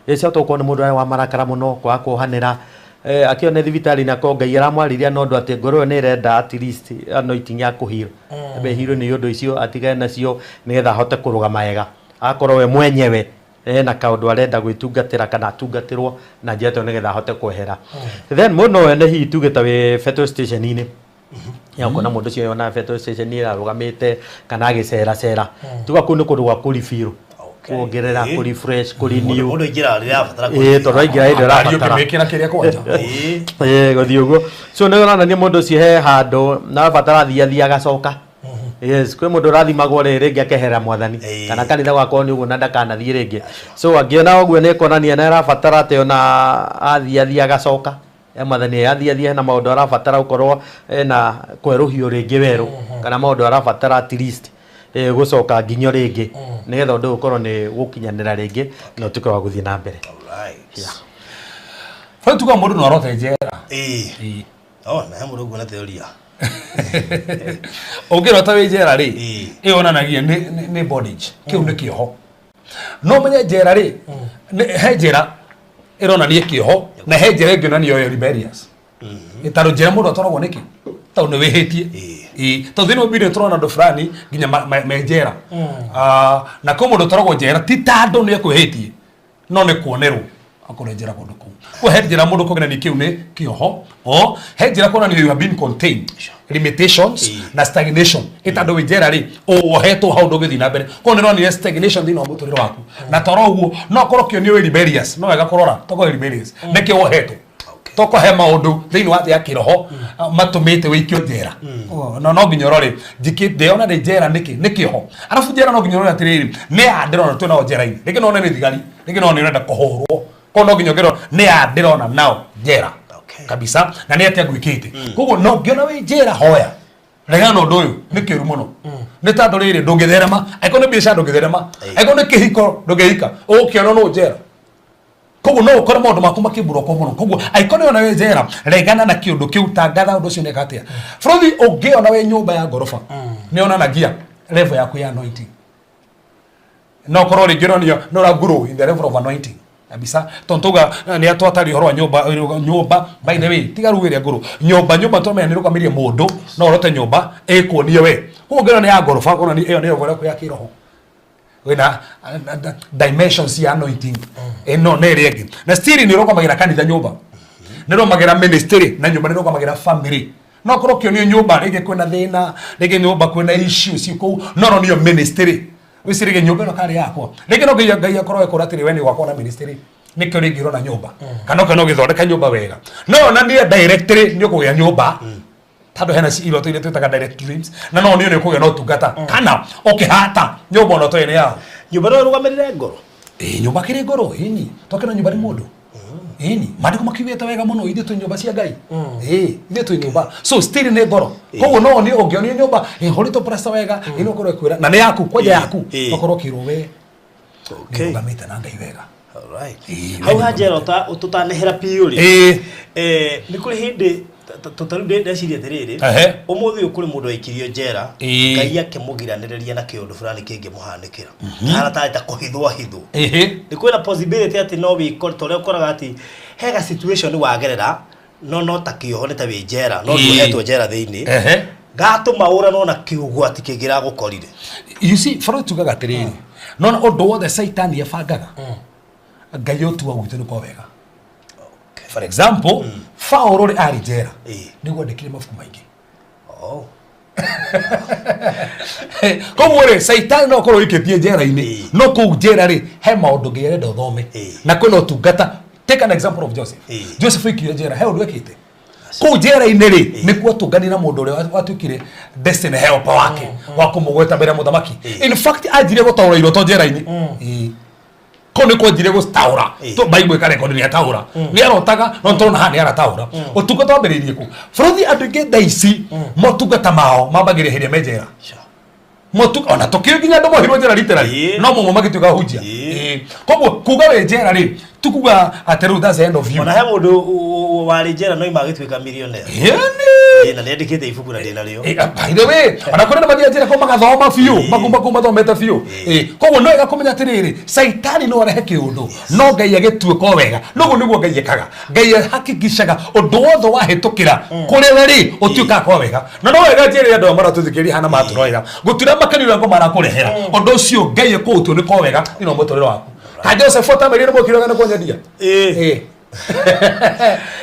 Ĩcio ahota gũkorwo nĩ mũndũ wa marakara mũno, kwaga kuohanĩra, akĩone thibitarĩ-inĩ akorwo Ngai aramwarĩria na ũndũ atĩ ngoro ĩyo nĩ ĩrenda at least anointing ya kũ heal, ambe heal nĩ ũndũ icio atigane nacio nĩgetha ahote kũrũgama wega, akorwo we mwenyewe ena kaũndũ arenda gwĩtungatĩra kana atungatĩrwo na njĩra ĩyo nĩgetha ahote kwehera. Then mũndũ no wone hihi tuge ta wĩ petrol station-inĩ, ya ũkona mũndũ ũcio yona petrol station ĩrarũgamĩte kana agĩceracera, tuga kũu nĩ kũndũ gwa kũ refill, kuongerera, kũ refresh, kũ renew. Mũndũ aingĩra rĩrĩa abatara. Ĩĩ, tondũ aingĩra hĩndĩ ĩrabatara. Ũkĩmĩkĩra kĩrĩa kwanja. Ĩĩ, gũthiĩ ũguo. So nĩ ũronania mũndũ ũcio he handũ na abatara athiĩ agacoka. Yes, kwĩ mũndũ ũrathimagwo rĩ rĩngĩ akeherera mwathani kana kanitha gwakorwo nĩ ũguo na ndakanathiĩ rĩngĩ. So angĩona ũguo nĩ kuonania nĩ arabatara atĩ ona athiĩ agacoka e mwathani, athiĩ hena maũndũ arabatara gũkorwo ena kwerũhio rĩngĩ werũ, kana maũndũ arabatara at least gũcoka nginyo rĩngĩ nĩgetha ũndũ ũyũ ũkorwo nĩ gũkinyanĩra rĩngĩ na ũtuĩke wa gũthiĩ na mbere. Bado tuga mũndũ no arote njera. Ĩĩ. Oh, na he mũndũ nguona theoria. Ũngĩrota wĩ njera rĩ, ĩyo yonanagia nĩ bondage, kĩu nĩ kĩoho. No menye njera rĩ, he njera ĩronania kĩoho na he njera ĩngĩonania yo rebellious. Tondũ njera mũndũ atwaragwo nĩkĩ? Tondũ nĩ wĩhĩtie. Ĩĩ, tondũ thĩinĩ wa Bibilia tũrona andũ fulani nginya me njera. Na kwĩ mũndũ ũtwaragwo njera ti tondũ nĩ ekwĩhĩtie, no nĩ kuonerwo akorwo njera kũndũ kũu. Kwa he njĩra mũndũ kuonania kĩu nĩ kĩoho, o he njĩra kuonania you have been contained, limitations na stagnation. Ĩtandũ wĩ njera rĩ, ũwohetwo hau ndũngĩthiĩ na mbere. Koguo nĩ ĩronania stagnation thĩinĩ wa mũtũrĩre waku. Na toro ũguo no korwo kĩonio wĩ rebellious, no wega kũrora tokorwo wĩ rebellious nĩkĩo wohetwo, toko he maũndũ thĩinĩ wa thĩ ya kĩroho matũmĩte wĩikio njera. No no nginya ũrore njikĩ ndĩona ndĩ njera nĩkĩ, nĩ kĩoho. Arabu njera no nginya ũrore atĩrĩrĩ, nĩ ya ndĩrona twĩ nao njera-inĩ, rĩngĩ no one nĩ thigari, rĩngĩ no one ũrenda kũhũrwo. Koguo no nginya ũngĩrora nĩ ya ndĩrona nao njera. Kabisa na nĩ atĩa ngwĩkĩte. Koguo no ngĩona wĩ njĩra hoya regana na ũndũ ũyũ nĩ kĩũru mũno, nĩ tondũ rĩrĩ ndũngĩtherema, angĩkorwo nĩ biacara ndũngĩtherema, angĩkorwo nĩ kĩhiko ndũngĩhika, ũgũkĩona no njera. Koguo no ũkore maũndũ maku makĩmburokwo mũno. Koguo angĩkorwo nĩ ona wĩ njera, regana na kĩũndũ kĩu, tangatha ũndũ ũcio nĩka atĩa. Bũrũri ũngĩona wĩ nyũmba ya ngoroba, nĩ onanagia level yaku ya anointing. No korwo rĩngĩ ũronio no ũra grow in the level of anointing kabisa, tondũ tuga nĩ atwataria ũhoro wa nyũmba. Nyũmba, by the way, tiga rĩu ĩrĩa ngũrũ, nyũmba tũmenya nĩ rũgamĩrie mũndũ, no ũrote nyũmba ĩkuonie we. Koguo ũngĩona nĩ ya ngoroba, kuonania ĩyo nĩ level yaku ya kĩroho, wĩna dimensions ya anointing ĩno nĩ ĩrĩa ĩngĩ. Na still nĩ ũrũgamagĩra kanitha, nyũmba nĩ ũrũgamagĩra ministry, na nyũmba nĩ ũrũgamagĩra family. No korwo ũkĩonio nyũmba rĩngĩ kwĩna thĩna, rĩngĩ nyũmba kwĩna issues kũu, no ronio ministry, wĩcirĩrie nyũmba ĩno karĩ yakwa. Rĩngĩ no Ngai akorwo ekũra atĩrĩ, we nĩ ũgakorwo na ministry, nĩkĩo rĩngĩ ũrona nyũmba, kana ũkĩona ũgĩthondeka nyũmba wega, no onanie directly nĩ ũkũgĩa nyũmba, tondũ hena iroto iria twĩtaga direct dreams, na no nĩ ũkũgĩa na ũtungata kana ũkĩhata nyũmba ona ũtoĩ nĩ yao. Nyũmba no ĩrũgamĩrĩre ngoro? Ĩĩ, nyũmba kĩrĩ ngoro ĩni, twakĩona nyũmba nĩ mũndũ ĩni. Maandĩko makiugĩte wega mũno, ithuĩ twĩ nyũmba cia Ngai. Ĩĩ, ithuĩ twĩ nyũmba, so still nĩ ngoro. Koguo no nĩ ũngĩonio nyũmba ĩhũrĩtwo plaster wega, ĩno ũkorwo ĩkwĩra na nĩ yaku kwanja yaku, ũkorwo ũkĩrwo we nĩ ũrũgamĩte na Ngai wega. Ĩĩ, Hau we hanjera tũtanehera piũ rĩ, nĩ kũrĩ hĩndĩ tarĩu ndeciria atĩrĩrĩ, ũmũthĩ ũyũ kũrĩ mũndũ waikirio njera, Ngai akĩmũgiranĩrĩria na kĩũndũ fulani kĩngĩmũhanĩkĩra, hana tarĩ ta kũhithwo hithwo. Nĩ kwĩna possibility atĩ no wĩkore ta ũrĩa ũkoraga atĩ hega situation wagerera, no ta kĩoho, nĩ ta wĩ njera, no nduohetwo njera thĩinĩ, gatũma ũranwo na kĩũgwati kĩngĩragũkorire? You see, bũrũri tugaga atĩrĩrĩ, nona ũndũ wothe Caitani abangaga, Ngai ũtua gwitũ nĩ kwa wega. For example, Paũlũ rĩ, arĩ njera nĩguo andĩkire mabuku maingĩ. Koguo rĩ, Caitani no ũkorwo ũikĩtie njera-inĩ, no kũu njera rĩ, he maũndũ Ngai arenda ũthome na kwĩna ũtungata. Take an example of Joseph. Joseph aikire njera, he ũndũ ekĩte kũu njera-inĩ rĩ, nĩkuo atũnganire na mũndũ ũrĩa watuĩkire destiny helper wake wa kũmũgweta mbere ya mũthamaki. In fact, anjirie gũtaũra iroto njera-inĩ. Kũu nĩ kwanjire gũtaũra. To Bible ĩkarekondi nĩ ataũra, nĩ arotaga, no tũrona haha nĩ arataũra. Ũtungata wambĩrĩirie kũ? Bũrũri, andũ aingĩ thaa ici motungata mao mambagĩrĩria hĩndĩ ĩrĩa me njera. Motu ona tũkĩũĩ nginya andũ mohirwo njera literally, no mũmwe magĩtuĩka hunjia. Koguo kuga wĩ njera rĩ, ti kuga atĩ rĩu that's the end of you. Ona he mũndũ warĩ njera no ima agĩtuĩka millionaire. Ĩni. Na nĩ andĩkĩte ibuku na ndĩna rĩo. By the way, ona kũrĩ na mathiaga njera kũu magathoma biũ, makuma kũu mathomete biũ. Koguo no wega kũmenya atĩrĩrĩ, Caitani no arehe kĩũndũ, no Ngai agĩtuĩka o wega. Noguo nĩguo Ngai ekaga. Ngai ahakikishaga ũndũ wothe wahĩtũkĩra kũrĩ we rĩ, ũtuĩkaga kwa wega. Na no wega njĩre andũ aya maratũthikĩrĩria hana matũrorera, gũtirĩ makeni ũrĩa ngoma arakũrehera, ũndũ ũcio Ngai ekũũtua nĩ kwa wega thĩinĩ wa mũtũrĩre waku. Ka Joseph atamerire mwĩkire wega nĩ kũnyendia.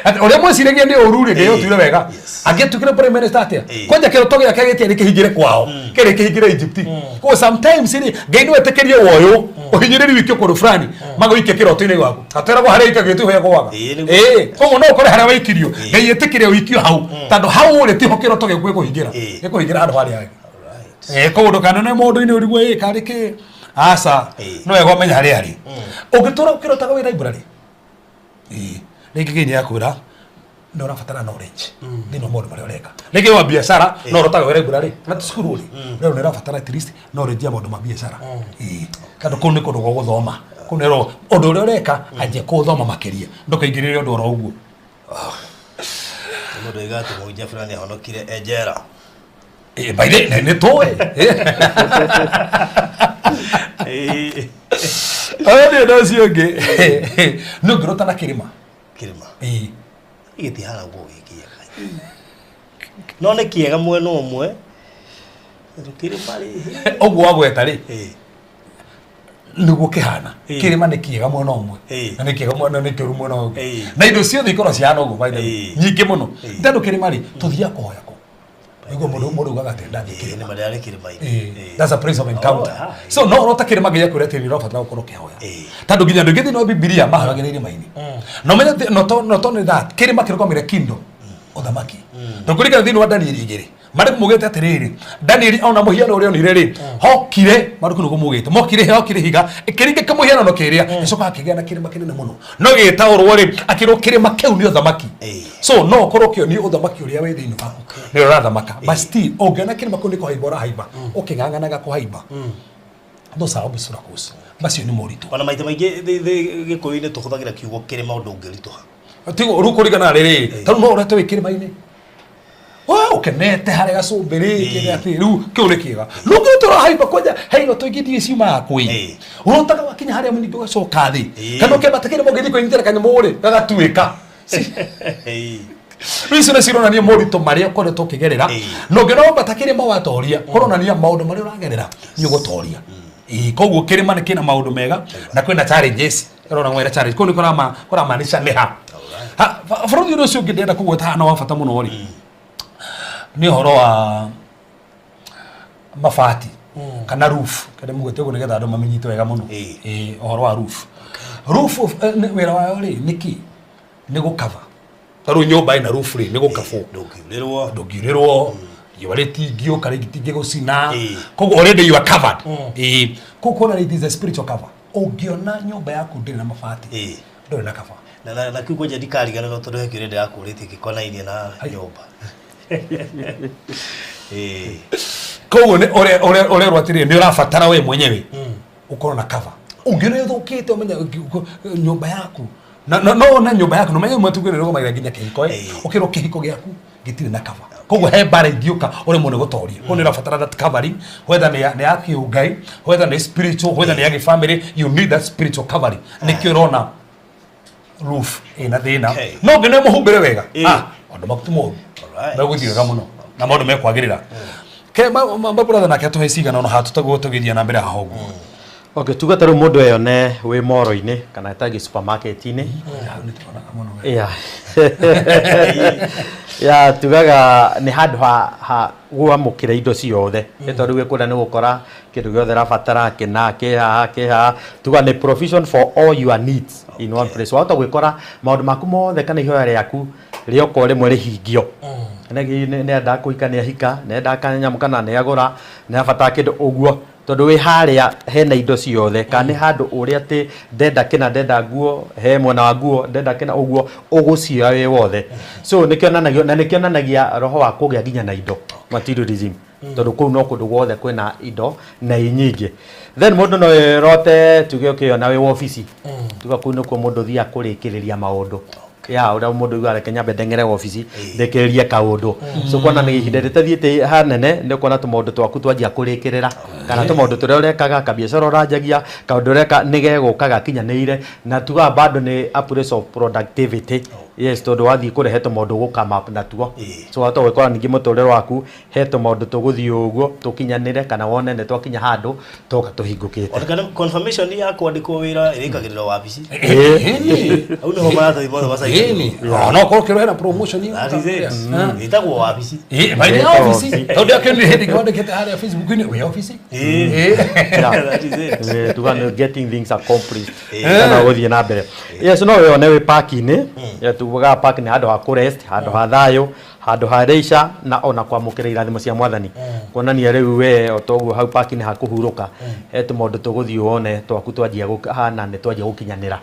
Atĩ ũrĩa mwĩciragia nĩ ũru rĩ, Ngai ũtuire wega. Angĩtuĩkire prime minister atĩa? Kwanja kĩroto gĩake gĩtiarĩ kĩhingĩre kwao, kĩarĩ kĩhingĩre Egypt. Koguo sometimes rĩ, Ngai no etĩkĩrie woyũ ũhinyĩrĩri wikio kũndũ fulani, magũikie kĩroto-inĩ gwaku. Atwĩragwo harĩa ikagio tiho hegwaga. Nĩguo. Koguo no ũkore harĩa waikirio, Ngai etĩkĩre ũikio hau, tondũ hau ũrĩ tiho kĩroto gĩaku gĩkũhingĩra, gĩkũhingĩra handũ harĩa hangĩ. Koguo ndũkanone mũndũ-inĩ ũrigwo ĩ karĩ kĩ aca. No wega ũmenye harĩa arĩ. Ũngĩtũra ũkĩrotaga wĩ library, rĩngĩ Ngai nĩakwĩra nĩ ũrabatara knowledge thĩinĩ wa maũndũ marĩa ũreka. Rĩngĩ wa biacara, no ũrotaga wĩ library na ti cukuru rĩ, rĩu nĩ ũrabatara at least knowledge ya maũndũ ma biacara. Tondũ kũu nĩ kũndũ gwa gũthoma, kũu nĩ ũndũ ũrĩa ũreka anjia kũũthoma makĩria, ndũkaingĩrĩre ũndũ oro ũguo. Nĩ mũndũ oiga atĩ mũhunjia fulani ahonokire e njera. By the nĩ tũĩ. Ũyũ nĩ ũndũ ũcio ũngĩ, nĩ ũngĩrota na kĩrĩma. Kĩrĩma gĩtihana ũguo gĩ kĩega, no nĩ kĩega mwena ũmwe kĩrĩma rĩ. Ũguo wagweta rĩ, nĩguo kĩhana. Kĩrĩma nĩ kĩega mwena ũmwe na nĩ kĩega mwena, nĩ kĩũru mwena ũngĩ. Na indo ciothe ikorwo cihana ũguo, by the way, nyingĩ mũno. Tondũ kĩrĩma rĩ, tũthiaga kũhoya kũ? Nĩguo mũndũ ugaga atĩ ndathiĩ kĩrĩma. Nĩ marĩa arĩ kĩrĩma-inĩ. That's a place of encounter. Oh, yeah. So no ũrota kĩrĩma, Ngai akwĩra atĩ nĩ ũrabatara gũkorwo ũkĩhoya, tondũ nginya andũ aingĩ thĩinĩ wa Bibilia mahoyagĩra irĩma-inĩ. Na ũmenye atĩ not only that, kĩrĩma kĩrũgamĩrĩre kingdom, ũthamaki. Tondũ kũringana thĩinĩ wa Danieli 2 Marĩ mugĩte atĩrĩrĩ, Danieli ona mũhiano ũrĩa onire rĩ, hokire marĩ nĩguo mugĩte mokire, hokire ihiga ĩkĩringĩka mũhianano kĩrĩa, ĩcoka akĩgĩa na kĩrĩma kĩnene mũno, no gĩgĩtaũrwo rĩ, akĩrwo kĩrĩma kĩu nĩ ũthamaki. So no ũkorwo ũkĩonio ũthamaki ũrĩa wĩ thĩinĩ waku nĩ ũrathamaka, but still ũngĩona kĩrĩma kĩu nĩ kũhaimba ũrahaimba, ũkĩng'ang'anaga kũhaimba, those are obstacles, macio nĩ moritũ. Ona maita maingĩ Gĩkũyũ-inĩ tũhũthagĩra kiugo kĩrĩma ũndũ ũngĩritũha. Tigo rĩu kũringana rĩrĩ, tarĩu no ũrete wĩ kĩrĩma-inĩ we ũkenete harĩa gacũmbĩrĩ kĩrĩa atĩ rĩu kĩu nĩ kĩega, no ngĩrĩ tũrahaimba kwanja he iroto ingĩ ndiĩ ciumaga kwĩ ũrotaga wakinya harĩa mũningĩ ũgacoka thĩ, kana ũkĩambata kĩrĩma ũgĩthiĩ kwĩnyitĩra kanyamũ rĩ gagatuĩka. Rĩu icio nĩ cironania moritũ marĩa ũkoretwo ũkĩgerera, na ũngĩona wambata kĩrĩma watoria, kũronania maũndũ marĩa ũragerera nĩ ũgũtoria. Koguo kĩrĩma nĩ kĩna maũndũ mega na kwĩna challenges, ĩrona mwĩra challenge kũu nĩ kũramaanisha nĩ ha. Bũrũri ũndũ ũcio ũngĩ ndĩrenda kũgweta haha na wa bata mũno rĩ, nĩ ũhoro wa mabati kana roof, kana mugĩte ũguo nĩgetha andũ mamenyite wega mũno. Ũhoro wa roof, roof wĩra wayo rĩ nĩ kĩ? Nĩ gũkaba. Ta rĩu nyũmba ĩna roof rĩ, nĩ gũkabwo. Ndũngiurĩrwo. Ndũngiurĩrwo, riũa rĩtingĩũka rĩtingĩgũcina. Koguo already you are covered. Koguo kuona it is a spiritual cover. Ũngĩona nyũmba yaku ndĩrĩ na mabati, ndũrĩ na cover. Na kiu kwanja ndikariganĩrwo tondũ he kĩũria ndĩrakũrĩtie gĩkonainie na nyũmba. Koguo nĩ ũrerwo atĩrĩrĩ, nĩ ũrabatara we mwenyewe ũkorwo na cover. Ũngĩona ĩthũkĩte, ũmenye nyũmba yaku no wone nyũmba yaku nũmenye matugo nĩ rũgamagira nginya kĩhiko, ũkĩrwo kĩhiko gĩaku gĩtirĩ na cover, koguo he mbara ingĩũka ũremwo nĩ gũtoria. Koguo nĩ ũrabatara that covering, whether nĩ ya kĩũngai, whether nĩ spiritual, whether nĩ ya gĩfamily, you need that spiritual covering. Nĩkĩo ũrona roof ĩna thĩna. No ngene mũhumbĩre wega, maũndũ maku ti moru, megũthiĩ wega mũno na maũndũ mekwagĩrĩra. Ke ma brother nake atũhe cigana ona haha tũtagwo tũgĩthiĩ na mbere haha ũguo. Okay, tuge ta rĩu mũndũ eyone wĩ moro-inĩ kana ta gĩ supermarket-inĩ. Hau nĩ tuonaga mũno we. Yeah, tugaga nĩ handũ ha gwamũkĩra indo ciothe, nĩ tondũ rĩu kũrĩa nĩ gũkora kĩndũ gĩothe ũrabatara kĩna kĩ haha kĩ haha. Tuga nĩ provision for all your needs in one place. Wahota gwĩkora maũndũ maku mothe kana ihoya rĩaku rĩoka o rĩmwe rĩhingio. Nĩ endaga kũhika nĩ ahika, nĩ endaga kanyamũ kana nĩ agũra, nĩ abatara kĩndũ ũguo, tondũ wĩ harĩa hena indo ciothe, kana nĩ handũ ũrĩa atĩ ndenda kĩna, ndenda nguo, he mwena wa nguo, ndenda kĩna ũguo, ũgũcioya wĩ wothe. So nĩkĩonanagio na nĩkĩonanagia roho wa kũgĩa nginya na indo, materialism, tondũ kũu no kũndũ guothe kwĩna indo na i nyingĩ. Then mũndũ no ĩrote tuge ũkĩona wĩ wobici, tuga kũu nĩkuo mũndũ ũthiaga kũrĩkĩrĩria maũndũ ya ũrĩa mũndũ augaga reke nyambe ndeng'ere wobici ndĩkĩrĩrie kaũndũ. So kuona nĩ ihinda rĩtathiĩte hanene, nĩ ũkuona tũmaũndũ twaku twanjia kũrĩkĩrĩra, kana tũmaũndũ tũrĩa ũrekaga, kabiacara ũranjagia, kaũndũ ũreka nĩ gegũka gakinyanĩire. Na tugaga bado nĩ a place of productivity. Yes, tondũ wathiĩ kũrehe tũmaũndũ gũkama up natuo. So wahota gwĩkora ningĩ mũtũrĩre waku he tũmaũndũ tũgũthiĩ ũguo tũkinyanĩre, kana wone nĩ twakinya handũ toka tũhingũkĩte. Ona kana confirmation ya kwandĩkwo wĩra ĩrĩkagĩrĩra wabici. Hau nĩho maratathi mothe macainagĩrwo. No ũkorwo ũkĩrwo hena promotion ĩyo. That is it. Ĩtagwo wabici. Maithe ya obici, tondũ akĩonire hĩndĩ ĩngĩ wandĩkĩte harĩa Facebook-inĩ wĩ obici. That is it. Tuga nĩ getting things accomplished kana gũthiĩ na mbere. Yes, no wĩone wĩ park-inĩ. Tugaga park nĩ handũ ha kũ rest, handũ ha thayũ, handũ ha leisure na ona kwamũkĩra irathimo cia mwathani. Kuonania rĩu we o toguo hau park-inĩ ha kũhurũka, he tũmaũndũ tũgũthiĩ wone twaku twanjia hana nĩ twanjia gũkinyanĩra.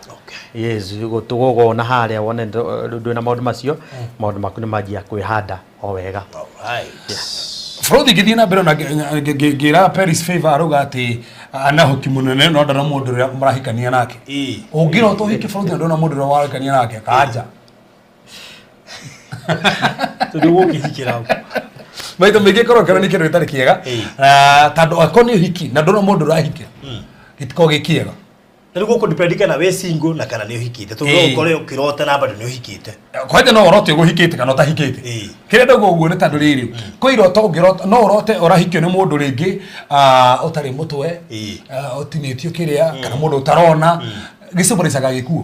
Yes, tũgũgona harĩa wone rĩu ndwĩna maũndũ macio, maũndũ maku nĩ manjia kwĩhanda o wega. Bũrũri ngĩthiĩ na mbere ona ngĩra Paris Favor arauga atĩ ana ũhiki mũnene no ndona mũndũ ũrĩa marahikania nake. Ũngĩrota ũhiki bũrũri na ndona mũndũ ũrĩa warahikania nake kanja. Tondũ ũgũkĩhikĩra hau. Maita maingĩ ĩkorwo kĩro nĩ kĩndũ gĩtarĩ kĩega. Tondũ akorwo nĩ ũhiki na ndona mũndũ ũrahikĩra, gĩtikoragwo gĩ kĩega. Na rĩu gũkũ depend kana wĩ single na kana nĩ ũhikĩte, tondũ no ũkore ũkĩrota na bado nĩ ũhikĩte. Kwanja no ũrote ũhikĩte kana ũtahikĩte. Kĩrĩa ndauga ũguo nĩ tondũ rĩrĩ, kwĩ iroto ũngĩrota no ũrote ũrahikio nĩ mũndũ rĩngĩ ũtarĩ mũtwe, ũtinĩtio kĩrĩa, kana mũndũ ũtarona, gĩcimboracaga gĩkuũ.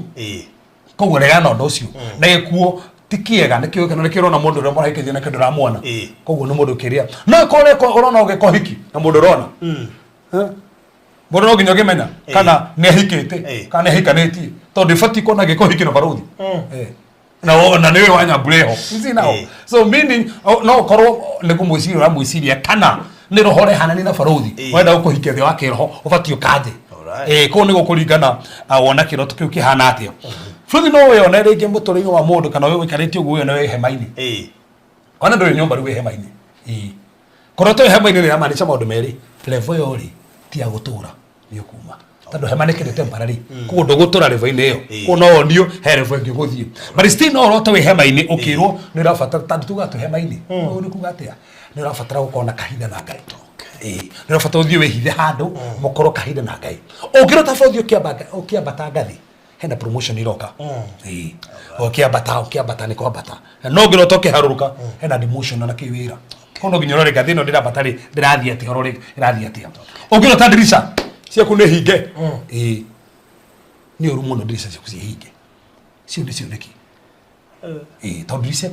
Koguo regana na ũndũ ũcio, na gĩkuũ ti kĩega, nĩkĩo kana nĩkĩo ũrona mũndũ ũrĩa mũrahikĩtie nake ndũramuona. Koguo nĩ mũndũ kĩrĩa no ĩkorwo ũrona ũgĩka ũhiki na mũndũ ũrona mũndũ no nginya ũngĩmenya kana nĩ ahikĩte kana nĩ ahikanĩtie, tondũ ndĩbatiĩ kuona gĩka ũhiki na barũthi. Na na nĩwe wa nyambura ĩho. You see now? So meaning no ũkorwo nĩ kũmwĩciria ũramwĩciria kana nĩ roho ũrehanania na barũthi wenda gũkũhikia thĩ wa kĩroho ũbatiĩ ũkanje. Kũu nĩ gũkũringana wona kĩroto kĩu kĩhana atĩa. Bũrũthi no wĩone rĩngĩ mũtũrĩre wa mũndũ kana wĩ ũikarĩte ũguo wĩone wĩ hema-inĩ. Ona ndũrĩ nyũmba rĩu wĩ hema-inĩ. Kũrota wĩ hema-inĩ nĩ ĩramaanisha maũndũ merĩ. Level ĩyo rĩ ti ya gũtũra, nĩ ũkuma. Tondũ hema nĩ kĩndũ temporary. Koguo ndũgũtũra level-inĩ ĩyo. Koguo no wonio he level ĩngĩ ũgũthiĩ. But still no ũrote wĩ hema-inĩ ũkĩrwo nĩ ũrabatara, tondũ tugaga twĩ hema-inĩ. Ũguo nĩ kuga atĩa? Nĩ ũrabatara gũkorwo na kahinda na Ngai. Nĩ ũrabatara ũthiĩ wĩhithe handũ mũkorwo kahinda na Ngai. Ũngĩrota bũrũri ũkĩambata ngathĩ, hena promotion iroka. Ũkĩambata, ũkĩambata nĩ kwambata. No ũngĩrota ũkĩharũrũka, hena demotion na kĩ wĩra. Koguo no nginya ũrore ngathĩ ĩno ndĩrambata rĩ, ndĩrathiĩ atĩa, ũrore ĩrathiĩ atĩa. Ũngĩrota ndirica ciaku nĩ hinge. Nĩ ũru mũno ndirica ciaku ciĩ hinge. Cio nĩ cioneki. Tondũ ndirica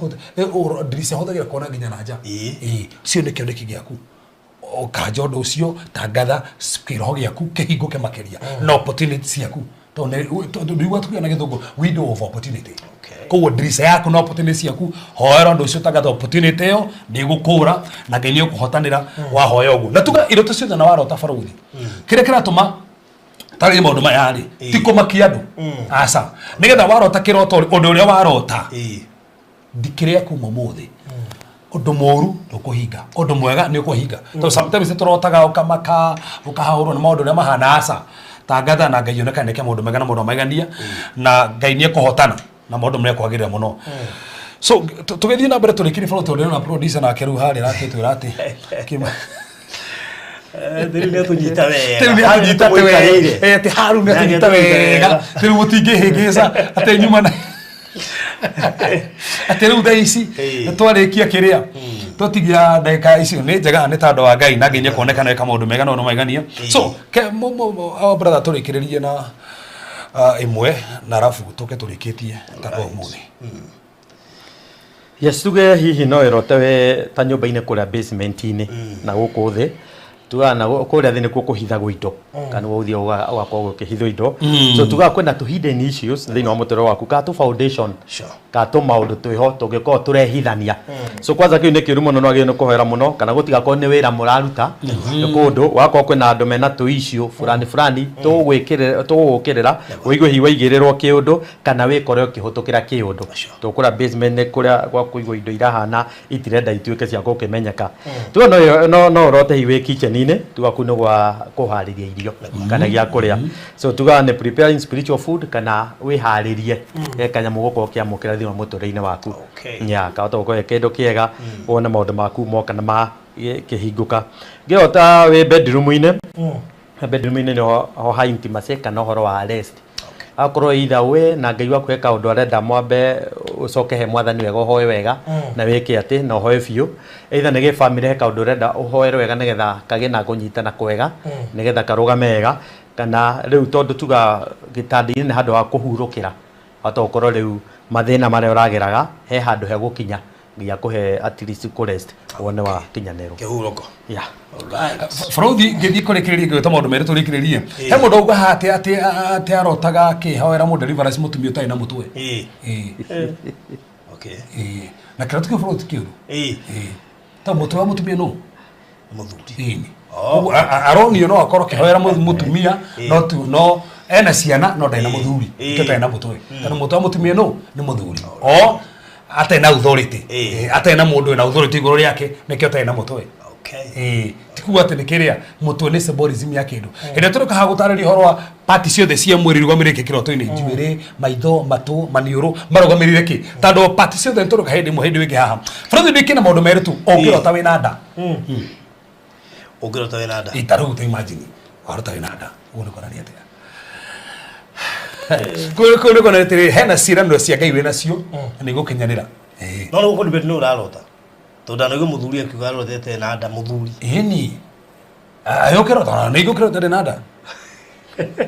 ndirica hũthagĩra kuona nginya na nja. Cio nĩ kĩoneki gĩaku. Ũkanja ũndũ ũcio, tangatha kĩroho gĩaku kĩhingũke makĩria na opportunity ciaku. Tondũ nĩguo tukiuga na gĩthũngũ window of opportunity. Koguo ndirica yaku na opportunity ciaku, hoera ũndũ ũcio, tangatha opportunity ĩyo nĩ ĩgũkũra na Ngai nĩ ũkũhotanĩra wahoya ũguo. Na tuga iroto ciothe na warota barũthi. Kĩrĩa kĩratũma tarĩ maũndũ maya rĩ, ti kũmakia andũ. Aca. Nĩgetha warota kĩroto rĩ, ũndũ ũrĩa warota ndikĩrĩa kuma ũmũthĩ. Ũndũ mũru ndũkũhinga, ũndũ mwega nĩ ũkũhinga. Tondũ sometimes nĩtũrotaga ũkamaka, ũkahahũrwo nĩ maũndũ ũrĩa mahana. Aca. Tangatha na Ngai onekane nĩke maũndũ mega na maũndũ maigania na Ngai nĩ ekũhotana na maũndũ nĩ ekwagĩrĩra mũno. So tũgĩthiĩ na mbere tũrĩkĩrie bũrũri tondũ ndĩrona producer nake rĩu harĩa aratwĩra atĩ Rĩu nĩ atũnyita wega. Rĩu nĩ atũnyita wega. Atĩ haru nĩ atũnyita wega. Rĩu mũtingĩhĩngĩca atĩ nyuma na atĩ rĩu thaa ici twarĩkia kĩrĩa twatigia ndagĩka icio nĩ njega nĩ tondũ wa Ngai na Ngai nĩ ekuonekana eka maũndũ mega na ũndũ maigania. So ke our brother tũrĩkĩrĩrie na ĩmwe na arabu tũke tũrĩkĩtie ta ũmũthĩ. Yes, tuge hihi no ĩrote we ta nyũmba-inĩ kũrĩa basement-inĩ na gũkũ thĩ, tugaga na kũrĩa thĩ nĩkuo kũhithagwo indo kana ũthiĩ ũgakorwo ũkĩhithwo indo. So tugaga kwĩna tũ hidden issues thĩinĩ wa mũtũrĩre waku kana tũ foundation kana tũ maũndũ twĩho tũngĩkorwo tũrehithania. So kwanza kĩu nĩ kĩũru mũno, no wagĩrĩirwo nĩ kũhoera mũno kana gũtigakorwo nĩ wĩra mũraruta nĩ kũndũ wakorwo kwĩna andũ mena tũ issue fulani fulani tũgũgũkĩrĩra ũigue hihi waigĩrĩrwo kĩũndũ kana wĩkore ũkĩhũtũkĩra kĩũndũ. Tũkũra basement nĩ kũrĩa gwa kũigwo indo irahana itirenda ituĩke cia gũkĩmenyeka. Tuge no no ũrote hihi wĩ kitchen-inĩ, tuga kũu nĩ gwa kũharĩria irio kana gĩa kũrĩa. So tugaga nĩ preparing spiritual food kana wĩharĩrie he kanyamũ ũgũkorwo ũkĩamũkĩra thĩinĩ wa mũtũrĩre-inĩ waku. Yeah, kahota gũkorwo ge kĩndũ kĩega wone maũndũ maku moka na makĩhingũka. Ngĩrota wĩ bedroom-inĩ, bedroom-inĩ nĩho ho ha intimacy kana ũhoro wa rest. Akorwo either we na Ngai waku he kaũndũ arenda mwambe ũcoke he mwathani wega, ũhoe wega na wĩke atĩ na ũhoe biũ. Either nĩ gĩbamĩrĩ he kaũndũ ũrenda ũhoere wega nĩgetha kagĩe na kũnyitana kwega nĩgetha karũgame wega, kana rĩu tondũ tuga gĩtanda-inĩ nĩ handũ ha kũhurũkĩra, wahota gũkorwo rĩu mathĩna marĩa ũrageraga he handũ hegũkinya nginya kũhe at least kũ rest wone wa kinyanĩrwo. Kĩhurũko. Yeah. Bũrũthi ngĩthiĩ kũrĩkĩrĩria ngĩgwĩta maũndũ merĩ tũrĩkĩrĩrie. He mũndũ auga haha atĩ atĩ atĩ arotaga akĩhoera mũndũ deliverance mũtumia ũtarĩ na mũtwe. Na kĩroto kĩu bũrũthi ti kĩũru. Tondũ mũtwe wa mũtumia nũ? Mũthuri. Ĩĩ. Ũguo aronio no akorwo akĩhoera mũtumia no tu no ena ciana no ndarĩ na mũthuri. Nĩkĩo ũtarĩ na mũtwe. Tondũ mũtwe wa mũtumia nũ? Nĩ mũthuri. O atarĩ na authority. Atarĩ na mũndũ wĩna authority igũrũ rĩake nĩkĩo atarĩ na mũtwe. Ti kuga atĩ nĩ kĩrĩa mũtwe nĩ symbolism ya kĩndũ. Hĩndĩ ĩrĩa tũrĩka haha gũtarĩria ũhoro wa pati ciothe cia mwĩrĩ irũgamĩrĩire kĩ kĩroto-inĩ, njuĩrĩ, maitho, matũ, maniũrũ marũgamĩrĩire kĩ? Tondũ pati ciothe nĩ tũrĩka hĩndĩ ĩmwe hĩndĩ ĩngĩ haha. Bũrũri ndĩkĩ na maũndũ merĩ tu, ũngĩrota wĩna nda. Ũngĩrota wĩna nda. Ĩ ta rĩu ta imagine warota wĩna nda, ũguo nĩ kuonania atĩa? Kũu nĩ kuonania atĩrĩrĩ, hena ciĩranĩro cia Ngai wĩnacio na nĩ igũkinyanĩra. No nĩ gũkũ debate nĩ ũrarota. Tondũ ndanaigua mũthuri akiuga arotete na nda mũthuri. Ĩni. Ayũkĩrota, nĩ igũkĩrota ndĩ na nda.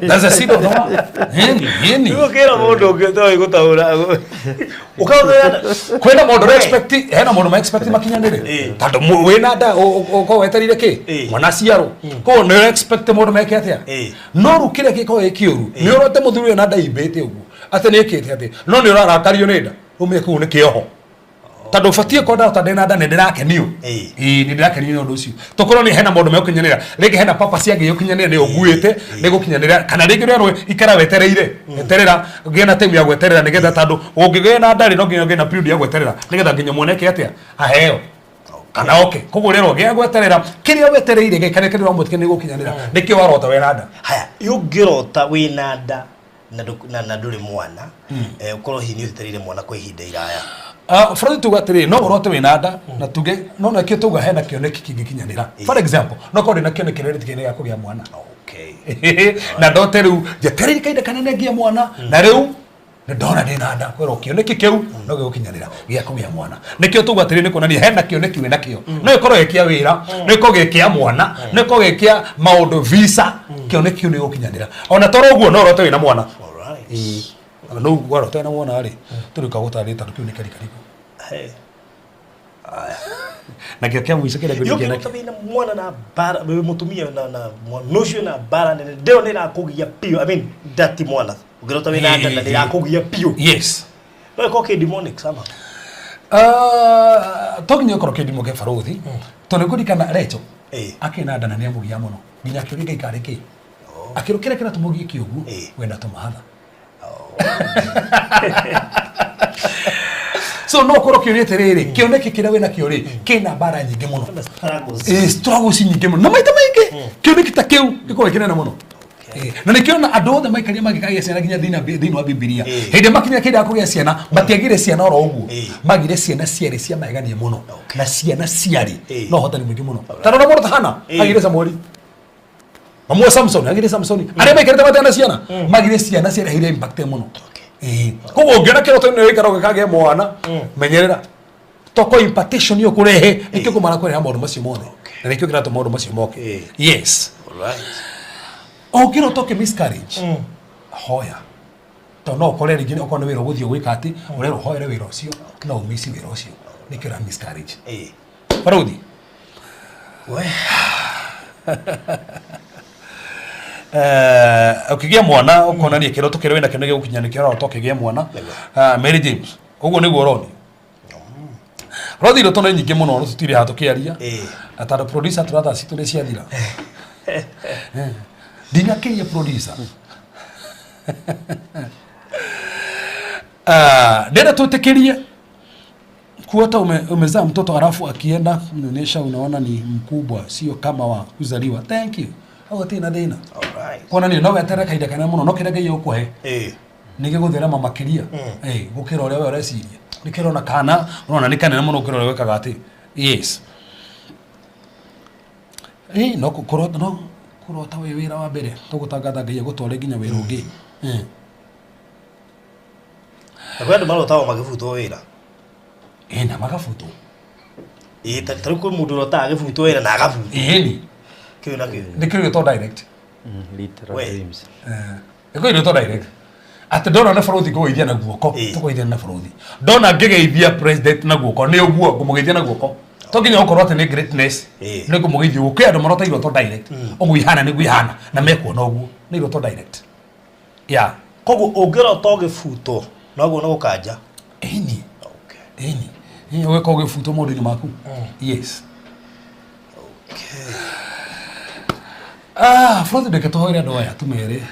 That's a seed of the word. Ĩni, ĩni. Ũkĩra mũndũ ũngĩ ũtoĩ gũtaũra. Ũkaũra nda. Kwĩna maũndũ ũra expect, hena maũndũ ma expect makinyanĩre. Tondũ wĩna nda ũkorwo wetereire kĩ? Mwana aciarwo. Koguo nĩ ũra expect maũndũ meke atĩa? No rĩu kĩrĩa gĩkoragwo gĩ kĩũru, nĩ ũrote mũthuri wĩna nda imbĩte ũguo. Atĩ nĩ ĩkĩte atĩ, no nĩ ũrarakario nĩ nda. Umenye kĩu nĩ kĩoho. Tondũ ũbatiĩ korwo ndarota ndĩna nda nĩ ndĩrakenio. Ĩĩ nĩ ndĩrakenio nĩ ũndũ ũcio. Tokorwo nĩ hena maũndũ megũkinyanĩra. Rĩngĩ hena purpose yangĩ gũkinyanĩra nĩ ũnguĩte nĩ gũkinyanĩra kana rĩngĩ ũrerwo ikara wetereire. Eterera ũgĩe na time ya gweterera nĩgetha tondũ ũngĩgĩa na nda rĩ no nginya ũgĩe na period ya gweterera nĩgetha nginya mwana eke atĩa aheo. Kana oke. Koguo ũrerwo gĩa gweterera kĩrĩa wetereire gĩkane kĩrĩa ũramwĩtĩkia nĩ gũkinyanĩra. Nĩkĩo warota wĩna nda. Haya, ũngĩrota wĩna nda na ndũrĩ mwana, ũkorwo hihi nĩ ũtereire mwana kwa ihinda iraya. Bũrũri tuga atĩrĩ no ũrote wĩna nda na tuge no nakĩo tuga hena kĩoneki kĩngĩkinyanĩra. For example, no korwo ndĩna kĩoneki kĩrĩa gĩa kũgĩa mwana. Na ndote rĩu njetereire kahinda kanene ngĩe mwana na rĩu nĩ ndona ndĩna nda kwĩrwo kĩoneki kĩu no gĩgũkinyanĩra gĩa kũgĩa mwana. Nĩkĩo tuga atĩrĩ nĩ kuonania hena kĩoneki wĩna kĩo. No ĩkorwo gĩ kĩa wĩra, no ĩkorwo gĩ kĩa mwana, no ĩkorwo gĩ kĩa maũndũ visa, kĩoneki kĩu nĩ gĩgũkinyanĩra. Ona toro ũguo no ũrote wĩna mwana. No warota wĩna mwana rĩ, tũrĩ kagũtarĩ tondũ kĩu nĩ kĩrikarigo. Na kĩo kĩa mũico kĩrĩa ngũthiĩ nakĩo. Wĩna mwana na bara, wĩ mũtumia na mwana ũcio na bara nene, ndĩyo nĩ ĩrakũgia biũ. I mean, ndati mwana. Ũngĩrota wĩna nda na nĩ ĩrakũgia biũ. Yes. No ĩkorwo kĩ demonic sama. To nginya ĩkorwo kĩ demonic barũthi. Tondũ nĩngũririkana Rachel. Akĩrĩ na nda na nĩ amũgia mũno. Nginya akĩũria Ngai karĩ kĩ. Akĩrwo kĩrĩa kĩratũmũgie kĩ ũguo, wenda tũmahatha. So no korwo kĩũria atĩrĩrĩ, kĩoneki kĩrĩa wĩna kĩo rĩ, kĩna mbara nyingĩ mũno. Struggles nyingĩ mũno. Na maita maingĩ, kĩoneki ta kĩu gĩkoragwo kĩnene mũno. Na nĩkĩo na andũ othe maikaria magĩkagĩa ciana nginya thĩinĩ wa Bibilia. Hĩndĩ makinya kĩndũ ya kũgĩa ciana, matiagire ciana oro ũguo. Magire ciana ciarĩ cia magegania mũno. Na ciana ciarĩ na ũhotani mũingĩ mũno. Ta rora mũndũ ta Hana, agire Samueli. Mamwe Samson, agire Samsoni. Arĩa maikarĩte matarĩ na ciana, magire ciana ciareheire impact mũno. Koguo ũngĩona kĩroto nĩ ũikara ũgĩkagĩa mwana, menyerera. Toko impartation ĩyo kũrehe, nĩkĩo kũmara kũrehe maũndũ macio mothe. Na nĩkĩo kĩratũma maũndũ macio moke. Yes. Ũngĩrota ũkĩ miscarriage, hoya. Tondũ no ũkore rĩngĩ okorwo nĩ wĩra ũgũthiĩ gwĩka atĩ, ũrerwo ũhoere wĩra ũcio, no ũmici wĩra ũcio. Nĩkĩo ũra miscarriage. Barũthi. Ũkĩgĩa mwana ũkonania kĩroto kĩrĩa wĩna kĩo nĩ gĩgũkinya nĩkĩo ũrarota ũkĩgĩa mwana. Mary James, ũguo nĩguo ũronio. Rothi iroto nĩ nyingĩ mũno no tũtirĩ haha tũkĩaria. Na tondũ producer tũratha citũ nĩ ciathira. Ndinakĩria producer. Ndĩrenda twĩtĩkĩrie kuota umezaa mtoto halafu akienda kumnyonyesha unaona ni mkubwa, sio kama wa kuzaliwa. Thank you. Hau hatirĩ na thĩna. Kuonania no weterere kahinda kanene mũno no kĩrĩa Ngai egũkũhe nĩ gĩgũtherema makĩria gũkĩra ũrĩa we ũreciria. Nĩkĩo ũrona kana ũrona nĩ kanene mũno gũkĩra ũrĩa wĩkaga atĩ. Yes. No kũrota no kũrota wĩ wĩra wa mbere tũgũtangatha Ngai agũtware nginya wĩra ũngĩ. Na kwĩ andũ marotagwo magĩbutwo wĩra. Na magabutwo. Ta rĩu kwĩ mũndũ ũrotaga agĩbutwo wĩra na agabutwo. Ĩni. Kĩu na kĩu. Nĩ kĩu gĩtwo direct. Literal dreams. Nĩ kĩu gĩtwo direct. Atĩ ndona nĩ bũrũthi ngũgeithia na guoko, tũkũgeithia na bũrũthi. Ndona ngĩgeithia president na guoko, nĩ ũguo ngũmũgeithia na guoko. To nginya ũkorwo atĩ nĩ greatness. Nĩ ngũmũgeithia ũguo. Kwĩ andũ marota iroto direct. Ũguo ihana nĩguo ihana na mekuona ũguo. Nĩ iroto direct. Yeah. Koguo ũngĩrota ũgĩbutwo noguo nĩ gũkanja. Ĩni. Ĩni. Ũgĩkorwo ũgĩbutwo maũndũ-inĩ maku. Yes. Bũrũri ndeke tũhoere andũ aya tũmere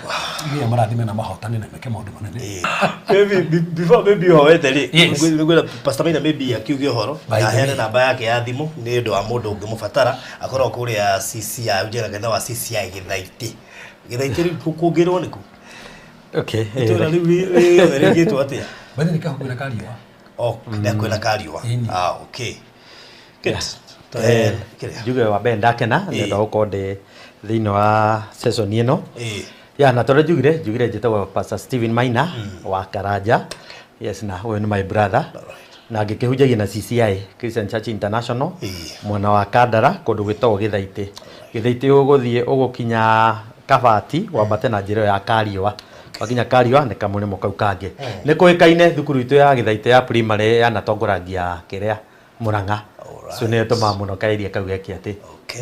nginya marathime na mahotane na meke maũndũ manene. Maybe before maybe ũhoete rĩ, ngwĩra Pastor Maina maybe akiuge ũhoro na aheane namba yake ya thimũ nĩ ũndũ wa mũndũ ũngĩmũbatara akorwo kũrĩa CCI ũnjĩra kanitha wa CCI Gĩthaitĩ. Gĩthaitĩ rĩu kũngĩrwo nĩkũ? Okay. Itũra rĩu rĩothe rĩngĩtwo atĩa? Bathi nĩ kahukwĩra kariũa. Oh, nĩ kariũa. Okay. Good. Njuge wa mbere ndakena nĩ ũndũ wa gũkorwo ndĩ thĩinĩ wa session ĩno. Ya na tondũ njugire njĩtagwo Pastor Stephen Maina wa Karanja. Yes, na ũyũ nĩ my brother. Na ngĩkĩhunjagia na CCI Christian Church International mwena wa Kandara kũndũ gwĩtagwo Gĩthaitĩ. Gĩthaitĩ ũgũthiĩ ũgũkinya Kabati wambate na njĩra ĩyo ya Kariũa. Wakinya Kariũa nĩ kamũrĩmo kau kangĩ. Nĩ kũĩkaine thukuru itũ ya Gĩthaitĩ ya primary yanatongoragia kĩrĩa Murang'a. So nĩ ĩtũmaga mũno kaeria kau geke atĩ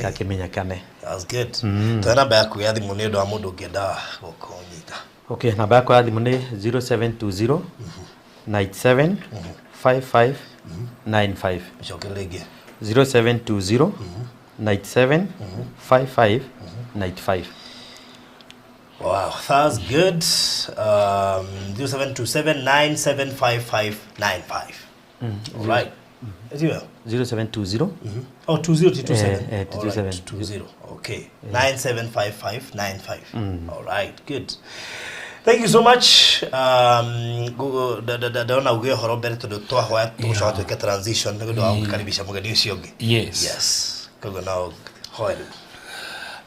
gakĩmenyekane. That's good. Tũhe namba yaku ya thimũ nĩ ũndũ wa mũndũ ũngĩenda gũkũnyita. Okay, namba yakwa ya thimũ nĩ 0720 97 55 95. Coke rĩngĩ. 0720 97 55 95. Wow, that's good. 0727 975595. All right. Is it well? 0720. Oh, 2027. 27. All right, 20. Okay. 975595. All right, good. Thank you so much. Ndona uge horo mbere tondu twahoya tugucoka twike transition nĩ ũndũ wa gũkaribisha mũgeni ũcio ũngĩ. Yes. Yes. Koguo no hoe rĩu.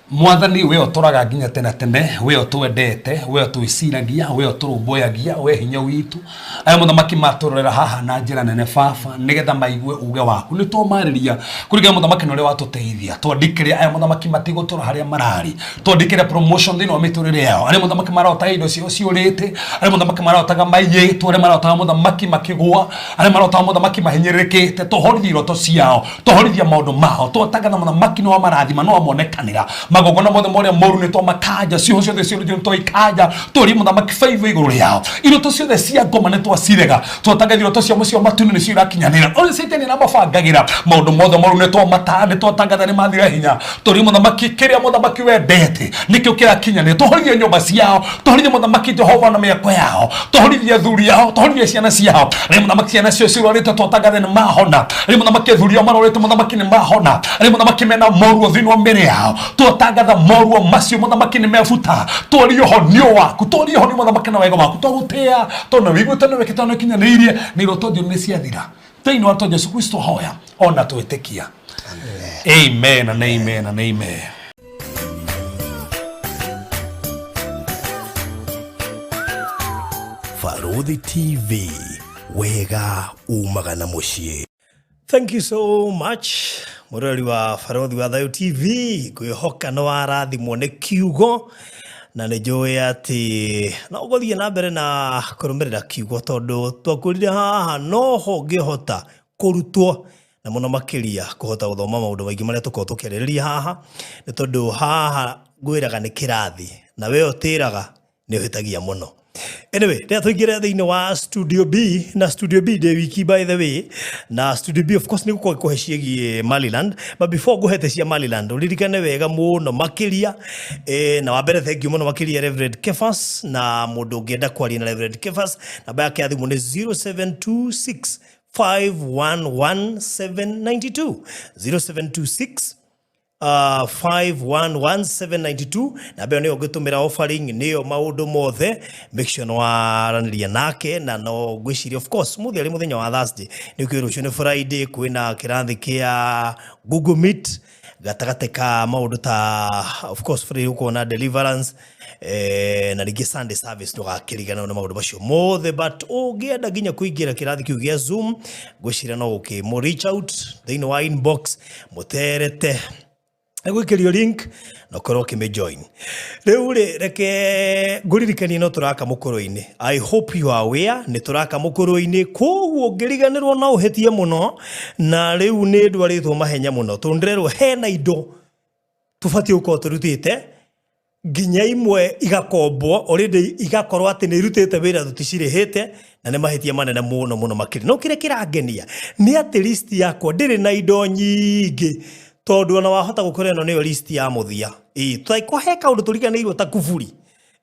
Mwathani, we ũtũraga nginya tene tene, we ũtwendete, we ũtwĩciragia, we ũtũrũmbũyagia, we hinya witũ. Aya mũthamaki matũrorera haha na njĩra nene baba, nĩgetha maigue uge waku. Nĩ twamarĩria kũringana mũthamaki na ũrĩa watũteithia. Twandĩkĩre aya mũthamaki matigũtũra harĩa mararĩ, twandĩkĩre promotion thĩinĩ wa mĩtũrĩre yao. Arĩa mũthamaki marotaga indo ciao ciũrĩte, arĩa mũthamaki marotaga maiyĩtwo, arĩa marotaga mũthamaki makĩgũa, arĩa marotaga mũthamaki mahinyĩrĩrĩkĩte, tũhorithie iroto ciao, tũhorithie maũndũ mao, twatangatha mũthamaki nĩ wamarathima, nĩ wamonekanĩra. Magongona mothe marĩa moru nĩ twamakanja, ciugo ciothe ciũrĩtio nĩ twaikanja, tũrie mũthamaki favor igũrũ rĩao. Iroto ciothe cia ngoma nĩ twacirega, twatangatha iroto cia mũciĩ wa matu-inĩ nĩcio irakinyanĩra. Ũrĩa Satani aramabangagĩra maũndũ mothe moru nĩ twamata, nĩ twatangatha nĩ mathira hinya. Tũrie mũthamaki kĩrĩa mũthamaki wendete nĩkĩo kĩrakinyanĩra. Tũhorithie nyũmba ciao, tũhorithie mũthamaki Jehova na mĩako yao, tũhorithie athuri ao, tũhorithie ciana ciao. Rĩrĩa mũthamaki ciana cio cirwarĩte twatangatha nĩ mahona. Rĩrĩa mũthamaki athuri ao marwarĩte mũthamaki nĩ mahona. Rĩrĩa mũthamaki mena moruo thĩinĩ wa mĩĩrĩ yao, twatangatha moruo macio mũthamaki nĩ mebuta. Twarie ũhonio waku, twarie ũhonio mũthamaki na wega waku, twagũtĩa tondũ wĩiguĩte nĩ wĩkĩte na ũkinyanĩirie, nĩ iroto njũru nĩ ciathira. Thĩinĩ wa Jesu Kristo hoya ona twĩtĩkia. Amen and amen and amen. Barũthi TV, wega umaga na mũciĩ. Thank you so much, mũrori wa Barũthi wa Thayũ TV. Ngwĩhoka nĩ warathimwo nĩ kiugo na nĩ njũĩ atĩ no ũgũthiĩ na mbere na kũrũmĩrĩra kiugo, tondũ twakwĩrire haha noho ũngĩhota kũrutwo na mũno makĩria kũhota gũthoma maũndũ maingĩ marĩa tũkoragwo tũkĩarĩrĩria haha, nĩ tondũ haha ngwĩraga nĩ kĩrathi na we ũtĩraga nĩ ũhĩtagia mũno. Anyway, rĩrĩa tũingĩre thĩinĩ wa Studio B, na Studio B ndĩ wiki by the way, na Studio B of course nĩ gũkorwo ngĩkũhe ciĩgiĩ Maryland, but before ngũhete cia Maryland, ũririkane wega mũno makĩria, na wa mbere thank you mũno makĩria Reverend Kefas, na mũndũ ũngĩenda kwaria na Reverend Kefas, namba yake ya thimũ nĩ 0726 511 792, 0726 511792. Namba ĩyo nĩyo ũngĩtũmĩra offering, nĩyo maũndũ mothe. Make sure nĩ waranĩria nake, na no ngwĩciria of course mũthĩ arĩ mũthenya wa Thursday, nĩ kwĩ rũciũ nĩ Friday, kwĩna kĩrathi kĩa Google Meet gatagatĩ ka maũndũ ta of course Friday gũkorwo na deliverance, na rĩngĩ Sunday service, ndũgakĩriganĩrwo nĩ maũndũ macio mothe. But ũngĩenda nginya kũingĩra kĩrathi kĩu gĩa Zoom, ngwĩciria no gũkĩmũ reach out thĩinĩ wa inbox, mũterete gwĩkĩrio link na ũkorwo ũkĩmĩjoin. Rĩu rĩ, reke ngũririkanie no tũraka mũkũrũ-inĩ. I hope you are aware nĩ tũraka mũkũrũ-inĩ, koguo ũngĩriganĩrwo no ũhĩtie mũno. Na rĩu nĩ ndwarĩtwo mahenya mũno tondũ ndĩrerwo hena indo tũbatiĩ gũkorwo tũrutĩte, nginya imwe igakombwo already, igakorwo atĩ nĩ irutĩte wĩra tũticirĩhĩte, na nĩ mahĩtia manene mũno mũno makĩria. No kĩrĩa kĩrangenia nĩ atĩ list yakwa ndĩrĩ na indo nyingĩ, tondũ ona wahota gũkorwo ĩno nĩyo list ya mũthia. Ĩĩ, tũtaikwa he kaũndũ tũriganĩirwo ta kuburi,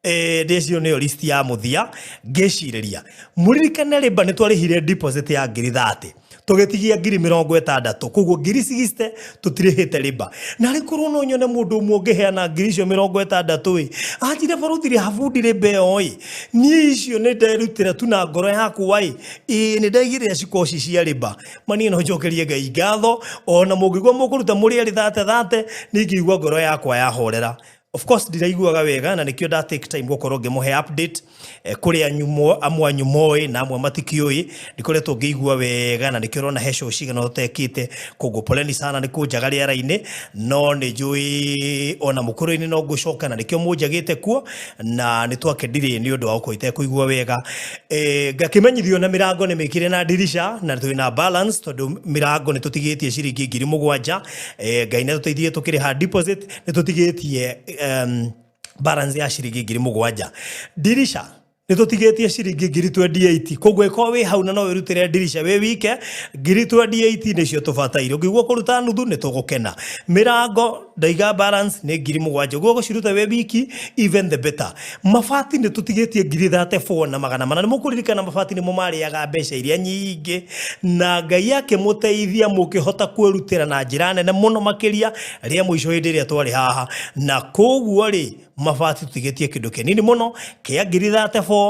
ndĩcio nĩyo list ya mũthia ngĩcirĩria. Mũririkane rĩmba nĩ twarĩhire deposit ya ngiri 30, tũgĩtigia ngiri 60, koguo ngiri 60 tũtirĩhĩte rĩmba. Na rĩ korwo no nyone mũndũ ũmwe ũngĩheana ngiri icio 60 ĩ, anjire barũthi rĩha bundi rĩmba ĩyo ĩ, niĩ icio nĩ nderutĩra tu na ngoro yakwa ĩ, ĩĩ nĩ ndaigĩrĩra cikoci cia rĩmba. Maniĩ no njokerie Ngai ngatho, ona mũngĩigua mũkũruta mũrĩ erĩ thate thate, nĩ ingĩigua ngoro yakwa yahorera. Of course ndiraiguaga wega, na nikio nda take time gukorwo ngimuhe update, kuri anyu amwe anyu moĩ na amwe matikĩũĩ. Ndikoretwo ngĩigua wega, na nikio ũrona he show cigana ũtekĩte. Koguo poleni sana nĩ kũnjaga rĩera-inĩ, no nĩ njũĩ ona mũkũrũ-inĩ no ngũcoka, na nĩkĩo mũnjagĩte kuo, na nĩ twakendire nĩ ũndũ wa gũkorwo itekũigua wega. Ngakĩmenyithio na mĩrango nĩ mĩkĩre na ndirica, na twĩna balance, tondũ mĩrango nĩ tũtigĩtie ciringi 7,000. Ngai nĩ atũteithie tũkĩrĩha deposit, nĩ tũtigĩtie balance ya ciringi 7,000. Ndirica Nĩ tũtigĩtie ciringi ngiri 28. Koguo ĩkorwo wĩ hau na no wĩrutĩre ndirisha wĩ wike, ngiri 28 nĩcio tũbataire. Ũngĩigua kũruta nuthu nĩ tũgũkena. Mĩrango ndaiga balance nĩ ngiri 7. Ũguo gũciruta wĩ wiki, even the better. Mabati nĩ tũtigĩtie ngiri 34 na magana mana. Nĩ mũkũririkana mabati nĩmo marĩaga mbeca iria nyingĩ, na Ngai akĩmũteithia mũkĩhota kwĩrutĩra na njĩra nene mũno makĩria rĩa mũico hĩndĩ ĩrĩa twarĩ haha. Na koguo rĩ, mabati tũtigĩtie kĩndũ kĩnini mũno kĩa ngiri 34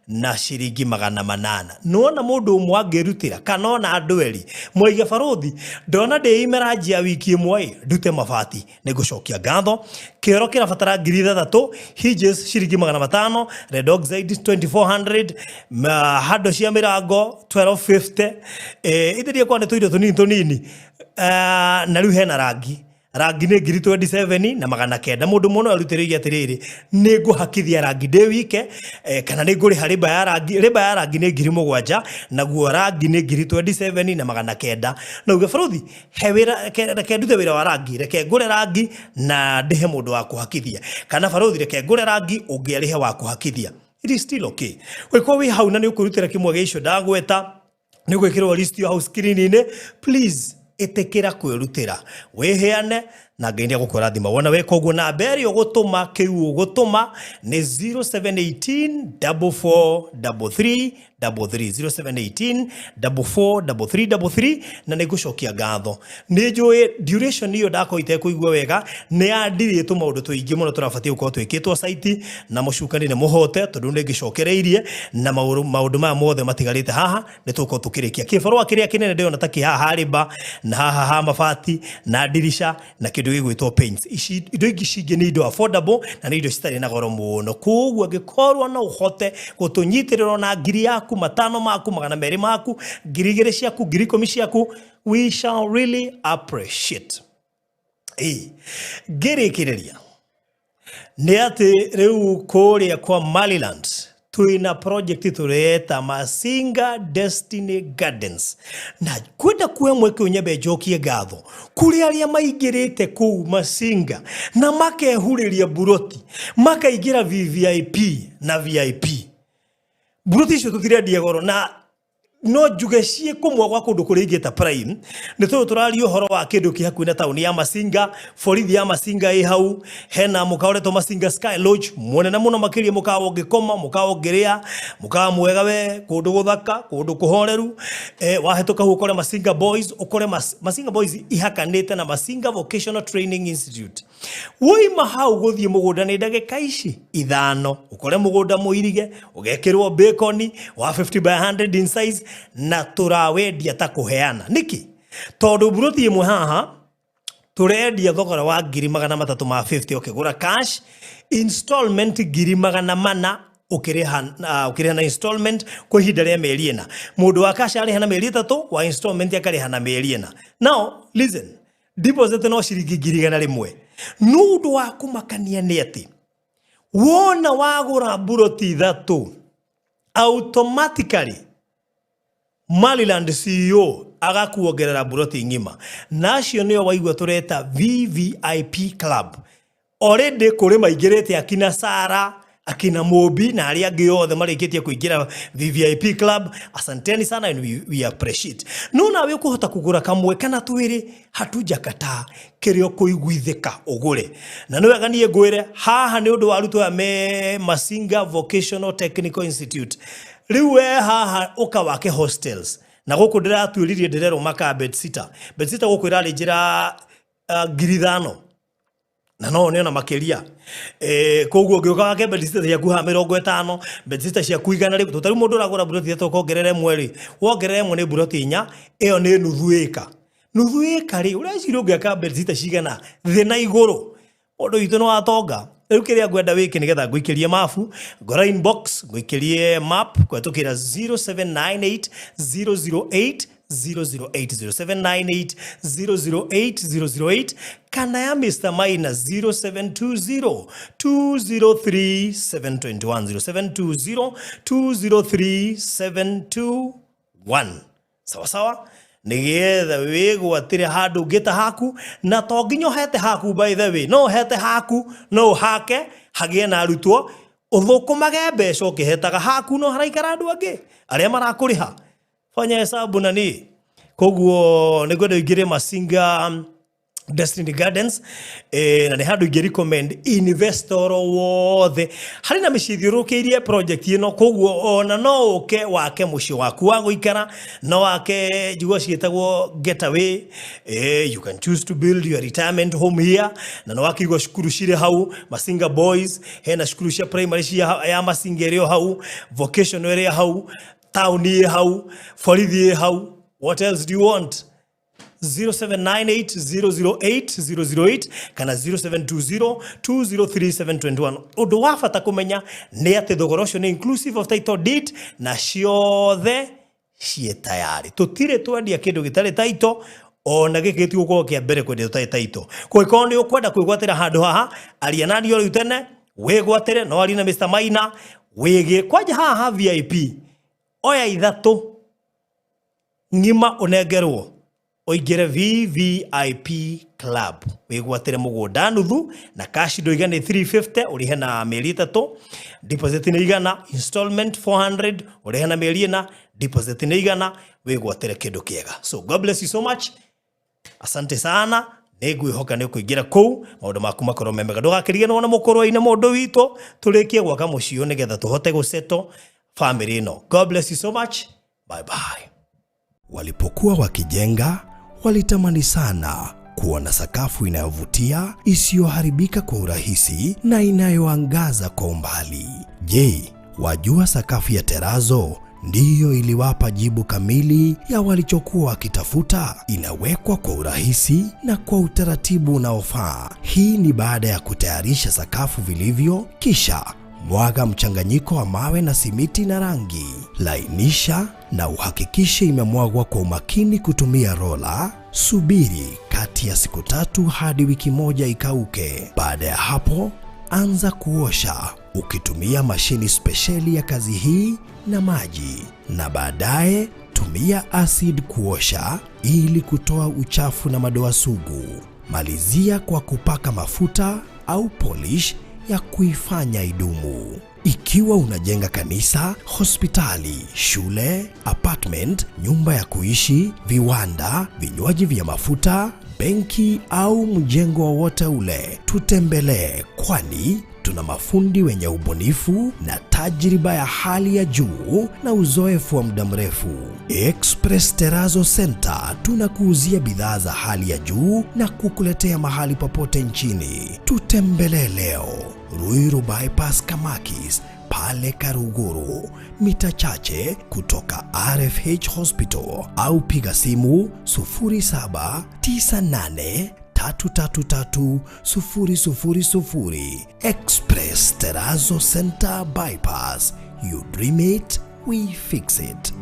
na ciringi magana manana. Nĩwona mũndũ ũmwe angĩrutĩra kana ona andũ erĩ moige, barũthi, ndona ndĩimera njia wiki ĩmwe ĩ ndute mabati, nĩngũcokia ngatho. Kĩoro kĩrabatara ngiri 6, hinges ciringi magana matano, red oxide 2400, handũ cia mĩrango 1250. Ithĩrie kwa nĩ tũindo tũnini tũnini. Na rĩu hena rangi, rangi nĩ ngiri 27 na magana kenda. Mũndũ mũno arutĩrĩire atĩrĩrĩ, nĩ ngũhakithia rangi ndĩ wike, kana nĩ ngũrĩha rĩmba ya rangi. Rĩmba ya rangi nĩ ngiri 7, naguo rangi nĩ ngiri 27 na magana kenda. Na uge, barũthi, he wĩra, reke ndute wĩra wa rangi, reke ngũre rangi na ndĩhe mũndũ wa kũhakithia, kana barũthi, reke ngũre rangi ũngĩ arĩhe wa kũhakithia. It is still okay. Ũngĩkorwo wĩ hau na nĩ ũkwĩrutĩra kĩmwe gĩa icio ndagweta, nĩ gwĩkĩrwo list yo hau screen-inĩ. Please ĩtĩkĩra kwĩrutĩra, wĩheane, na Ngai nĩ egũkũrathima wona weka ũguo. Namba ĩrĩa ũgũtũma kĩu ũgũtũma nĩ 0718 44 33 33, 0718 44 33 33. Na nĩ ngũcokia ngatho. Nĩ njũĩ duration ĩyo ndakorwo itekũigua wega nĩ yandirĩtwo maũndũ tũingĩ mũno tũrabatiĩ gũkorwo twĩkĩtwo site, na mũcukani nĩ mũhote, tondũ nĩ ngĩcokereirie na maũndũ maya mothe matigarĩte haha nĩ tũgũkorwo tũkĩrĩkia. Kĩbarũa kĩrĩa kĩnene ndĩrona ta kĩ haha harĩmba na haha ha mabati na ndirisha na kĩndũ gĩgwĩtwo paints. Ici indo ingĩ cingĩ nĩ indo affordable na nĩ indo citarĩ na goro mũno. Koguo angĩkorwo no ũhote gũtũnyitĩrĩra na ngiri yaku, matano maku, magana merĩ maku, ngiri 2 ciaku, ngiri 10 ciaku, we shall really appreciate. Ngĩrĩkĩrĩria nĩ atĩ rĩu kũrĩa kwa Maryland twĩna project tũreta Masinga Destiny Gardens, na kwenda kuhe mweke ũyũ nyambe njokie ngatho kũrĩ arĩa maingĩrĩte kũu Masinga na makehurĩria buroti, makaingĩra VVIP na VIP. Buroti icio tũtirendia goro, na no njuge ciĩ kũmwe gwa kũndũ kũrĩa ingĩta prime, nĩ tondũ tũraria ũhoro wa kĩndũ kĩ hakuhĩ na taũni ya Masinga. Borithi ya Masinga ĩ hau, hena mũkawa ũretwo Masinga Sky Lodge, mũnene mũno makĩria, mũkawa ũngĩkoma, mũkawa ũngĩrĩa, mũkawa mwega we, kũndũ gũthaka, kũndũ kũhoreru. Wahĩtũka hau ũkore Masinga Boys, ũkore Masinga Boys ihakanĩte na Masinga Vocational Training Institute. Woima hau gũthiĩ mũgũnda nĩ ndagĩka ici 5, ũkore mũgũnda mũirige, ũgekĩrwo bacon wa 50 by 100 in size, na tũrawendia ta kũheana. Nĩkĩ? Tondũ buroti ĩmwe haha tũrendia thogora wa ngiri magana matatũ ma 50 ũkĩgũra cash, installment ngiri magana mana ũkĩrĩha na installment kwa ihinda rĩa mĩeri 4. Mũndũ wa cash arĩha na mĩeri 3, wa installment akarĩha na mĩeri 4. Now listen, deposit no ciringi ngiri igana rĩmwe. No ũndũ wa kũmakania nĩ atĩ wona wagũra buroti 3, automatically Maryland CEO agakuongerera buroti ng'ima, na acio nĩo waigua tũreta VVIP club. Already kũrĩ maingĩrĩte, akina Sara, akina Mobi na arĩa angĩ othe marĩkĩtie kũingĩra VVIP club. Asanteni sana and we appreciate. No nawe ũkũhota kũgũra kamwe kana twĩrĩ, hatujakataa, kĩrĩa ũkũiguithĩka ũgũre. Na nĩ wega niĩ ngwĩre haha nĩ ũndũ wa arutwo aya me Masinga Vocational Technical Institute. Rĩu we haha ũka wake hostels, na gũkũ ndĩratuĩririe ndĩrerwo maka bedsitter. Bedsitter gũkũ ĩrarĩ njĩra ngiri 5 na no nĩ ona makĩria. Koguo ũngĩũka wake bedsitter ciaku haha 50, bedsitter ciaku igana rĩu, tondũ mũndũ ũragũra buroti 3 ũkongerera ĩmwe rĩ, wongerera ĩmwe nĩ buroti 4, ĩyo nĩ nuthu ĩka. Nuthu ĩka rĩ, ũreciria ũngĩaka bedsitter cigana thĩ na igũrũ? Mũndũ witũ nĩ watonga. Rĩu kĩrĩa ngwenda wĩke nĩgetha ngũikĩrie mabu, ngora inbox ngũikĩrie map kũhetũkĩra 0798 008 008, 0798 008 008, kana ya Mr. Maina 0720 203 721, 0720 203 721. Sawa sawa, nĩgetha wĩgwatĩre handũ ũngĩta haku, na to nginya ũhete haku, by the way, no ũhete haku, no ũhake hagĩe na arutwo. Ũthũkũmage mbeca ũkĩhetaga haku no haraikara andũ angĩ arĩa marakũrĩha. Fanya hesabu nani. Koguo nĩ ngwenda ũingĩre Masinga Destiny Gardens, na nĩ handũ ingĩ recommend investor wothe. Harĩ na mĩciĩ ĩthiũrũrũkĩirie project ĩno, koguo ona no ũke wake mũciĩ waku wa gũikara, no wake njigua ciĩtagwo getaway. You can choose to build your retirement home here, na no wakĩigua cukuru cirĩ hau Masinga Boys, hena cukuru cia primary cia ya Masinga ĩrĩ o hau, vocational ĩrĩ hau, town ĩ hau, borithi ĩ hau. What else do you want? 0798008008 kana 0720203721. Ũndũ wa bata kũmenya nĩ atĩ thogora ũcio nĩ inclusive of title deed na ciothe ciĩ tayari. Tũtirĩ twendia kĩndũ gĩtarĩ title, ona gĩkĩ gĩtigũkorwo kĩa mbere kwendia tũtarĩ title. Kũngĩkorwo nĩ ũkwenda kwĩgwatĩra handũ haha, aria nani o rĩu tene wĩgwatĩre, no arie na Mr. Maina wĩgĩ kwanja haha ha VIP. Oya ithatũ ng'ima ũnengerwo ũingĩre VVIP club, wĩgwatĩre mũgũnda nuthu na cash ndũiga nĩ 350, ũrĩhe na mĩeri 3, deposit nĩ 100, installment 400, ũrĩhe na mĩeri 4, deposit nĩ 100, wĩgwatĩre kĩndũ kĩega. So God bless you so much, asante sana. Nĩ ngwĩhoka nĩ ũkũingĩra kũu maũndũ maku makorwo me mega. Ndũgakĩriganĩrwo na mũkũrũ-inĩ mũndũ witũ, tũrĩkie gwaka mũciĩ ũyũ nĩgetha tũhote gũsettle family ĩno. God bless you so much, bye bye. Walipokuwa wakijenga, walitamani sana kuona sakafu inayovutia, isiyoharibika kwa urahisi na inayoangaza kwa umbali. Je, wajua sakafu ya terazo ndiyo iliwapa jibu kamili ya walichokuwa wakitafuta? Inawekwa kwa urahisi na kwa utaratibu unaofaa. Hii ni baada ya kutayarisha sakafu vilivyo, kisha mwaga mchanganyiko wa mawe na simiti na rangi. Lainisha na uhakikishe imemwagwa kwa umakini kutumia rola. Subiri kati ya siku 3 hadi wiki 1 ikauke. Baada ya hapo, anza kuosha ukitumia mashini spesheli ya kazi hii na maji, na baadaye tumia acid kuosha ili kutoa uchafu na madoa sugu. Malizia kwa kupaka mafuta au polish ya kuifanya idumu. Ikiwa unajenga kanisa, hospitali, shule, apartment, nyumba ya kuishi, viwanda, vinywaji vya mafuta, benki au mjengo wowote ule, tutembelee, kwani tuna mafundi wenye ubunifu na tajriba ya hali ya juu na uzoefu wa muda mrefu. Express Terrazzo Center tunakuuzia bidhaa za hali ya juu na kukuletea mahali popote nchini. Tutembelee leo Ruiru Bypass Kamakis pale Karuguru, mita chache kutoka RFH Hospital, au piga simu 0798333000. Express Terrazzo Center Bypass. You dream it, we fix it.